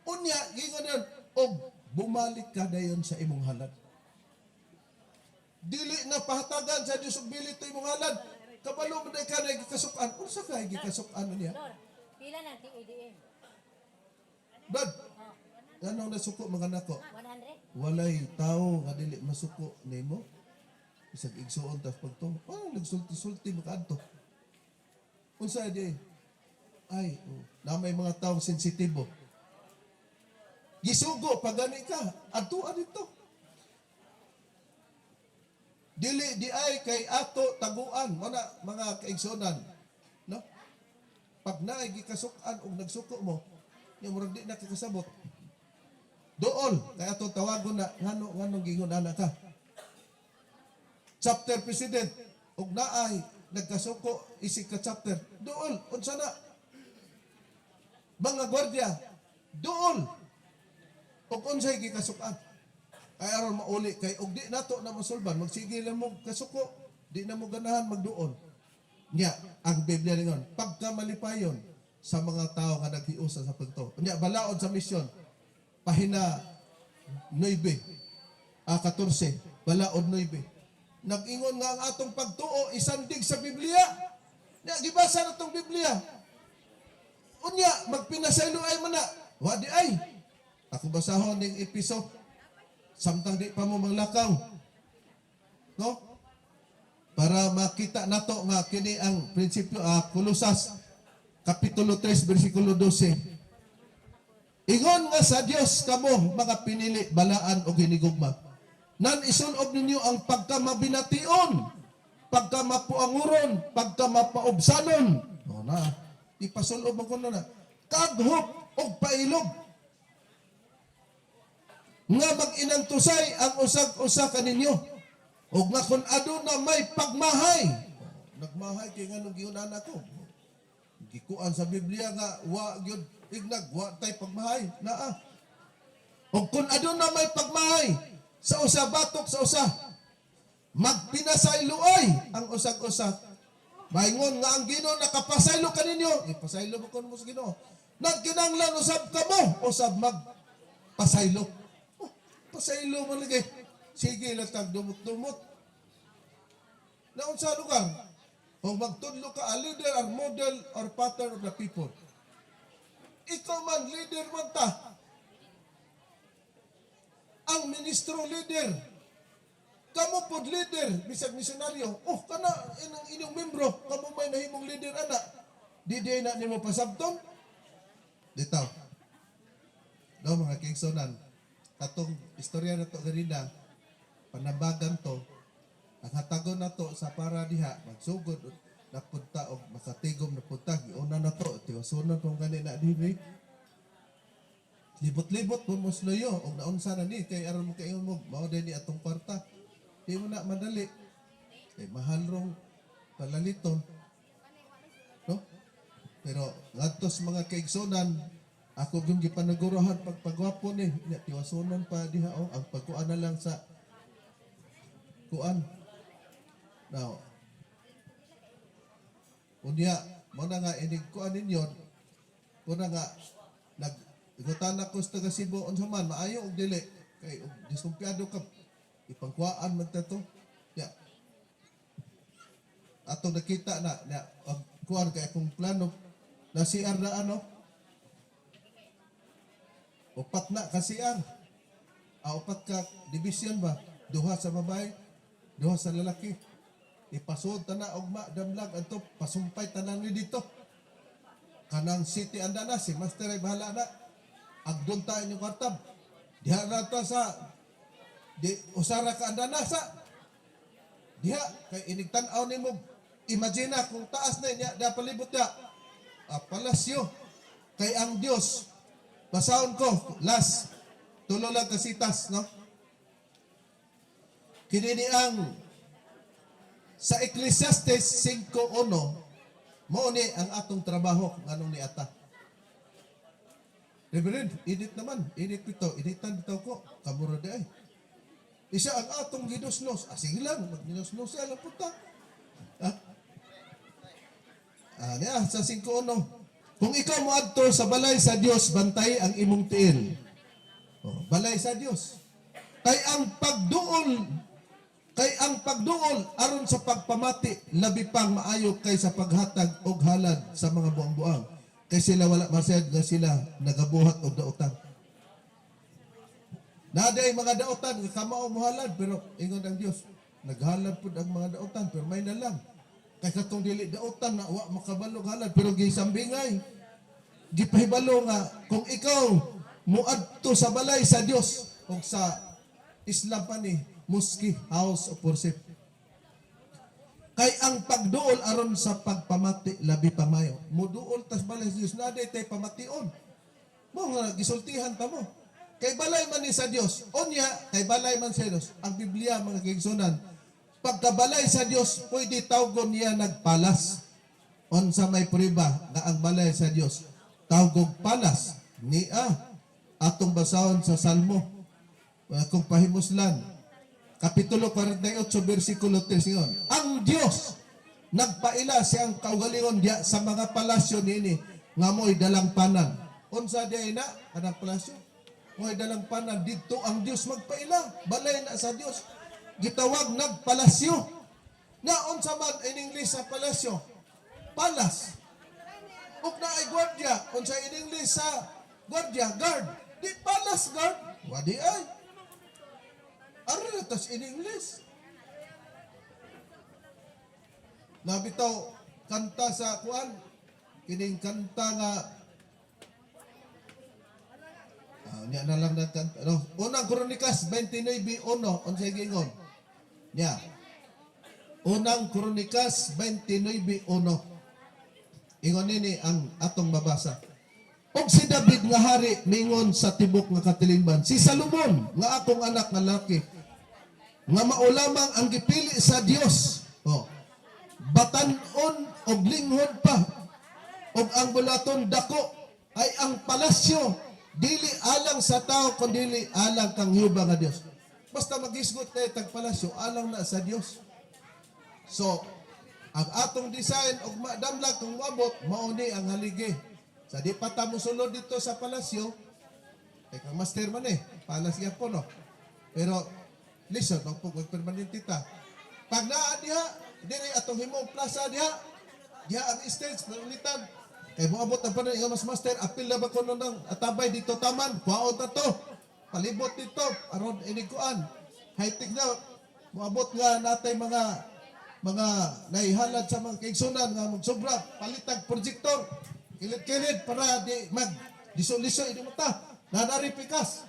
S1: Unya, gingon yun, ug bumalik ka dayon sa imong halad. Dili na pahatagan sa Dios og bili to imong halad. Kabalo mo na ka na gikasukan. Unsa kay gikasukan niya?
S3: Lord, pila na TADM?
S1: Brad, anong nasuko mga nako?
S3: 100?
S1: Walay tao nga dili masuko nimo. Isag igsuon tas pagto. Oh, nagsulti-sulti makaadto. Unsa di? Ay, oh, na may mga taong sensitibo. Gisugo pag gani ka, adto dito. Dili di ay kay ato taguan, mana mga kaigsunan, no? Pag naay gikasuk-an og nagsuko mo, nya murag di na kakasabot. Dool, kay ato tawagon na ngano nganong gingon ana ka. Chapter president og naay nagkasuko isig ka chapter. Dool, unsa na? Mga gwardiya, duol og unsay gikasukan. Ay aron mauli kay og di nato na masulban, magsige lang mo kasuko, di na mo ganahan magduol. Nya, ang Biblia ningon, pagkamalipayon sa mga tao nga naghiusa sa pagtuo. Nya, balaod sa misyon, pahina 9, 14, balaod 9. Nag-ingon nga ang atong pagtuo isandig sa Biblia. Nya, gibasa na tong Biblia. Unya, magpinasaylo ay mana. Wa di ay. Ako basahon ning Episo. Samtang di pa mo manglakaw. No? Para makita nato nga kini ang prinsipyo, Kolosas kapitulo 3 bersikulo 12. Ingon nga sa Dios kamo mga pinili, balaan o hinigugma. Nan isulob ninyo ang pagkamabination, pagkamapuanguron, pagkamapaubsanon. O na, ipasulob mo kuno na. Kaghop og pailob nga mag-inantusay ang usag-usa kaninyo ug nga kun aduna may pagmahay. Nagmahay kay nganong giunan ako. Gikuan sa Biblia nga wa gyud ignag, wa tay pagmahay naa. Ug kun aduna may pagmahay sa usa batok sa usa, magpinasayloay ang usag-usa. Maingon nga ang Ginoo nakapasaylo kaninyo, ipasaylo mo kon mo sa Ginoo. Nagkinahanglan usab kamo usab magpasaylo. Oh, pasaylo man lagi. Sige lang tag dumot-dumot. Naunsa lugar? O magtudlo ka, a leader or model or pattern of the people. Ikaw man, leader man ta. Ang ministro leader. Kamo pod leader, bisag misyonaryo. Oh, kana inyong, inyong membro, kamo may nahimong leader ana. Di di na nimo pasabton. Dito. No, mga kaigsuonan, katong istorya na to ganina, panambagan to, ang hatagon na to sa para diha, magsugod na punta og makatigom na punta, giuna na to, tiwasunon pong gani na diri. Libot-libot po mo sluyo, og naunsa na ni, kay aron mo kaingon mo, mao din ni atong kwarta. Di mo na madali. Kay mahal rong palaliton. No? Pero ngadto sa mga kaigsunan, ako yung gipanagurahan pagpagwapo ni, nya tiwasunon pa diha oh, ang pagkuan na lang sa kuan. Now, unya, mo na nga inig kuan ninyo, kuna nga nag igutan ako sa taga Cebu unsa man maayo og dili kay og diskumpiyado ka ipangkuaan man ta to. Ya. Ato nakita na na ang kuan kay akong plano na CR na ano, upat na ka CR. Upat ka division ba? Duha sa babae, duha sa lalaki. Ipasod ta na ugma damlag adto pasumpay tanan ni dito. Kanang city anda na si master ay bahala na. Agdon ta inyong kwartab. Diha na ta sa di usara ka anda na sa diha kay inig tan-aw nimo, imagine na kung taas na niya da palibot ya. Palasyo kay ang Dios. Basahon ko last tulo lang kasitas, no? Kini ni ang sa Ecclesiastes 5:1, mao ni ang atong trabaho nganong niata. Reverend, edit naman, edit ito, editan bitaw ko, kamura di ay. Isa ang atong gidusnos, sige lang, magginusnos siya lang punta. Ah? Niya, sa 5:1. Kung ikaw moadto sa balay sa Dios, bantay ang imong tiil. Oh, balay sa Dios. Kay ang pagduol aron sa pagpamati labi pang maayo kaysa paghatag og halad sa mga buang-buang. Kay sila wala masayad nga sila nagabuhat og dautan. Naday mga dautan nga kamao mohalad, pero ingon ang Dios, naghalad pud ang mga dautan pero may na lang. Kay katong dili dautan na wa makabalo halad pero gisambingay. Gipahibalo nga kung ikaw muadto sa balay sa Dios o sa Islam pa ni mosque, house of worship. Kay ang pagduol aron sa pagpamati labi pa mayo. Muduol tas balay sa Dios na tay pamation. Mo nga gisultihan ta mo. Kay balay man ni sa Dios. Unya kay balay man sa Dios. Ang Biblia, mga kaigsunan, pagkabalay sa Dios pwede tawgon niya nagpalas. Unsa may prueba nga ang balay sa Dios Tawgog palace niya atong basahon sa Salmo. Kung pahimuslan. Kapitulo 48, versikulo 3 ingon. Ang Dios nagpaila siyang kaugalingon diya sa mga palasyo niini nga mo'y dalangpanan. Unsa diay na kanang palasyo? Mo'y dalangpanan didto ang Dios magpaila. Balay na sa Dios. Gitawag nagpalasyo. Na unsa man in English sa palasyo? Palace. Ug naay gwardiya, unsa in English sa gwardiya, guard. Di palace guard. Wadi ay. Ara tas in English. Nabitaw kanta sa kuan, kining kanta nga niya na lang nagkanta. No? Unang Kronikas 29:1, unsay giingon? Niya. Unang Kronikas 29:1. Ingon nini ang atong mabasa. Og si David nga hari mingon sa tibok nga katilingban, si Salomon nga akong anak nga laki nga mao lamang ang gipili sa Dios. Oh. Batan-on og linghod pa og ang bulaton dako ay ang palasyo dili alang sa tao kundi alang kang Jehova nga Dios. Basta magisgot tayo tag palasyo alang na sa Dios. So, ang atong design og madamlag kung moabot mao ni ang haligi. Sa di pa ta mosulod dito sa palasyo, kay kang master man eh, palas gyapon no. Pero listen, magpug permanente ta. Pag naa diha, diri atong himong plaza diha, diha ang stage pangulitan. Kay moabot ang panahon nga mas master, apil na ba kuno ng atabay dito taman, kuhaon na to. Palibot dito aron iniguan. High-tech na moabot nga natay mga naihalad sa mga kaigsunan nga magsobra palitag projector kilid-kilid para di mag liso-liso ini mata nanari pikas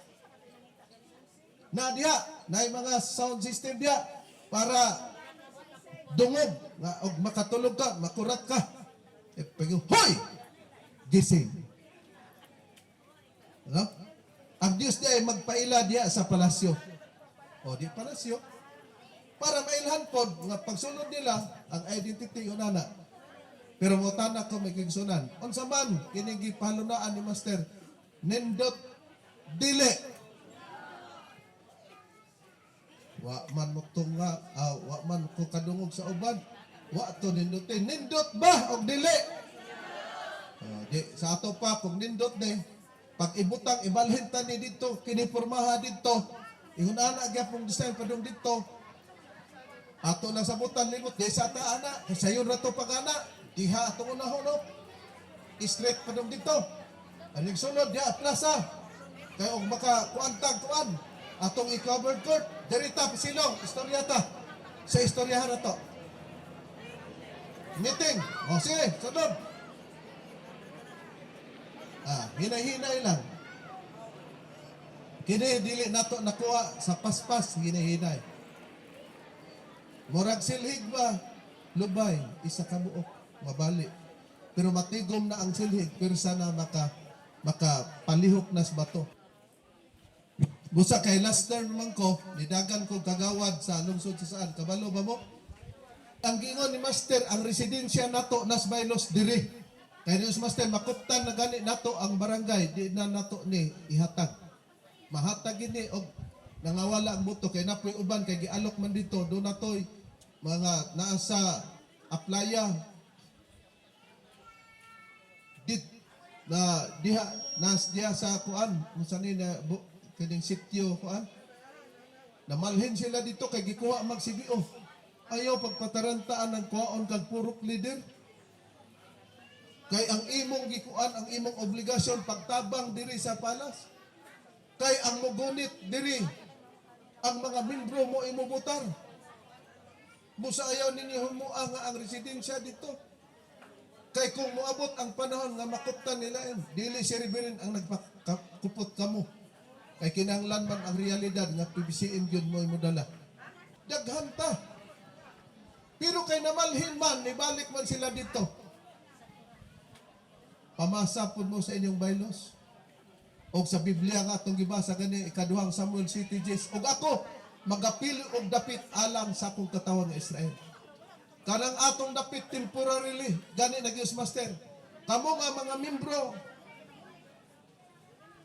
S1: na diha na mga sound system diha para dungog nga og makatulog ka, makurat ka e pag hoy, gising, no? Ang Dios diha ay magpaila diha sa palasyo, o di palasyo, para mailhan pod nga pagsulod nila ang identity unana. Pero motana ko may kigsunan. Unsa man kini gipahalunaan ni Master, nindot dili? Wa man mo tunga, wa man ko kadungog sa uban. Wa to nindote. Nindot ba og dili? Di, sa ato pa kung nindot ni pag ibutang ibalhin ta ni dito kini pormaha dito. Ingon ana gyapon design padung dito. Ato lang sabutan limot di sa ta ana kay sayon ra to pag ana diha atong unahon no. Straight padung dito. Aning sulod diha plaza. Kay og maka kuantag kuan atong i-covered court diri ta silong istorya ta. Sa istoryahan na to. Meeting. O sige, sunod. Hinay-hinay lang. Kini dili nato nakuha sa paspas, hinay-hinay. Murag silhig ba? Lubay, isa ka buok, mabali. Pero matigom na ang silhig, pero sana maka palihok na sa bato. Busa kay last term man ko, nidagan ko kagawad sa lungsod sa saan. Kabalo ba mo? Ang giingon ni Master, ang residensya nato nas bylaws diri. Kay ni Master, makuptan na gani nato ang barangay, di na nato ni ihatag. Mahatag gini og nangawala ang buto kay napoy uban kay gialok man dito do natoy mga naa sa aplaya dit na diha nas diha sa kuan unsa ni na bu, kining sitio kuan namalhin sila dito kay gikuha mag CBO. Ayaw pagpatarantaan ng kuhaon kag purok leader kay ang imong gikuan, ang imong obligasyon pagtabang diri sa palace, kay ang mugunit diri ang mga membro mo imubutar. Busa ayaw ninyo humua nga ang residensya dito. Kay kung moabot ang panahon nga makuptan nila, eh, dili si Reverend ang nagpakupot kamo. Kay kinahanglan man ang realidad nga PBCM gyud mo imo dala. Daghan ta. Pero kay namalhin man, nibalik man sila dito. Pamasa pud mo sa inyong bylaws. Og sa Biblia nga atong gibasa gani, ikaduhang Samuel CTJs, og ako magapili og dapit alang sa akong katawhan nga Israel. Kanang atong dapit temporarily gani na Diyos Master. Kamo nga mga membro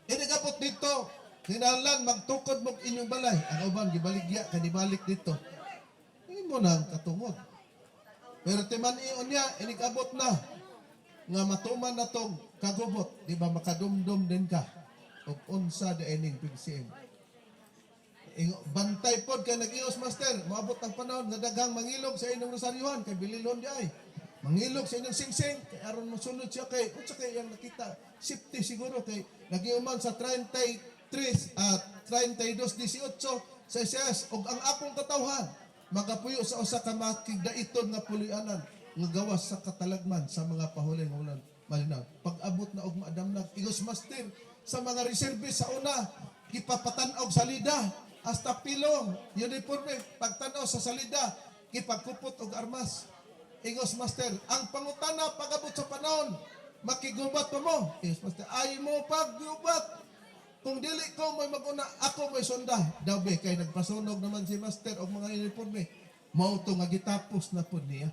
S1: Inigabot dito, kinahanglan magtukod mo inyong balay. Ang uban gibaligya kay nibalik dito. Imo na ang katungod. Pero timan iyon niya, inigabot na nga matuman na tong kagubot, di ba makadumdum din ka og unsa di ining PBCM. Bantay pod kay nag-ios, master, moabot ang panahon nga daghang mangilog sa inyong rosaryohan kay bililon di ay. Mangilog sa inyong singsing kay aron mosunod siya kay unsa kay iyang nakita, safety siguro kay nagiuman sa 33 at 32:18 sa SS og ang akong katawhan magapuyo sa usa ka makigdaiton nga puloy-anan nga gawas sa katalagman sa mga pahuling ulan malinaw. Pag-abot na og maadamnag, igos master, sa mga reserve sa una gipapatan-og salida hasta pilong uniforme. Pagtanaw sa salida, gipagkupot og armas. Ingos master, ang pangutana, pag-abot sa panahon, makigubat pa mo? Ingos master, ay mo paggubat kung dili ko may maguna, ako may sunda. Daw be, kay nagpasunog naman si master og mga uniforme. Mao to nga gitapos na pod niya.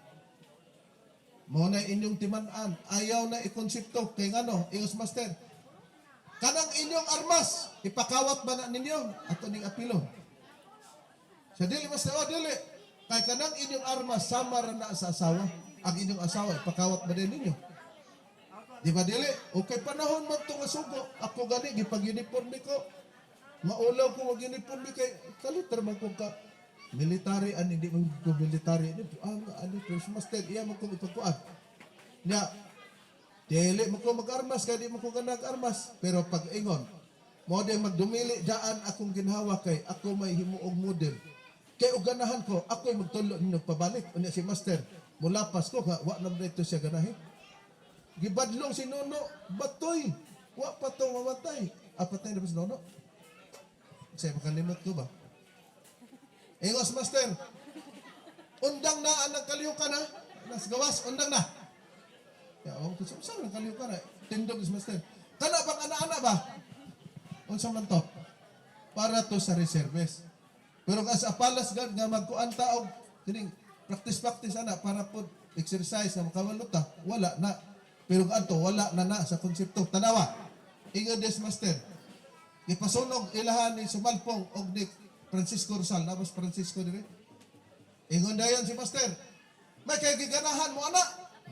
S1: Mao na inyong timan-an, ayaw na ikonsepto kay ngano, ingos master. Kanang inyong armas, ipakawat ba na ninyo? Ato ning apilo. Sa dili, master, oh dili. Kay kanang inyong armas sama ra na sa asawa. Ang inyong asawa ipakawat ba din ninyo? Di ba dili? Okay, panahon man to nga sugo. Ako gani gipag-uniforme ko. Maulaw ko mag uniforme kay kaliter man ko ka military ani, di man ko military ni ah ani first master iya man ko ipagkuan. Nya dili man ko mag-armas kay di man ko ganag armas, pero pag ingon mo di magdumili daan akong ginhawa kay ako may himuong model. Kay og ganahan ko, ako'y magtulo ninyo pabalik. Unya si master, mulapas ko nga wa na dito siya ganahi. Gibadlong si Nono, batoy. Wa pa to mamatay. Ah, patay na ba si Nono? Sa makalimot ko ba? Ingos master, undang na ang kalihukan ha. Nas gawas, undang na. Ya, oh, kusam sa ang kalihukan na. Tindog is master. Kana bang ana-ana ba? Unsa man to? Para to sa reserves. Pero as a palace guard nga magkuan ta og kining practice practice ana para pod exercise na makawalo ta, wala na. Pero adto wala na na sa konsepto. Tanawa. Ingon des master. Gipasunog ilahan ni Sumalpong og ni Francisco Rosal. Nabos Francisco dire. Ingon dayon si master. May kay giganahan mo ana.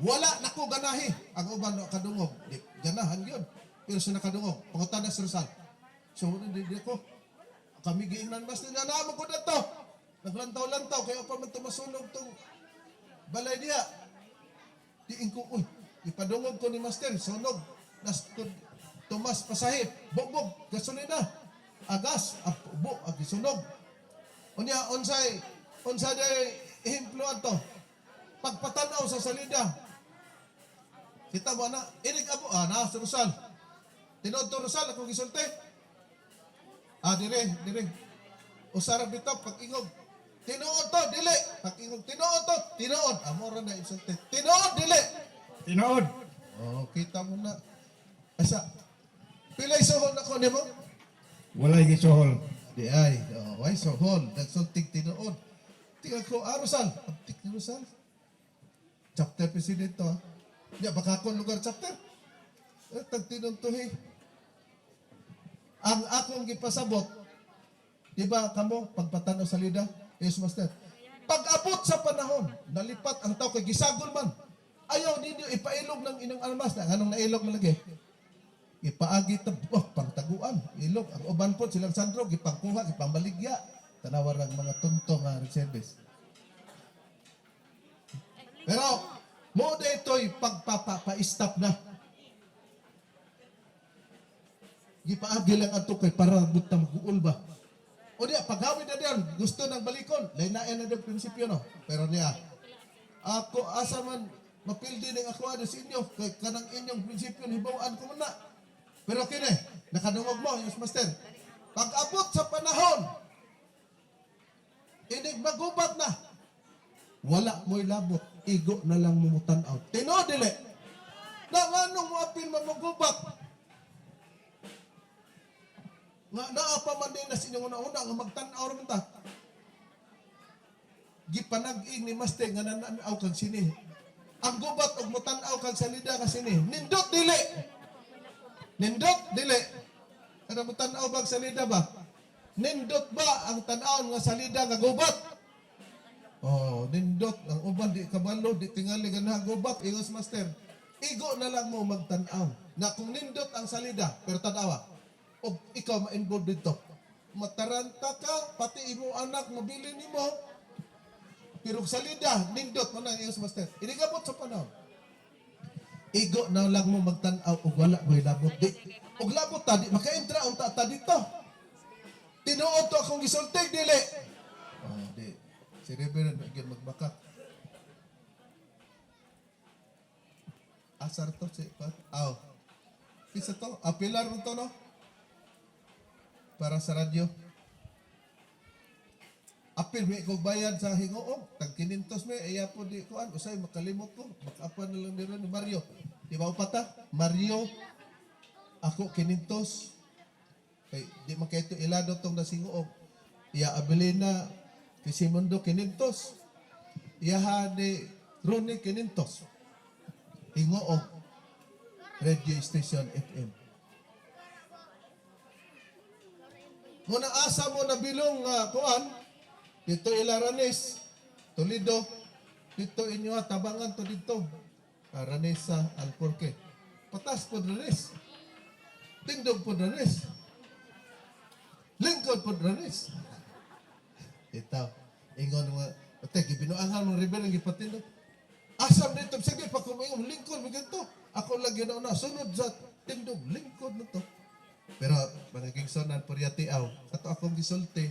S1: Wala nako ganahi. Ang uban no kadungog. Di, ganahan yun. Pero sa nakadungog, pangutana si Rosal. So, hindi di ko. Kami giingnan master nga naamo ko dito. Naglantaw-lantaw kayo pa man tumasunog tong balay niya. Diin ko, uy, ipadungog ko ni master, sunog. Nas, Tomas Pasahip, bugbog, gasolina, agas, bo, ag sunog. Unya, unsay, unsay day ehemplo ato. Pagpatanaw sa salida, kita mo na, inig abo, ah, na, sa Rosal. Tinuod to Rosal, akong gisulti. Ah, dire, dire. Usara bitaw, pag-ingog. Tinuod to, dili. Pag-ingog, tinuod to, tinuod. Amora na isulti. Tinuod, dili.
S4: Tinuod.
S1: Oh, kita mo na. Asa, pilay suhol na ko nimo?
S4: Walay gisuhol.
S1: Di ay, oh, way suhol. Nagsultig tinuod. Tingnan ko, ah, Rosal. Abtik ni Rosal. Chapter president to, ah. Di, baka akong lugar chapter. Eh, tagtinuntuhi. Ang akong gipasabot, di ba kamo, pagpatanaw sa lida, yes, master. Pag-abot sa panahon, nalipat ang tao kay gisagol man. Ayaw ninyo ipailog ng inyong almas. Na, anong nailog malagi? Ipaagi ta, oh, pangtaguan, ilog. Ang uban po, silang Sandro, gipangkuha, gipangbaligya. Tanawar ang mga tunto nga reservice. Pero, mo na ito'y pagpapapa-stop na. Gipaagi lang ato kay para buta mag-uul ba. O diya, paghawid na diyan, gusto ng balikon. Lainain na diyan prinsipyo, no? Pero niya, ako asa man, mapildi ng ako ano sa inyo, kay kanang inyong prinsipyo, hibawan ko man na. Pero kini, nakadungog mo, yes master. Pag-abot sa panahon, inig magubat na, wala mo'y labot, igo na lang mumutan-aw. Tinuod dili. Na nganong mo apil mamugubat? Nga naa pa man din na sa inyong una-una nga magtan-aw ra man ta. Gipanag-ing ni Master nga nananaw kag sini. Ang gubat og mutan-aw kag salida ka sini. Nindot dili. Nindot dili. Ano mo tan-aw bag salida ba? Nindot ba ang tan-aw nga salida nga gubat? Oh, nindot ang uban di kabalo, di tingali ganahan gubat ingos master. Igo na lang mo magtan-aw. Na kung nindot ang salida, pero tan-awa. Og ikaw ma-involve dito. Mataranta ka, pati imo anak mabili nimo. Pero salida, nindot man ang ingos master. Inigabot sa panahon. Igo na lang mo magtan-aw og wala mo'y labot di. Og labot ta di makaentra unta ta dito. Tinuod to akong gisulti dili. Oh, di. Si Reverend gyud magbaka. Asar to si pa. Aw. Isa to, apilar mo to no? Para sa radyo. Apil may kog bayad sa hingoog, tag 500 may iya po di kuan usay makalimot ko, makaapan na lang dira ni Mario. Di ba upata? Mario ako 500. Kay di man kay ilado tong nasingoog. Iya Abelina kay Simundo 500. Iya ha ni Ronnie 500. Hingoog Radio Station FM. Muna asa mo na bilong nga kuan dito Ilaranes, Toledo, dito inyo ah, tabangan to dito. Aranesa, Alporque. Patas po Ranes. Tindog po Ranes. Lingkod po Ranes. Ito, ingon mga, ate, gibinuangan mong rebel ang gipatindog. Asam dito, sige pa kumingon, lingkod, mo ganito. Ako lagi na una, sunod sa tindog, lingkod na to. Pero, mga Kingsonan, Puryatiaw, ato akong gisulti,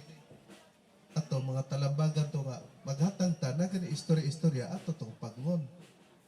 S1: ato mga talambagan to nga, maghatang ta, na gani istorya-istorya, ato tong pagngon.